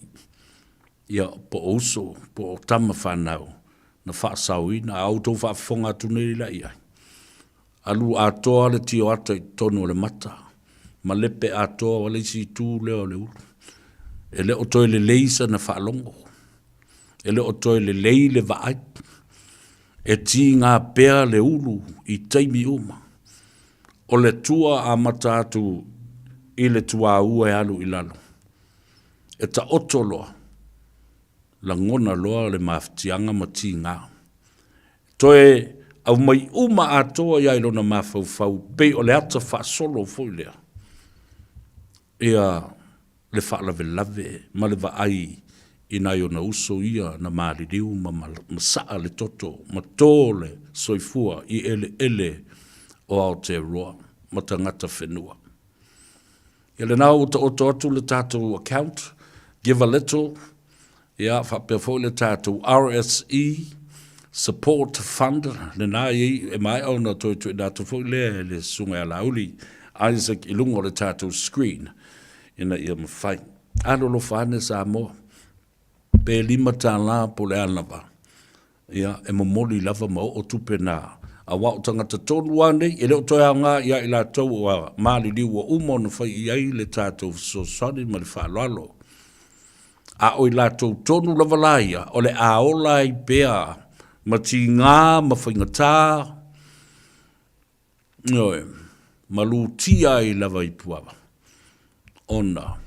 ia, po o uso, po o tama fanau na faasaoina, a outou faafofoga atu nei la i ai. Alu atoa le tioata i totonu o le mata, ma lepe atoa le isi itu lea o le ulu. E le o toe lelei sana faalogo, e le o toe lelei le vaai, e tiga pea le ulu i taimi uma. O le tua amata atu i le tuaua e alu i lalo, e taoto loa, lagona loa le mafatiaga ma tiga. Toe aumai uma atoa ia i lona mafaufau pei o le ata faasolo foi lea ia le faalavelave ma le vaai i nai ona uso ia na maliliu ma masaa le toto ma to le soifua i eleele o Aotearoa ma tagata whenua. Ia lena ua taoto atu le tatou account, give a little, Ia, faapea foi le tatou RSE Support Fund, lena e i ai, e maea ona toe tuuina atu foi lea e le Susuga ia Laauli Isaac i luga o le tatou screen ina ia mafai. Alolofa ane Samoa. pe $5 po o le a lava, ia, e momoli lava ma oo tupe na, aua o tagata tonu lava nei, e le o toe aoga ia i latou ua maliliu ua uma ona fai i ai le tatou fesoasoani ma le faaaloalo. A o i latou tonu lava la ia, o le a ola ai pea ma tiga ma faigata, Ioe, ma lutia ai lava i Puava, ona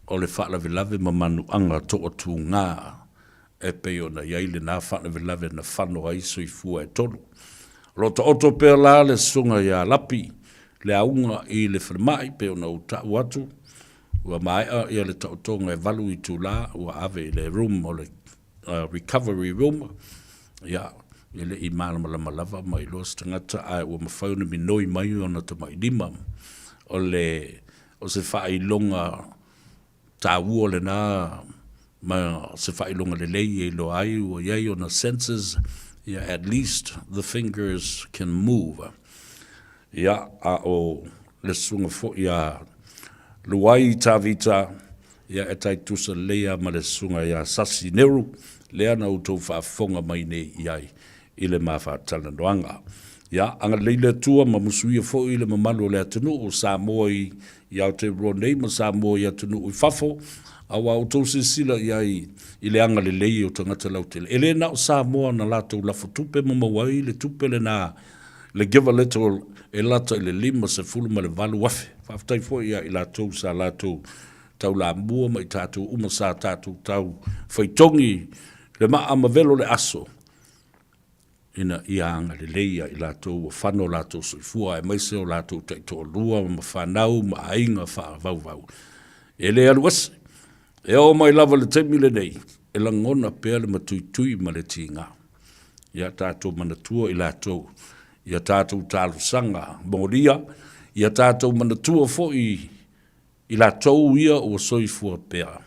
o le faalavelave ma manuaga toatuga e pei ona i ai lena faalavelave na fano ai soifua e tolu. O lo o taoto pea la le susuga ia Lapi le auga i le falemai pei ona ou tau atu, ua maea ia le taotoga e 8 itula ua ave i le room o le recovery room, ia, e le i malamalama lava ma iloa se tagata, ae ua mafai ona minoi mai ona tamailima. O le, o se faailoga taua lena ma se faailoga lelei e iloa ai ua i ai ona senses, ia, at least the fingers can move. Ia, a o le susuga foi a Luai Tavita, ia e tai tusa lelei lava ma le susuga ia Sasi Neru, lea na outou faafofoga mai nei i ai i le ma faatalanoaga. Ia, agalelei le Atua ma musuia foi le mamalu o le atunuu o Samoa i Aotearoa nei ma Samoa i atunuu i fafo, aua outou silasila i ai i le agalelei o tagata lautele. E le na o Samoa na latou lafo tupe ma maua ai le tupe lena le Give a Little e lata i le $58,000. Faafetai foi ia i latou sa latou taulamua ma i tatou uma sa tatou tau faitogi le maa ma velo le aso ina ia agalelei ia i latou ua fano o latou soifua aemaise o latou taitoalua ma fanau ma aiga faavauvau. E le alu ese. E oo mai lava i le taimi lenei, e lagona pea le matuitui ma le tiga. Ia tatou manatua i latou, ia tatou talosaga molia, ia tatou manatua foi i latou ia ua soifua pea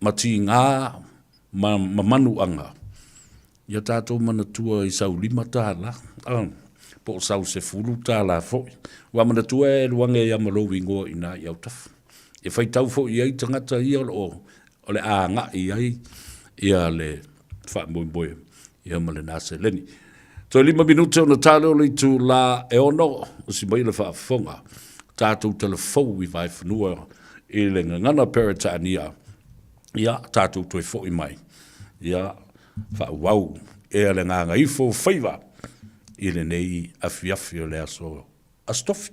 ma tiga ma manuaga, ia tatou manatua i sau $5 po o sau $10 foi. Ua manatua e alu ane ai lava ma lou igoa i ina i autafa. E faitau foi i ai tagata ia o lo o o le a agai i ai ia le faamoemoe ia ma lena seleni. Toe 5 minute ona ta lea o le itula e 6, usi mai le faafofoga, tatou talafou i Vaefanua i le gagana Peretania, ia tatou toe foi mai, ia faaauau ea le gagaifo o faiva i lenei afiafi o le aso Aso Tofi.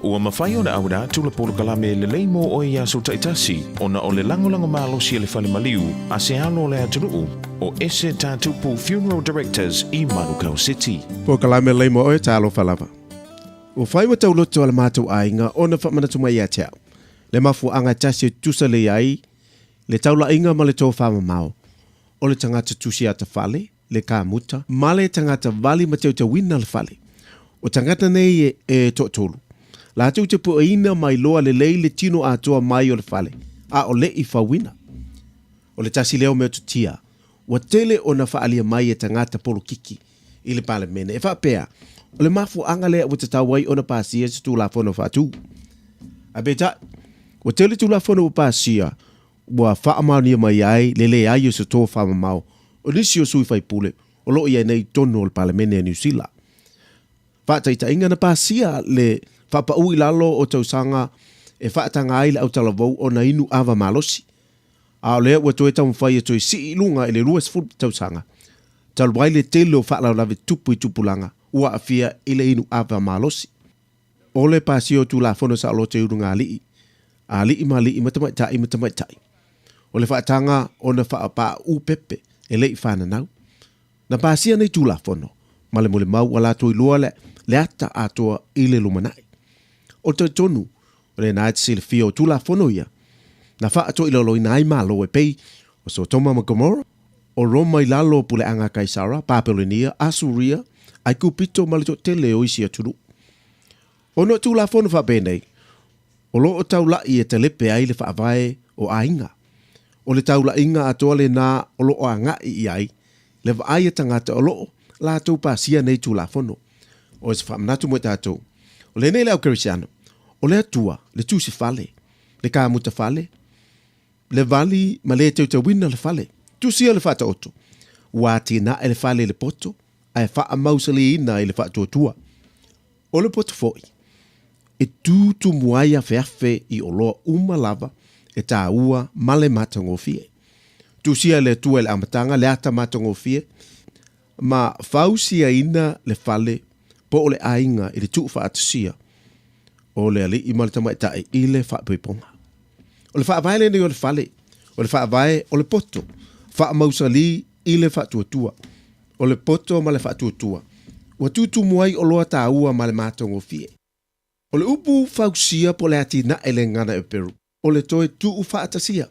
Ua mafai ona auina atu le polokalame lelei mo oe i aso taitasi ona o le lagolago malosi a le Fale Maliu a se alo o le atunuu o Ese Tatupu Funeral Directors i Manukau City. Polokalame lelei mo oe, talofa lava. Ua whai ua tauloto a le mātou aiga ona whaamanatu mai ia te au. Le mafuaaga e tasi e tutusa lelei ai le taulaiga ma le tofamamao o le tagata tusi ata fale, le kamuta, ma le tagata vali ma teuteuina le fale. O tagata nei e, e toatolu. Latou te pueina mai loa lelei le tino atoa mai o le fale, a o leʻi fauina. O le tasi lea o mea tutia, ua tele ona faaalia mai e tagata polokiki i le Palemene e faapea, o le mafuaaga lea ua tatau ai ona pasia se Tulafono faatu. Ae peitai, ua tele Tulafono ua pasia, ua faamaonia mai ai le leai o se tofamamao o nisi o sui faipule o lo o i ai nei i totonu o le Palemene a Niu Sila. Faataitaiga, na pasia le faapau i lalo o tausaga e faataga ai le autalavou ona inu ava malosi, a o lea ua toe taumafai e toe sii i luga i le 20 tausaga, talu ai le tele o faalavelave tupu i tupulaga ua aafia i le inu ava malosi. O le pasia o Tulafono Saoloto i Ulugalii, alii ma alii ma tamaitai ma tamaitai. O le faataga ona faapaauu pepe e le i fananau. Na pasia nei Tulafono ma le molimau ua latou iloa le le ata atoa i le lumanai. O le talitonu, o lena e te silafia o Tulafono ia na faatoilaloina ai Malo e pei o Sotoma ma Gomora, o Roma i lalo o puleaga a Kaisara, Papelonia, Asuria, Aikupito ma le toatele o isi atunuu. Ona o Tulafono faapenei, o lo o taulaʻi e talepe ai le faavae o aiga. O le taulaʻiga atoa lena o lo o agaʻi i ai le vaai a tagata o lo o latou pasia nei Tulafono. O se faamanatu mo i tatou, o lenei le au Kerisiano, O le Atua, le tusi fale, le kamuta fale, le vali ma le teuteuina le fale. Tusia le faataoto, ua atinae le fale i le poto, ae faamausaliina i le faatuatua. O le poto foi, e tutumu ai afeafe i oloa uma lava e taua ma le matagofie. Tusia e le Atua i le amataga le ata matagofie, ma fausiaina le fale po o le aiga i le tuufaatasia o le alii ma le tamaitai i le faaipoipoga. O le faavae lenei o le fale, o le faavae o le poto, faamausali i le faatuatua. O le poto ma le faatuatua, ua tutumu ai oloa taua ma le matagofie. O le upu fausia po o le atinae le gagana Eperu, o le toe tuufaatasia.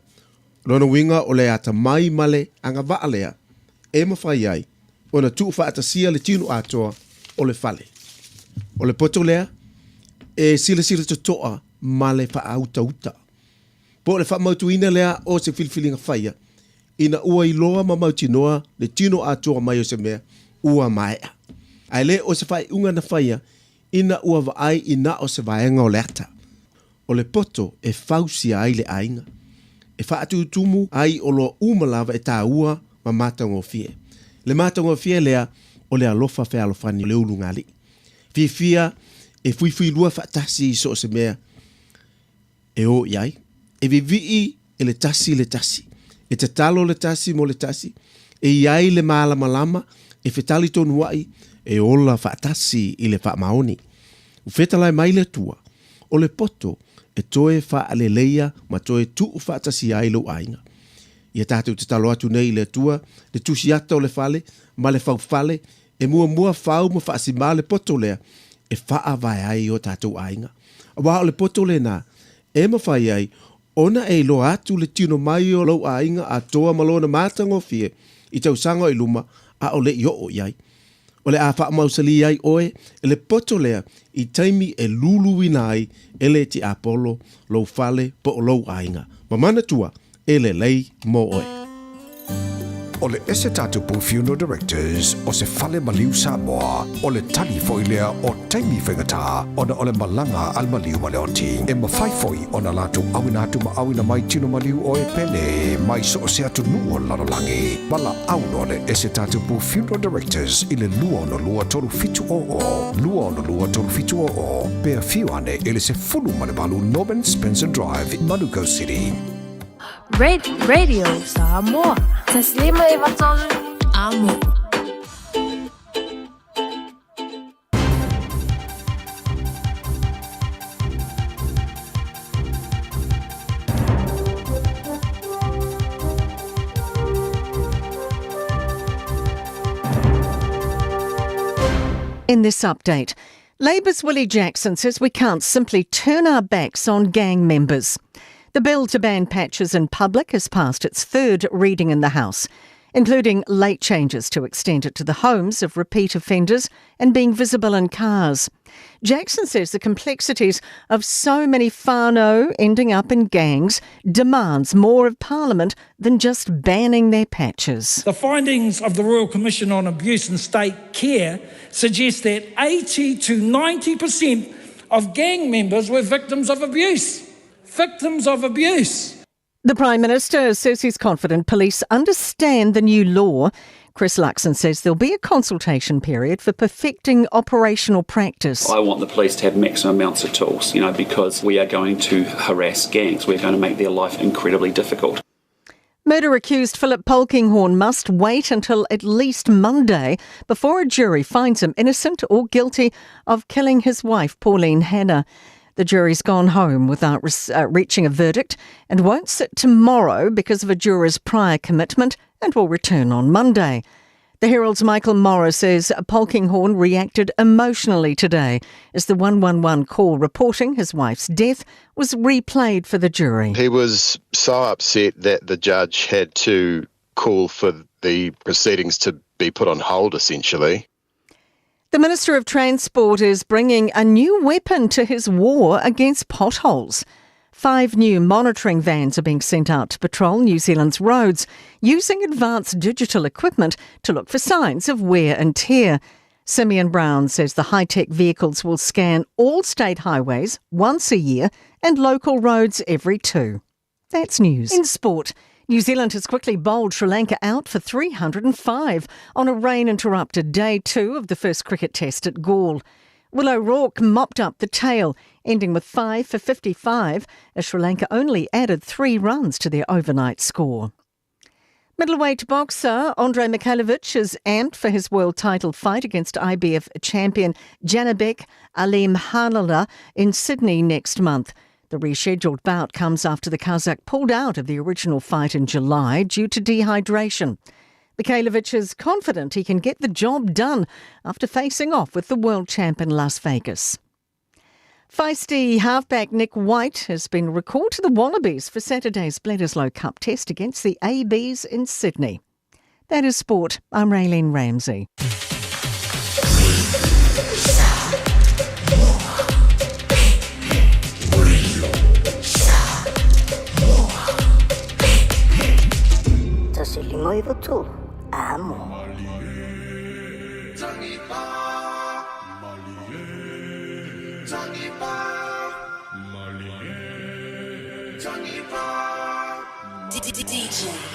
O lona uiga o le atamai ma le agavaa lea e mafai ai ona tuufaatasia le tino atoa o le fale. O le poto lea e silasila totoa ma le faautauta. Po o le faamautuina lea o se filifiliga faia ina ua iloa ma mautinoa le tino atoa mai o se mea ua maea. Ae le o se faaiuga na faia ina ua vaai i na o se vaega o le ata. O le poto e fausia ai le aiga, e faatutumu ai oloa uma lava e taua ma matagofie. Le matagofie lea o le alofa fealofani o le ulugalii. Fiafia e fuifuilua faatasi i so o se mea e o i ai, e vivii e le tasi le tasi, e tatalo le tasi mo le tasi, e i ai le malamalama, e fetali tonu ai, e ola faatasi i le faamaoni. Ua fetalai mai le Atua, o le poto e toe faaleleia ma toe tuufaatasia ai lou aiga. Ia tatou tatalo atu nei i le Atua, le tusiata o le fale ma le faufale, e muamua fau ma faasimā le poto lea e faavae ai o tatou aiga. Aua o le poto lena e mafai ai ona e iloa atu le tino mai o lou aiga atoa ma lona matagofie i tausaga o i luma a o le i oo i ai. O le a faamausali ai oe e le poto lea i taimi e luluina ai e le tiapolo lou fale po o lou aiga. Ma manatua, e lelei mo oe. O le Ese Tatupu Funeral Directors o se fale maliu Samoa, o le tali foi lea o taimi faigata ona o le malaga a le maliu ma le oti. E mafai foi ona latou auina atu ma auina mai tino maliu o e pele mai so o se atunuu o le lalolagi. Valaau loa le Ese Tatupu Funeral Directors i le 262 3700, 262 3700, pe afio ane i le 18 Norman Spencer Drive, Manukau City. Radio Samoa. Taslima e vatolu amo. In this update, Labour's Willie Jackson says we can't simply turn our backs on gang members. The bill to ban patches in public has passed its third reading in the House, including late changes to extend it to the homes of repeat offenders and being visible in cars. Jackson says the complexities of so many whānau ending up in gangs demands more of Parliament than just banning their patches. The findings of the Royal Commission on Abuse and State Care suggest that 80 to 90% of gang members were victims of abuse. Victims of abuse. The Prime Minister says he's confident police understand the new law. Chris Luxon says there'll be a consultation period for perfecting operational practice. I want the police to have maximum amounts of tools, you know, because we are going to harass gangs. We're going to make their life incredibly difficult. Murder accused Philip Polkinghorne must wait until at least Monday before a jury finds him innocent or guilty of killing his wife, Pauline Hanna. The jury's gone home without reaching a verdict and won't sit tomorrow because of a juror's prior commitment and will return on Monday. The Herald's Michael Morris says Polkinghorne reacted emotionally today as the 111 call reporting his wife's death was replayed for the jury. He was so upset that the judge had to call for the proceedings to be put on hold, essentially. The Minister of Transport is bringing a new weapon to his war against potholes. 5 new monitoring vans are being sent out to patrol New Zealand's roads using advanced digital equipment to look for signs of wear and tear. Simeon Brown says the high tech vehicles will scan all state highways once a year and local roads every two. That's news. In sport, New Zealand has quickly bowled Sri Lanka out for 305 on a rain interrupted day two of the first cricket test at Galle. Will O'Rourke mopped up the tail, ending with 5 for 55 as Sri Lanka only added three runs to their overnight score. Middleweight boxer Andrei Mikhailovich is amped for his world title fight against IBF champion Janibek Alimkhanuly in Sydney next month. The rescheduled bout comes after the Kazakh pulled out of the original fight in July due to dehydration. Mikhailovich is confident he can get the job done after facing off with the world champ in Las Vegas. Feisty halfback Nick White has been recalled to the Wallabies for Saturday's Bledisloe Cup test against the ABs in Sydney. That is sport. I'm Raylene Ramsey. Amo. DJ.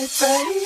Sorry.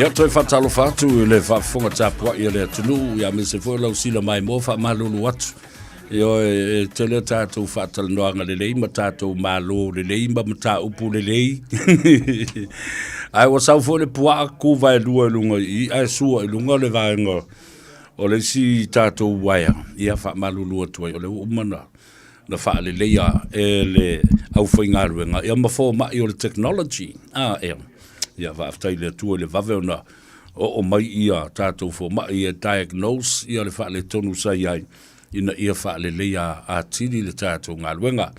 Ia, toe faatalofa atu i le faafofoga tapuai a le atunuu, ia aemaise foi o lau sila maimoa faamalulu atu. Ioe, e tele a tatou faatalanoaga lelei ma tatou malo lelei ma mataupu lelei. Ae ua sau foi le puaa ku vaelua i luga i i, ae sua i luga le vaega o le isi tatou uaea. Ia faamalulu atu ai, o lea ua uma ona na faaleleia e le aufaigaluega ia ma fomai o le technology. A, ea. Ia faafetai i le Atua i le vave ona oo mai ia tatou fomai e diagnose ia le faaletonu sa i ai ina ia faaleleia atili le tatou galuega.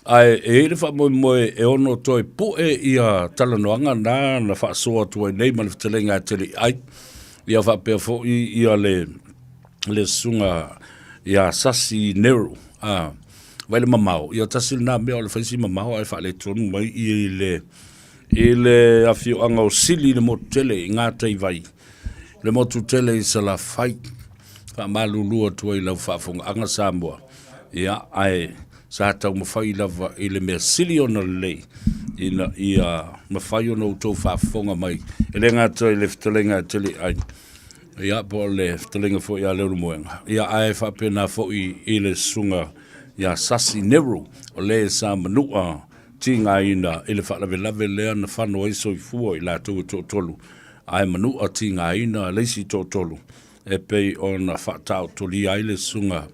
Ae e i ai le faamoemoe e ono toe pue ia talanoaga na na faasoa atu ai nei ma le fetalaiga a Teliai, ia faapea foi ia le le susuga ia Sasi Nero, a, vai le mamao, ia tasi lena mea o le fai si mamao ae faaletonu mai i le i le afioaga o Sili i le motu tele i Gataivai, le motu tele i Salafai. Faamalulu atu ai i lau faafofogaaga Samoa, ia, ae sa taumafai lava i le mea sili ona lelei ina ia mafai ona outou faafofoga mai, e le gata i le fetalaiga a Teliai, ia, po o le fetalaiga foi ia Leulumoega, ia, ae faapena foi i le susuga ia Sasi Nero, o le sa manua tigaina i le faalavelave lea na fano ai soifua i latou e toatolu, ae manua tigaina le isi toatolu e pei ona faataotolia ai le susuga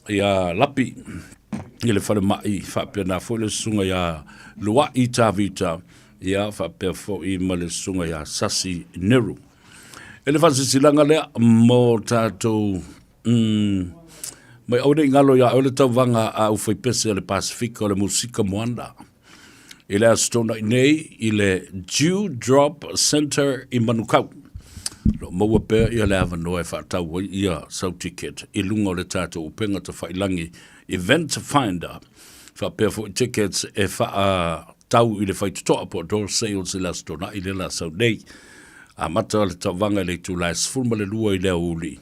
ia Lapi i le falemai, faapena foi le susuga ia Luai Tavita, ia faapea foi ma le susuga ia Sasi Neru. E le faasilasilaga lea mo tatou mai aua ne i galo ia oe le tauvaga a aufaipese a le Pasefika o le Musika Moana i le Aso Toonai nei i le Dew Drop Centre i Manukau. Lo o maua pea ia le avanoa e faatau ai ia sau ticket i luga o le tatou upega tafailangi Event Finder. Faapea foi tickets e faatau i le faitotoa po o door sales i le Aso Toonai lea o le a sau nei. Amata le tauvaga i le itula e 12 i le aoauli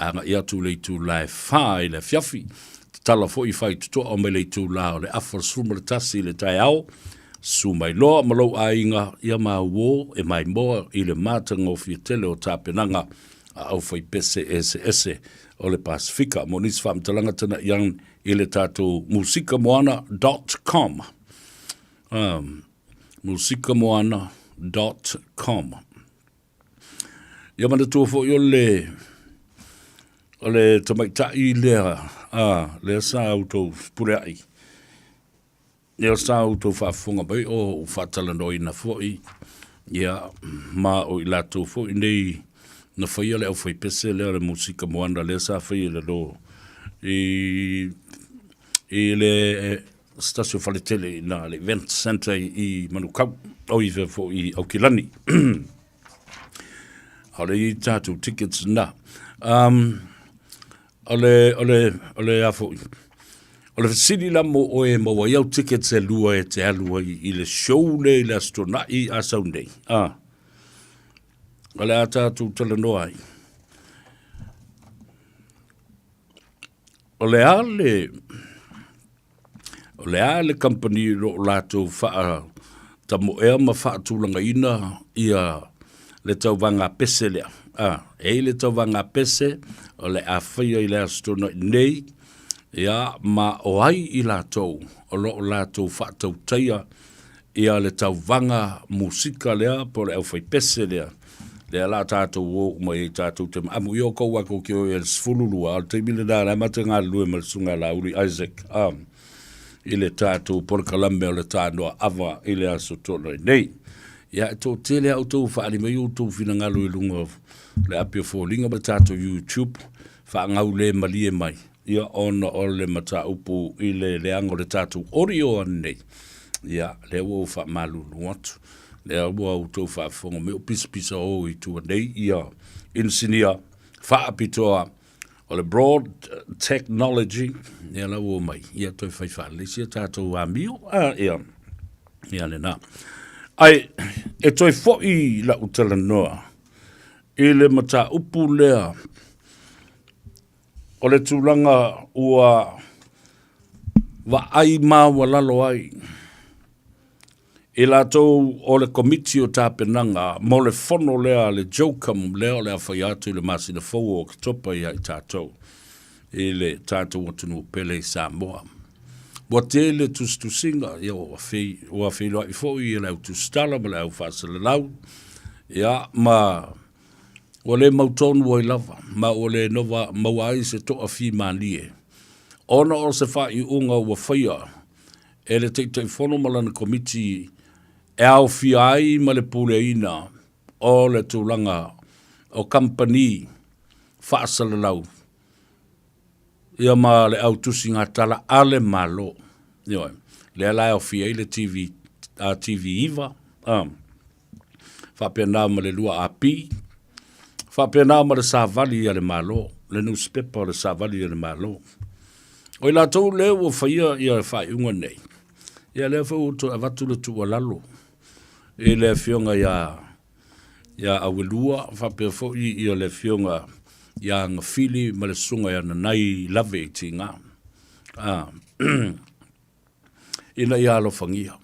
agai atu i le itula e 4 i le afiafi. Tatala foi faitotoa mai le itula o le afa 11 i le taeao. Susu mai loa ma lou aiga ia maua e maimoa i le matagofie tele o tapenaga a aufaipese eseese o le Pasefika. Mo nisi faamatalaga tana'i an i le tatou musikamoana.com. Um, musikamoana.com. Ia manatua foi o le o le tamaitai lea a lea sa outou fepuleai lea sa outou faafofoga mai o ou faatalanoaina foi ia ma o i latou foi nei na faia le aufaipese lea o le musika moana lea sa faia i lalo i i le se tasi o faletele i ina le event centre i Manukau, o i fea foi i Aukilani. Aole i tātou tickets na. Um, o le, o le, o le a foi. O le fesili la mo oe e maua ai au tickets e lua e te alu ai i le show le i le Aso Toonai a sau nei. Ah. O le a tātou talanoa ai. O le a le, o le a le kamupani o lo o latou faatamoea ma faatulagaina ia le tauvaga pese lea. A, e i ai le tauvaga pese o le a faia i le Aso Toonai nei, ia, ma o ai i latou o lo o latou faatautaia ia le tauvaga musika lea po o le aufaipese lea, lea la tatou o uma i ai tatou te maamu. Ia o kou a kou ke o i le 12, a o le taimi lena la e matou galulue ma le Susuga ia Laauli Isaac a i le tatou polokalame o le Tanoa Ava i le Aso Toonai nei. Ia e toatele a outou faaali mai outou finagalo i luga o le api o foliga ma le tatou YouTube, faagaulemalie mai. Ia, ona o le mataupu i le leaga o le tatou audio ananei, ia, lea ua ou faamalulu atu, lea ua outou faafofoga mai o pisapisa o i tua nei ia inisinia faapitoa o le Broad Technology, ia la ua omai, ia toe fai faalelei sia tatou amio, a, ia, ia lena. Ae, e toe foi lau talanoa i le mataupu lea, O le tulaga ua vaai maualalo ai I latou o le Komiti o Tapenaga mo le fono lea a le JOCOM lea o le a faia atu i le masina fou o Oketopa ia i tatou i le tatou atunuu pele i Samoa. Ua tele tusitusiga, ia ua fei, ua feiloai foi le au tusitala ma le au faasalalau, ia ma ua le mautonu ai lava, ma ua le nova maua ai se toafimalie ona o se faaiuga ua faia e le Taitaifono ma lana Komiti e aofia ai ma le puleaina o le tulaga o kamupani faasalalau ia ma le au tusigatala a le Malo. Ioe, lea la e aofia ai le TV, a TV9, a, faapena ma le 2AP, faapena ma le Savali a le Malo, le nusipepa o le Savali a le Malo. O i latou lea ua faia ia faaiuga nei, ia lea foi ua toe avatu le tuualalo i le afioga ia ia Auelua faapea foi ia le afioga ia Gafili ma le susuga ia Nanai Lave i Tiga. Ah. ina ia alofagia.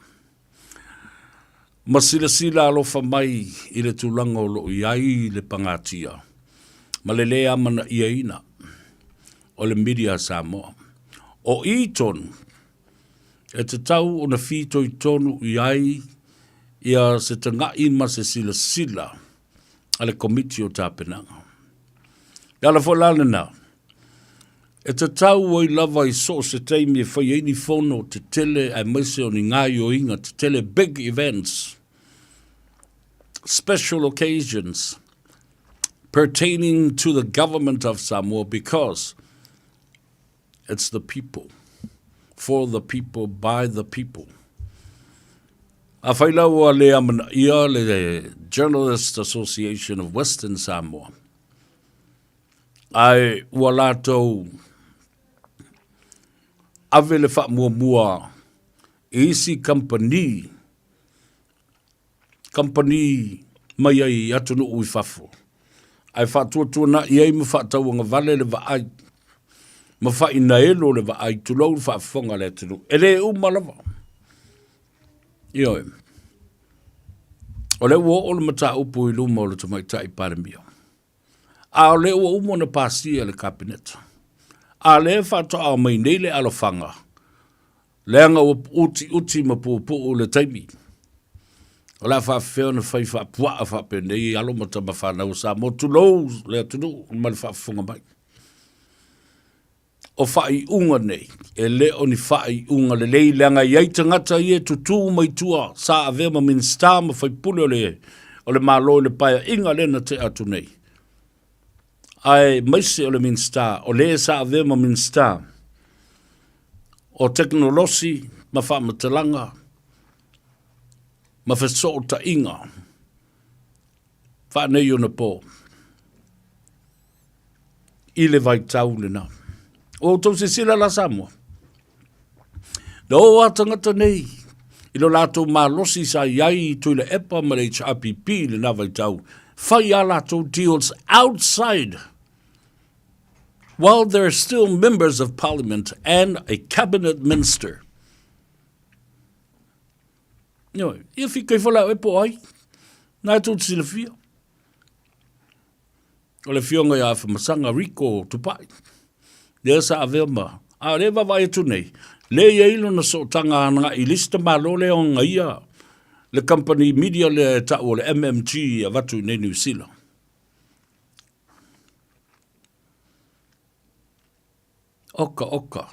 Ma silasila alofa mai i le tulaga o lo o i ai le pagatia ma le lē amanaiaina o le media a Samoa. O i tonu e tatau ona fitoitonu i ai ia se taga'i ma se silasila a le Komiti o Tapenaga. E ala foi la lena, e tatau ai lava i so o se taimi e fai ai ni fono tetele aemaise o ni gaoioiga tetele, big events, special occasions pertaining to the government of Samoa because it's the people, for the people, by the people. Afai la ua le amanaia le Journalist Association of Western Samoa, ae ua latou ave le faamuamua i isi kamupani, kamupani mai ai i atunuu i fafo, ae faatuatuanai ai ma faatauagavale le vaai, ma faainaelo le vaai, tulou le faafofoga a le atunuu. E le uma lava. Ioe. O lea ua oo le mataupu i luma o le Tamaitai Palemia. A o lea ua uma ona pasia e le Kapeneta. A lea faatoa mai nei le alofaga, leaga ua utiuti ma puupuu le taimi. O le a faafefea ona fai faapuaa faapenei alo ma tama fanau a Samoa, tulou le atunuu ma le faafofoga mai. O faaiuga nei, e le o ni faaiuga lelei leaga e i ai tagata ia e tutū mai tua sa avea ma Minisita ma faipule o le, o le Malo i le paeaiga lea na tea atu nei. Aemaise o le Minisita, o le sa avea ma Minisita o Tekonolosi ma Faamatalaga ma Fesootaiga faaneionapo i le vaitau lena. Ua outou silasila la Samoa, na o a tagata nei i lo latou malosi sa i ai i Tuilaepa ma le HRPP i lena vaitau, fai a latou deals outside while they're still members of parliament and a cabinet minister. Ioe, ia fika ifo la oe po o ai. Na e tou te silafia. O le afioga ia Afamasaga Rico Tupai. Lea sa avea ma, a o lea e vaavaai atu nei, lea e i ai lona sootaga agai i le isi tamālo lea e agaia le company media lea e tau o le MMG e avatu i inei Niu Sila. Oka oka,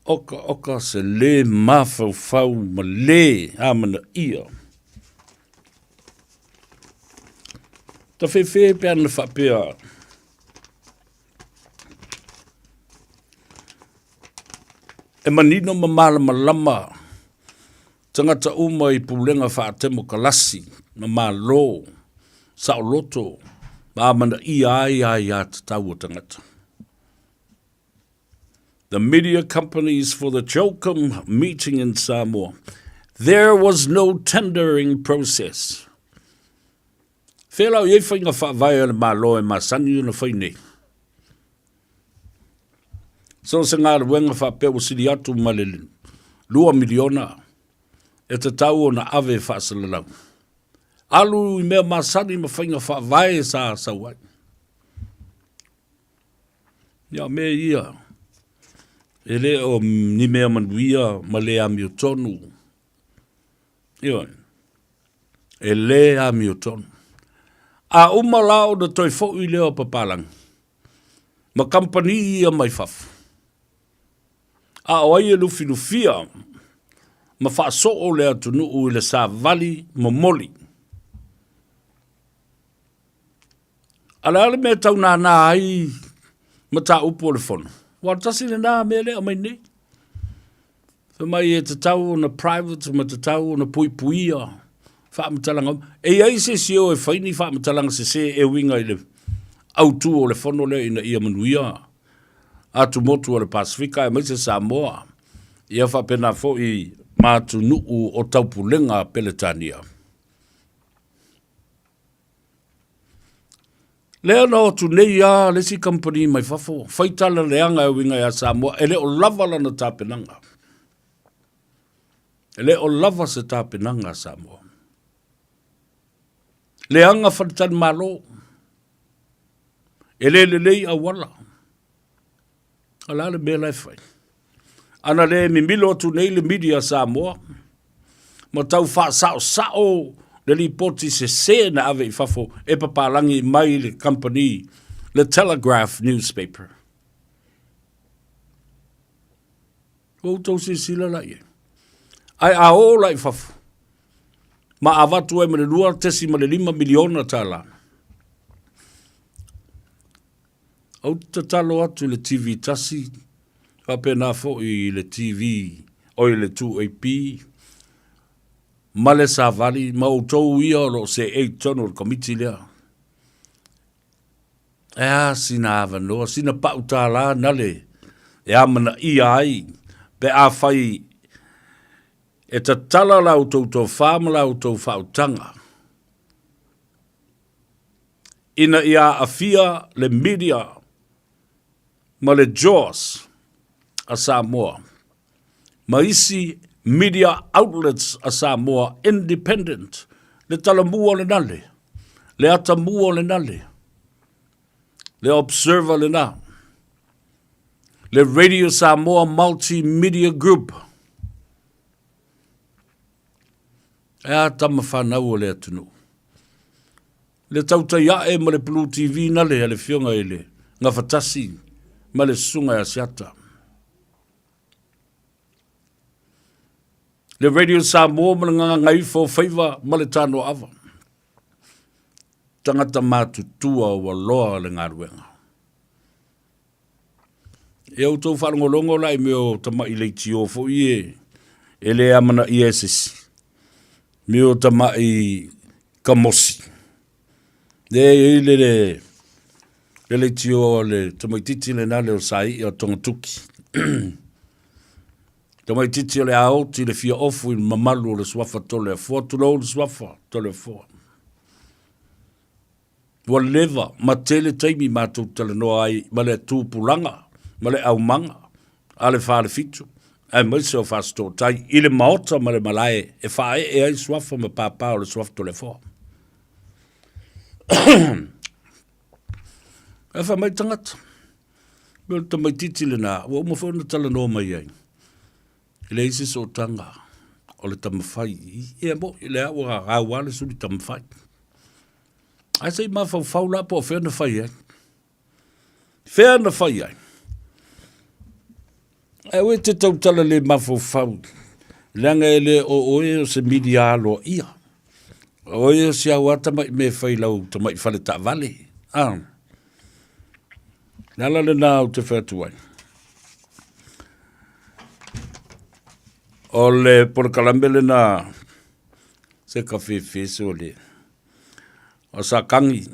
oka oka se lē mafaufau ma lē amanaia. Tafefe pe ana faapea e manino ma malamalama tagata uma i pulega faatemokalasi ma Malo saoloto ma amanaia ai aiatatau a tagata. The media companies for the CHOGM meeting in Samoa. There was no tendering process. Whea la o iai whainga whaavae a le Malo e masani ona whai nei. So se galuega faapea ua sili atu ma le 2 miliona. E tatau ona ave e faasalalau. Alu i mea masani ma faiga faavae sa sau ai. Ia, o mea ia, e le o ni mea manuia ma le amiotonu. Ioe. E le amiotonu. A uma la ona toe foi lea o papalagi ma kamupani ia mai fafo, a o ai e lufilufia ma faasoo le atunuu i le savali momoli. A o le a le mea e tau nānā ai mataupu o le Fono? Aua o le tasi lenā mea lea e aumai nei. Fai mai e tatau ona private ma tatau ona puipuia faamatalaga uma. E i ai se isi e o e fai ni faamatalaga sese e uiga i le autu o le Fono lea ina ia manuia atumotu o le Pasefika aemaise Samoa, ia faapena foi ma atunuu o Taupulega Peletania. Lea na o atu nei lava le isi kamupani mai fafo, fai tala leaga e uiga ia Samoa, e le o lava lana tapenaga. E le o lava se tapenaga a Samoa. Leaga faletalimalo, e le lelei auala. O le a le mea la e fai? Ana le mimilo atu nei le media a Samoa ma tau faasaosao le lipoti sese na ave i fafo e papalagi mai le kamupani le Telegraph newspaper. Ua outou silasila la i ai. Ae a o la i fafo, ma avatu ai ma le $2.5 miliona tala. Ou te tatalo atu i le TV tasi, faapena foi i le TV, oi le 2AP, ma le Savali, ma outou ia o lo o seei i totonu o le komiti lea. E a sina avanoa, sina pau tālā nale e amanaia ai pe afai e tatala la outou tofā ma la outou faautaga ina ia aafia le media ma le jaws a Samoa ma isi media outlets a Samoa independent, le talamua o le nale, le atamua o le nale, le Observer lena, le Radio Samoa Multimedia Group. E a tama fanau o le atunuu. Le tautai ae ma le Blue TV nale a le Afioga i le Gafatasi ma le Susuga ia Asiata. Le Radio Samoa ma le Gagagaifo o Faiva ma le Tanoaava. Tagata matutua ua loa le galuega. Ia outou faalogologo la i mea o tama'i leitio foi e, e le amanaia e se isi. Mea o tama'i kamosi. Lea e i ai le, le, le leitio a le tamaitiiti lena le o Saia o Togatuki. Tamaitiiti o le aoti le fia ofu i le mamalu o le suafa Toleafoa. Tulou le suafa Toleafoa. Ua leva ma tele taimi matou talanoa ai ma le tupulaga ma le aumaga a le Falefitu aemaise o Fasitootai i le maota ma le malae e faaee ai suafa ma pāpā o le suafa Toleafoa. Ae fai mai le tagata, o le tamaitiiti lena, ua uma foi ona talanoa mai ai. E leai se sootaga o le tamafai ia moni lea ua gau le suli tamafai. Ae se i mafaufau la po o fea na fai ai. Fea na fai ai. Ae ue te tautala le mafaufau, leaga e le o oe o se milia aloaia. O oe o si au a tamai mea e fai lau tamai fale taavale. Ah. Le ala lena ou te fai atu ai. O le polokalame lena se ka fefe o le o sa kangi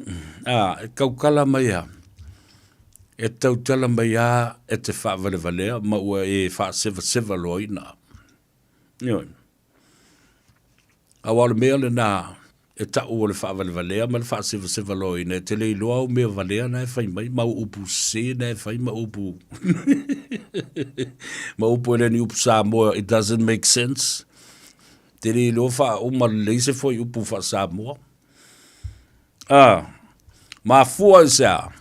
a e taukala mai a e tautala mai a e te faavalevalea ma ua e faasevaseva loaina. Ioe. Aua o le mea lena e tau o le faavalevalea ma le faasevasevaloaina, e te le iloa au mea valea na e fai mai, ma au upu sese na e fai, ma upu ma upu e le ni upu Samoa, it doesn't make sense. Te le iloa faauma lelei se fuaiupu faa-Samoa. A, mafua i se a?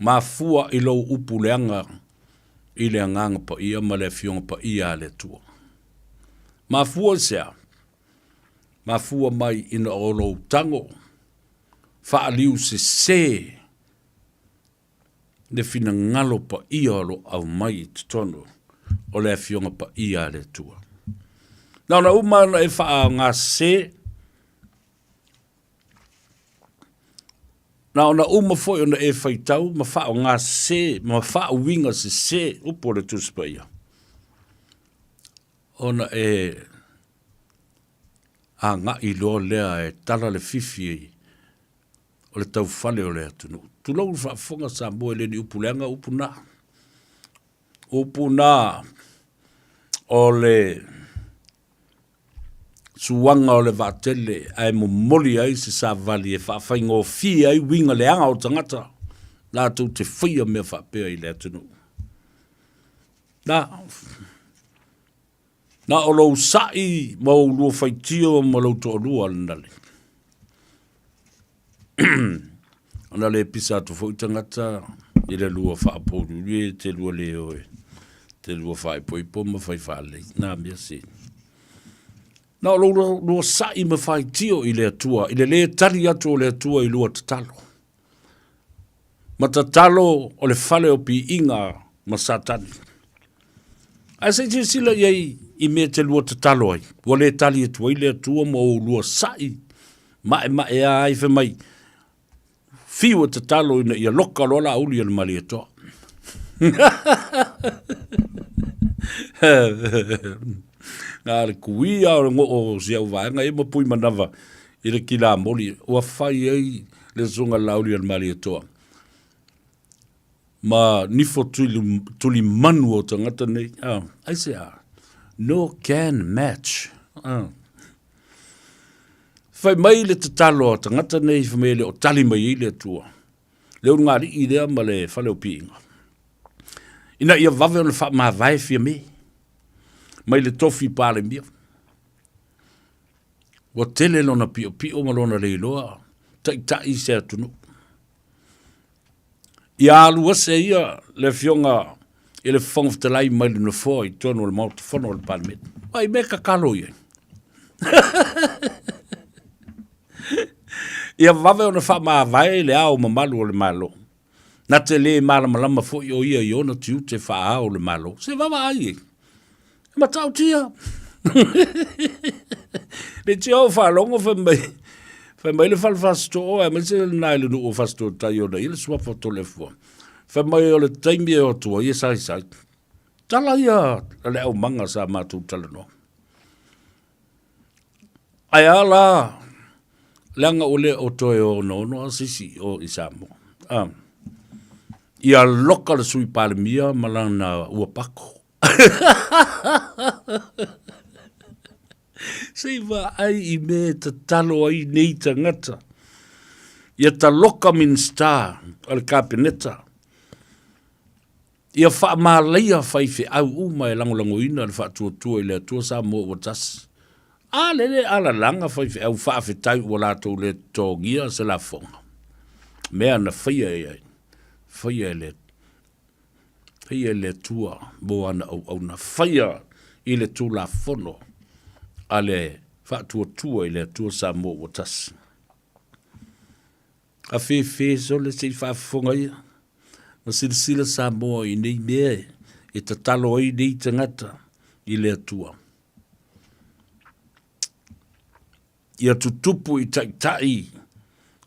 Mafua i lou upu leaga i le Agaga Paia ma le Afioga Paia a le Atua. Mafua i se a? Mafua mai ina o lou tago faaliu sese le finagalo paia o lo o aumai i totonu o le Afioga Paia a le Atua. Na ona uma ona e faaaogasese, na ona uma foi ona e faitau ma faaaogasese ma faauiga sese upu o le Tusi Paia, ona e agai loa lea e tala le fifi o le taufale o le atunuu. Tulou le faafofoga Samoa e le ni upu leaga upu na. Upu na o le suaga o le vaatele ae momoli ai se savali e faafaigofie ai uiga leaga o tagata latou te faia mea faapea i le atunuu. Na, Na o lou sa'i ma ou lua faitio ma lou toalua lena le. Ona le pisa atu foi tagata i le lua faapouliuli e te lua le o e te lua faaipoipo ma fai faalelei. Na mea se. Na o lou lua sa'i ma faitio i le Atua, i le lē tali atu o le Atua i lua tatalo. Ma tatalo o le fale o piiga ma Satani. Ae se i silasila i ai i mea e te lua tatalo ai, ua le tali atu ai le Atua ma ou lua sa'i ma'ema'ea ai fai mai, fiu e tatalo ina ia loka loa Laauli o le Malietoa. Na le kuia o le goo o si au vaega ia ma pui manava i le kilamoli ua fai ai le susuga Laauli o le Malietoa ma nifo tulimanu o tagata nei. Ah, aisea? No can match. Ah. Fai mai le tatalo a tagata nei, fai mai e le o tali mai ai le Atua. Le ulugalii lea ma le fale o piiga. Ina ia vave ona faamavae Fiame mai le tofi Palemia. Ua tele lona piopio ma lona leiloa taitai se atunuu. Ia alu ese ia le afioga i le Fofoga Fetalai mai le nofoa i totonu o le Maota Fono o le Palemene. Ai mea tatalo i ai. Ia vave ona faamavae le ao mamalu o le Malo. Na te le malamalama foi o ia i ona tiute faa-ao o le Malo. Se vaavaai e. E matautia. Le tia o faalogo fai mai, fai mai le fale Fasitoo aemaise lena i le nuu o Fasitoo tai ona ia le suafa o Toleafoa. Fai mai o le taimi e o atu ai e saisai. Tala ia a le aumaga sa matou talanoa. Ae a la, leaga ua le o toe onoono a se isi o i Samoa. Ah. Ia loka le sui Palemia ma lana ua pako. Se i vaai i mea e tatalo ai nei tagata. Ia taloka Minisita o le Kapeneta. Ia faamalaia faifeau uma e lagolagoina le faatuatua i le Atua Samoa ua tasi. A lele alalaga faifeau faafetai ua latou le totogia se lafoga. Mea na faia e ai, faia e le Faia e le Atua mo ana auauna, faia i le Tulafono a le Faatuatua i le Atua Samoa ua tasi. A fefe sole se i faafofoga ia, ma silasila Samoa i nei mea e tatalo ai nei tagata i le Atua. Ia tutupu i taitai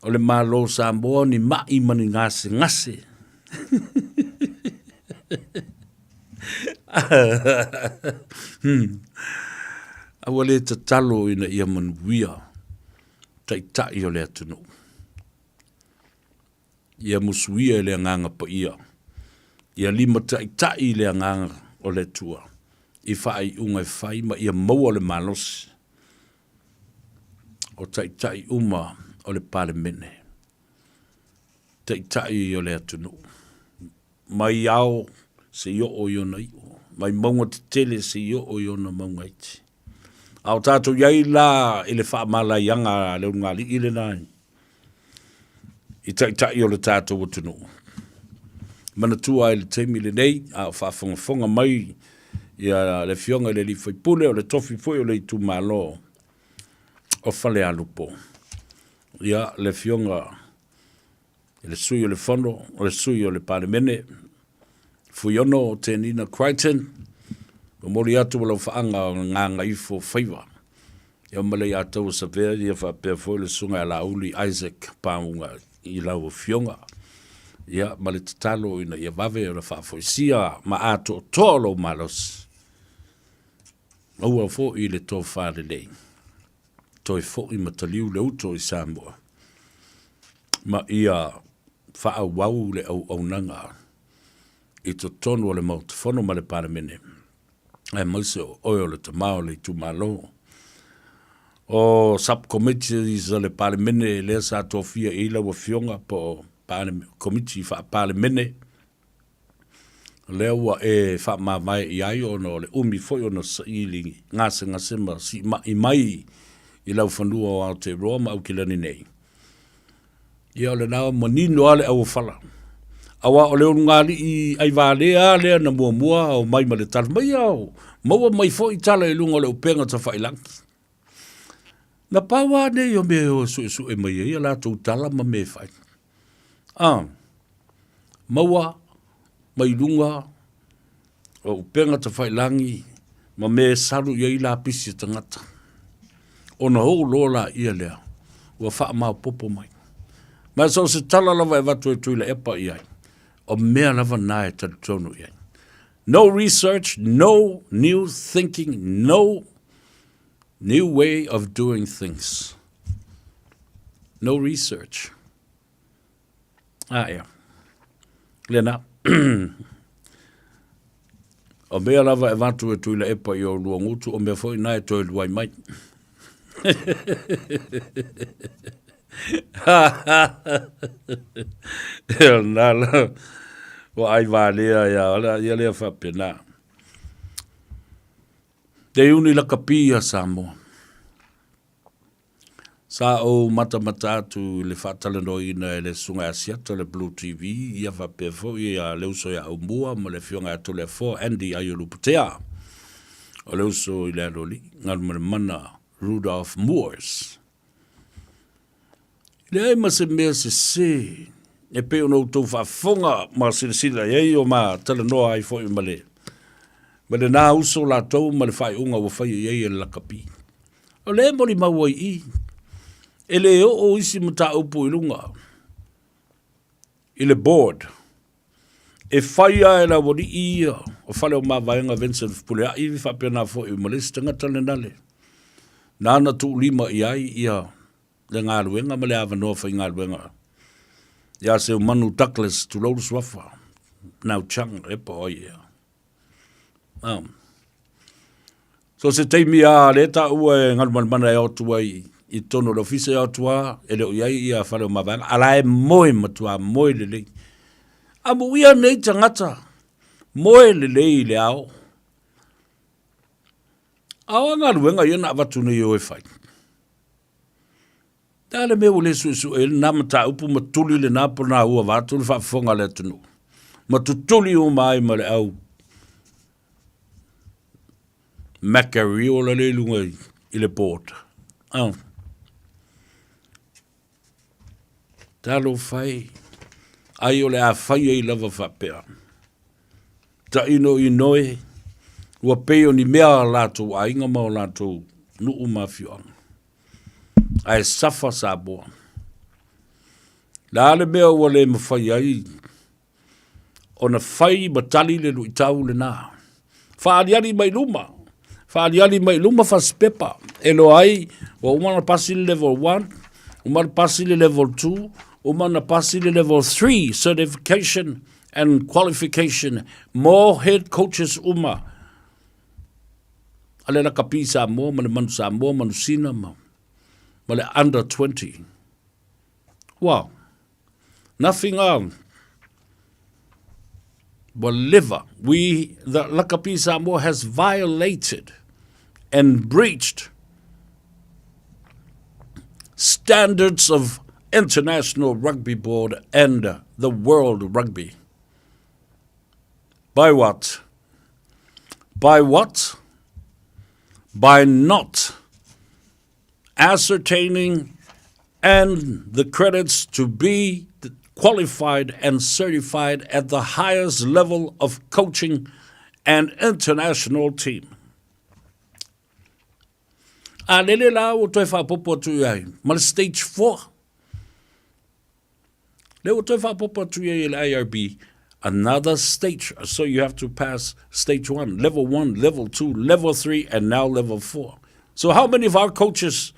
o le Malo o Samoa ni ma'i ma ni gasegase. Aua le tatalo ina ia manuia taitai o le atunuu. Ia musuia e le Agaga Paia, ia limataitai i le Agaga o le Atua i faaiuga e fai ma ia maua le malosi o taitai uma o le Palemene, taitai o le atunuu, mai ao seia oo i ona iu, mai mauga tetele seia oo i ona mauga iti. A o tātou i ai la i le faamalaiaga a le ulugalii lena i taitai o le tātou atunuu. Manatua ai le taimi lenei, a o faafogafoga mai ia le Afioga i le Alii Faipule, o le tofi foi o le itumalo o Falealupo. Ia, le Afioga i le Sui o le Fono, o le Sui o le Palemene, Fuiono Tenina Crichton, momoli atu lau faaga o Gagaifo Faiva. Ia ma le Aiataua Savea ia faapea foi le Susuga ia Laauli Isaac Pauga i lau Afioga. Ia ma le tatalo ina ia vave ona faafoisia ma atoatoa lou malosi. Maua foi le tofa lelei. Toe foi ma taliu le uto i Samoa ma ia faaauau le auaunaga i totonu o le Maota Fono ma le Palemene, aemaise o oe o le tama o le itumalo. O sub-committees a le Palemene lea sa tofia i ai lau Afioga po o Komiti Faa-Palemene, lea ua e faamavae i ai ona o le umi foi ona saili gasegase ma siimai mai i laufanua o Aotearoa ma Aukilani nei. Ia o lena ua manino lava le auofala. Aua o le ulugalii aivalea lea na muamua o mai ma le tala mai ia, maua mai foi tala i luga o le upega tafailagi. Na pau lava nei o mea e o e suesue mai ai a latou tala ma mea e fai. A, maua mai luga o upega tafailagi ma mea e salu i ai lapisi a tagata. Ona ou loa laia lea, ua faamaopoopo mai. Ma so o se tala lava e avatu e Tuilaepa i ai, o mea lava na e talitonu i ai. No research, no new thinking, no new way of doing things. No research. Ah, ia. Lena. o mea lava e vatu e Tuilaepa i o lua gutu, o mea foi na e toe luai mai. Ia na la, ua ai valea ia, ala ia lea faapena. Te uni lakapi a Samoa. Sa ou matamata atu i le faatalanoaina e le Susuga ia Asiata o le Blue TV, ia faapea foi a le uso ia Aumua ma le Afioga ia Toleafoa Andy Aiolupotea, o le uso i le Aloalii, Galumalemana Rudolph Moores. E leai ma se mea sese e pei ona outou faafofoga ma silasila i ai o ma talanoa ai foi ma le ma lenā uso latou ma le faaiuga ua faia i ai e le lakapi. O lea e molimau ai i i, e le oo isi mataupu i luga i le board e fai lava e le aualii ia o fale o mavaega Vincent Fepuleai faapena foi ma le isi tagata lena le nāna tuulima i ai ia le galuega ma le avanoa faigaluega ia Seumanu Douglas, tulou le suafa, Nau Chang, e po o ai ea. So se taimi a lea taua e Galumalemana e o atu ai i totonu o le ofisa e o atu a e le o i ai ia fale o mavaega, a la e moe matua moe lelei. Amuia nei tagata moe lelei i le ao. A o a galuega ia na avatu nei e o e fai? Le a le mea ua le suesue ai lena mataupu ma tuli lena ponaua vaeatu le faafofoga a le atunuu, ma tutuli uma ai ma le au macariola lea i luga i le board. Oh. Talofa e, ai o le a fai ai lava faapea. Tainoinoi, ua pei o ni mea a latou aiga ma o latou nuu ma afioaga. Ae safa Samoa. Le a le mea ua le mafai ai ona fai ma tali le luitau lena. Faaaliali mai luma, faaaliali mai luma fasipepa e iloa ai ua uma ona pasi le level 1, uma ona pasi le level 2, uma ona pasi le level 3 certification and qualification mo head coaches uma a le lakapi Samoa ma le Manu Samoa, Manu Sina ma, ma le under 20. Wow. Nothing on. Ua leva. We, the Lakapi Samoa has violated and breached. standards of International Rugby Board and the World Rugby. By what? By what? By not ascertaining and the credits to be qualified and certified at the highest level of coaching and international team. A lele la ua toe faaopoopo atu i ai ma le stage 4. Lea ua toe faaopoopo atu i ai e le IRB another stage. So you have to pass stage 1, level 1, level 2, level 3 and now level 4. So how many of our coaches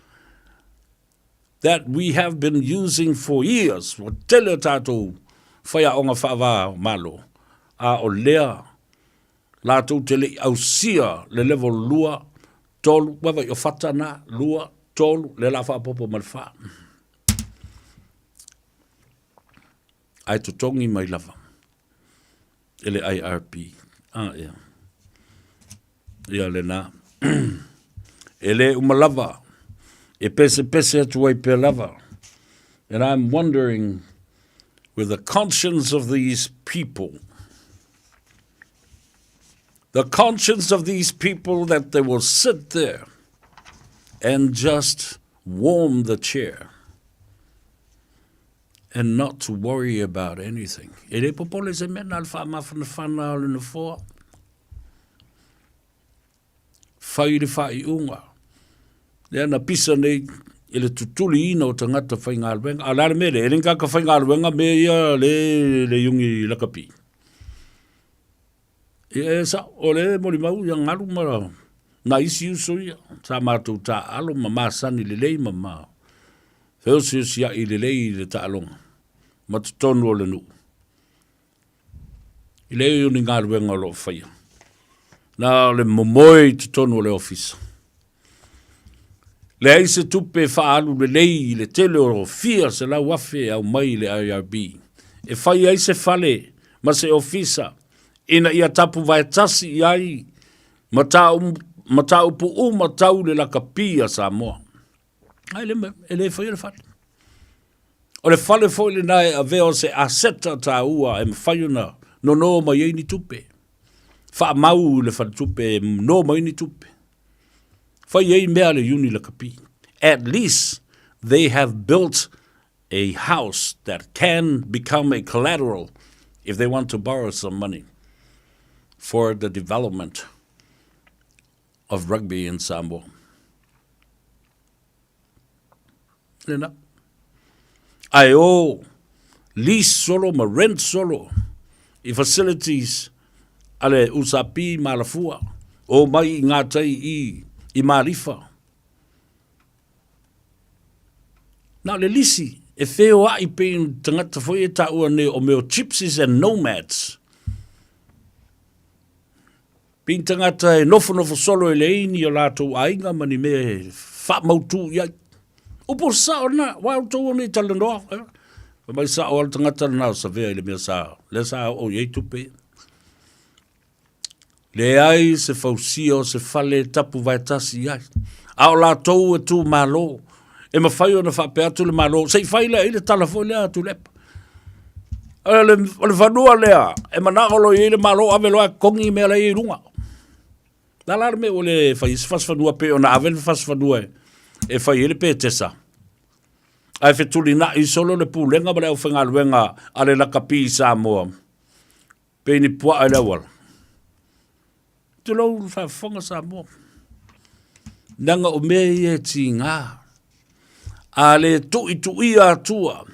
that we have been using for years, ua tele o tatou faiaoga faava Malo, a o lea latou te le i ausia le level 2, 3, ua vai o fata na, 2, 3, lea la faaopoopo ma le 4. Ae totogi mai lava e le IRB. Ah, ia. Ia lena. E le uma lava. E pesepese atu ai pea lava. And I'm wondering, with the conscience of these people, the conscience of these people that they will sit there and just warm the chair and not to worry about anything. E le popole se mea na le whaamafanafana o le nofoa. Whai le whaiunga. Lea na pisa nei i le tutuliina o tagata faigaluega. A o le a le mea lea? E le ni tagata faigaluega mea ia le le iugi lakapi. Ia e sao, o le molimau ia galu ma nai isi uso ia sa matou taaalo ma masani lelei ma ma feosiosiai lelei i le taaloga ma totonu o le nuu. I leai o ni galuega o lo o faia. Na o le momoe i totonu o le ofisa. Leai se tupe e faaalu lelei i le tele o fia 100,000 e aumai i le IRB e fai ai se fale ma se ofisa ina ia tapuvaetasi i ai mataupu uma tau le lakapi a Samoa. Ae le, e le faia le fale. O le fale foi lena e avea o se aseta taua e mafai ona nono mai ai ni tupe. Faamau i le faletupe e no mai ni tupe. Fai ai mea a le iuni lakapi. At least they have built a house that can become a collateral if they want to borrow some money for the development of rugby in Samoa. Lena. Ae o lease solo ma rent solo i facilities a le USAP ma Alafua, o mai i ngā tai i, i Malifa. Na o le lisi e wheoai pe i tangata foi e tāua nei o meo gypsies and nomads. Pei ni tangata e nofonofo solo e leai ni o latou aiga ma ni mea e faamautū i ai. Upu sao lena, wa outou o nei talanoa. Fai mai sao lava le tagata lena o Savea i le mea sa, lea sa oo i ai tupe ia. Leai se fausia o se fale e tapu vaetasi i ai. A o latou e tu malo, e mafai ona faapea atu le Malo, se i fai lea i le tala foi lea a Tuilaepa. O le, o le fanua lea, e manao loa i ai le Malo, ave loa e totogi mea la e i ai i luga. La la le mea ua le fai se fasi fanua pei ona ave le fasi fanua e, e fai ai le petesa. Ae fetulinai solo le pulega ma le aufaigaluega a le lakapi i Samoa. Pei ni puaa i le auala. Tulou le faafofoga Samoa. Leaga o mea ia e tiga. A le tuituia atua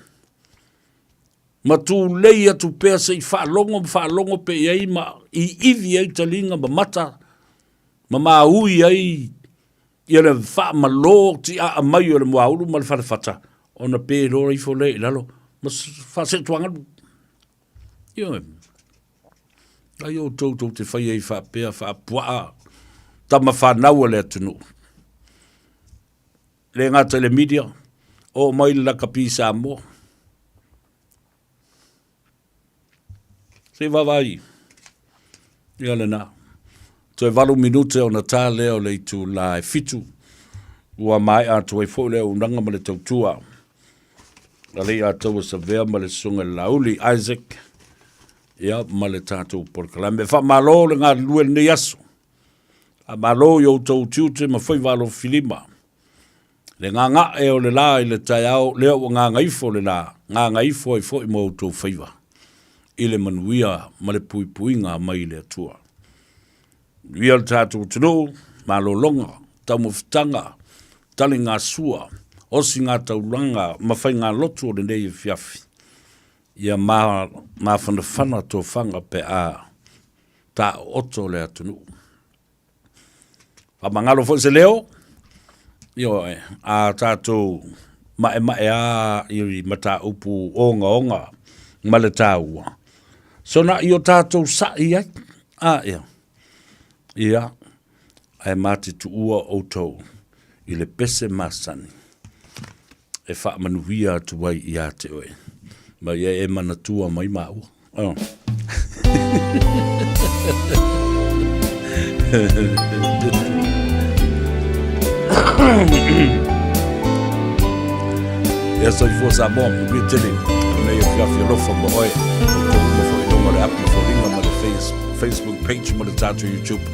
ma tulei atu pea se i faalogo ma faalogo pe i ai ma iivi ai taliga ma mata ma maui ai ia le faamalō tiaa mai o le muaulu ma le falefata ona pe loa ifo lea i lalo ma faasetuagalu. Ioe. Ai outou tou te fai ai faapea faapuaa tama fanau a le atunuu. Le gata i le media, oo mai le lakapi i Samoa. Se i vaavaai. Ia lena. Toe 8 minute ona ta lea o le itula e 7. Ua maea atu ai foi le auaunaga ma le tautua a Leiataua Savea ma le Susuga i le Laauli Isaac, ia, ma le tatou polokalame. Faamalo le galulue i lenei aso. Faamalo i outou tiute ma faiva alofilima. Le gaga'e o le la i le taeao, lea ua gagaifo le la, gagaifo ai foi ma outou faiva i le manuia ma le puipuiga mai le Atua. Manuia le tatou atunuu, malologa, taumafataga, taligasua, osigataulaga ma faigalotu o lenei afiafi. Ia mafanafana tofaga pe a taooto le atunuu. Faamagalo foi se leo, ioe, a tatou maemae a i mataupu ogaoga ma le taua, soona i o tatou sa'i ai, a ia, ia, ae ma te tuua outou i le pese masani e faamanuia atu ai ia te oe, ma ia e manatua mai maua. Oh. Ia soifua Samoa, manuia tele. Nei afiafi alofa ma oe. Outou uma foi i luga o le app o Foliga ma le Facebook page ma le tatou YouTube.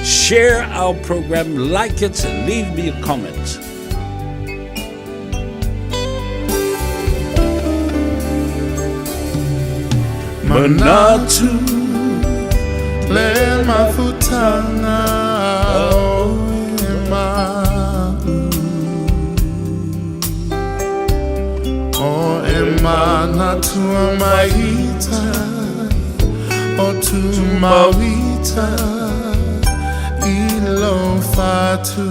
Share our program, like it, leave me a comment. Manatu le mafutanga o e ma'u O e manatua maita O tu mauita i lo fatu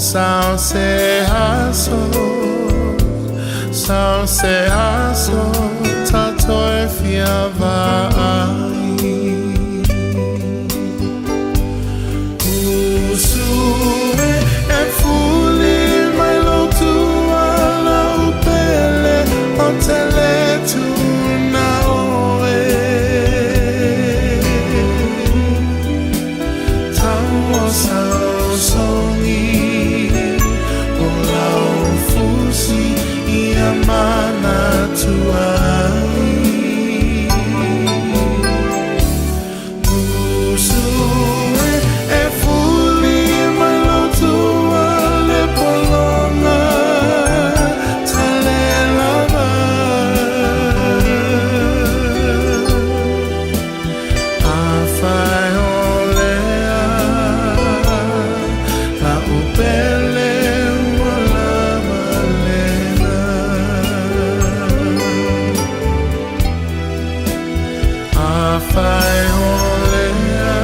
Sao se aso, sao se aso, tato e fia vaai. Usu e fuli mai lo tua lau pele o te le tuna oe. Tau o sao songi o lau fusi ia mana tuai. Usu e fuli mai lo tua le polonga tale lava. A fai o lea la upele ua lava lena. A fai o lea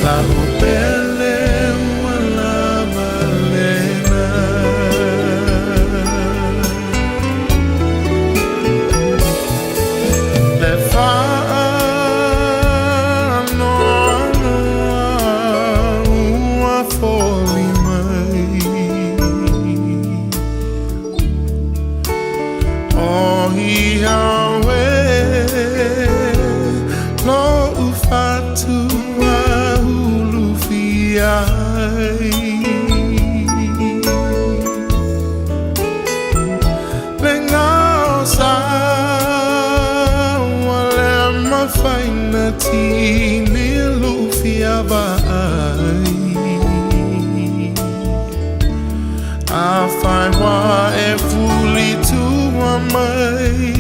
la upele ua lava lena. Le whaanoanoa ua foli mai O ia oe lo ufatua ulu ai. Le ngao sa ua le mafaina tini lufia vaai. A fai wa e fuli tua mai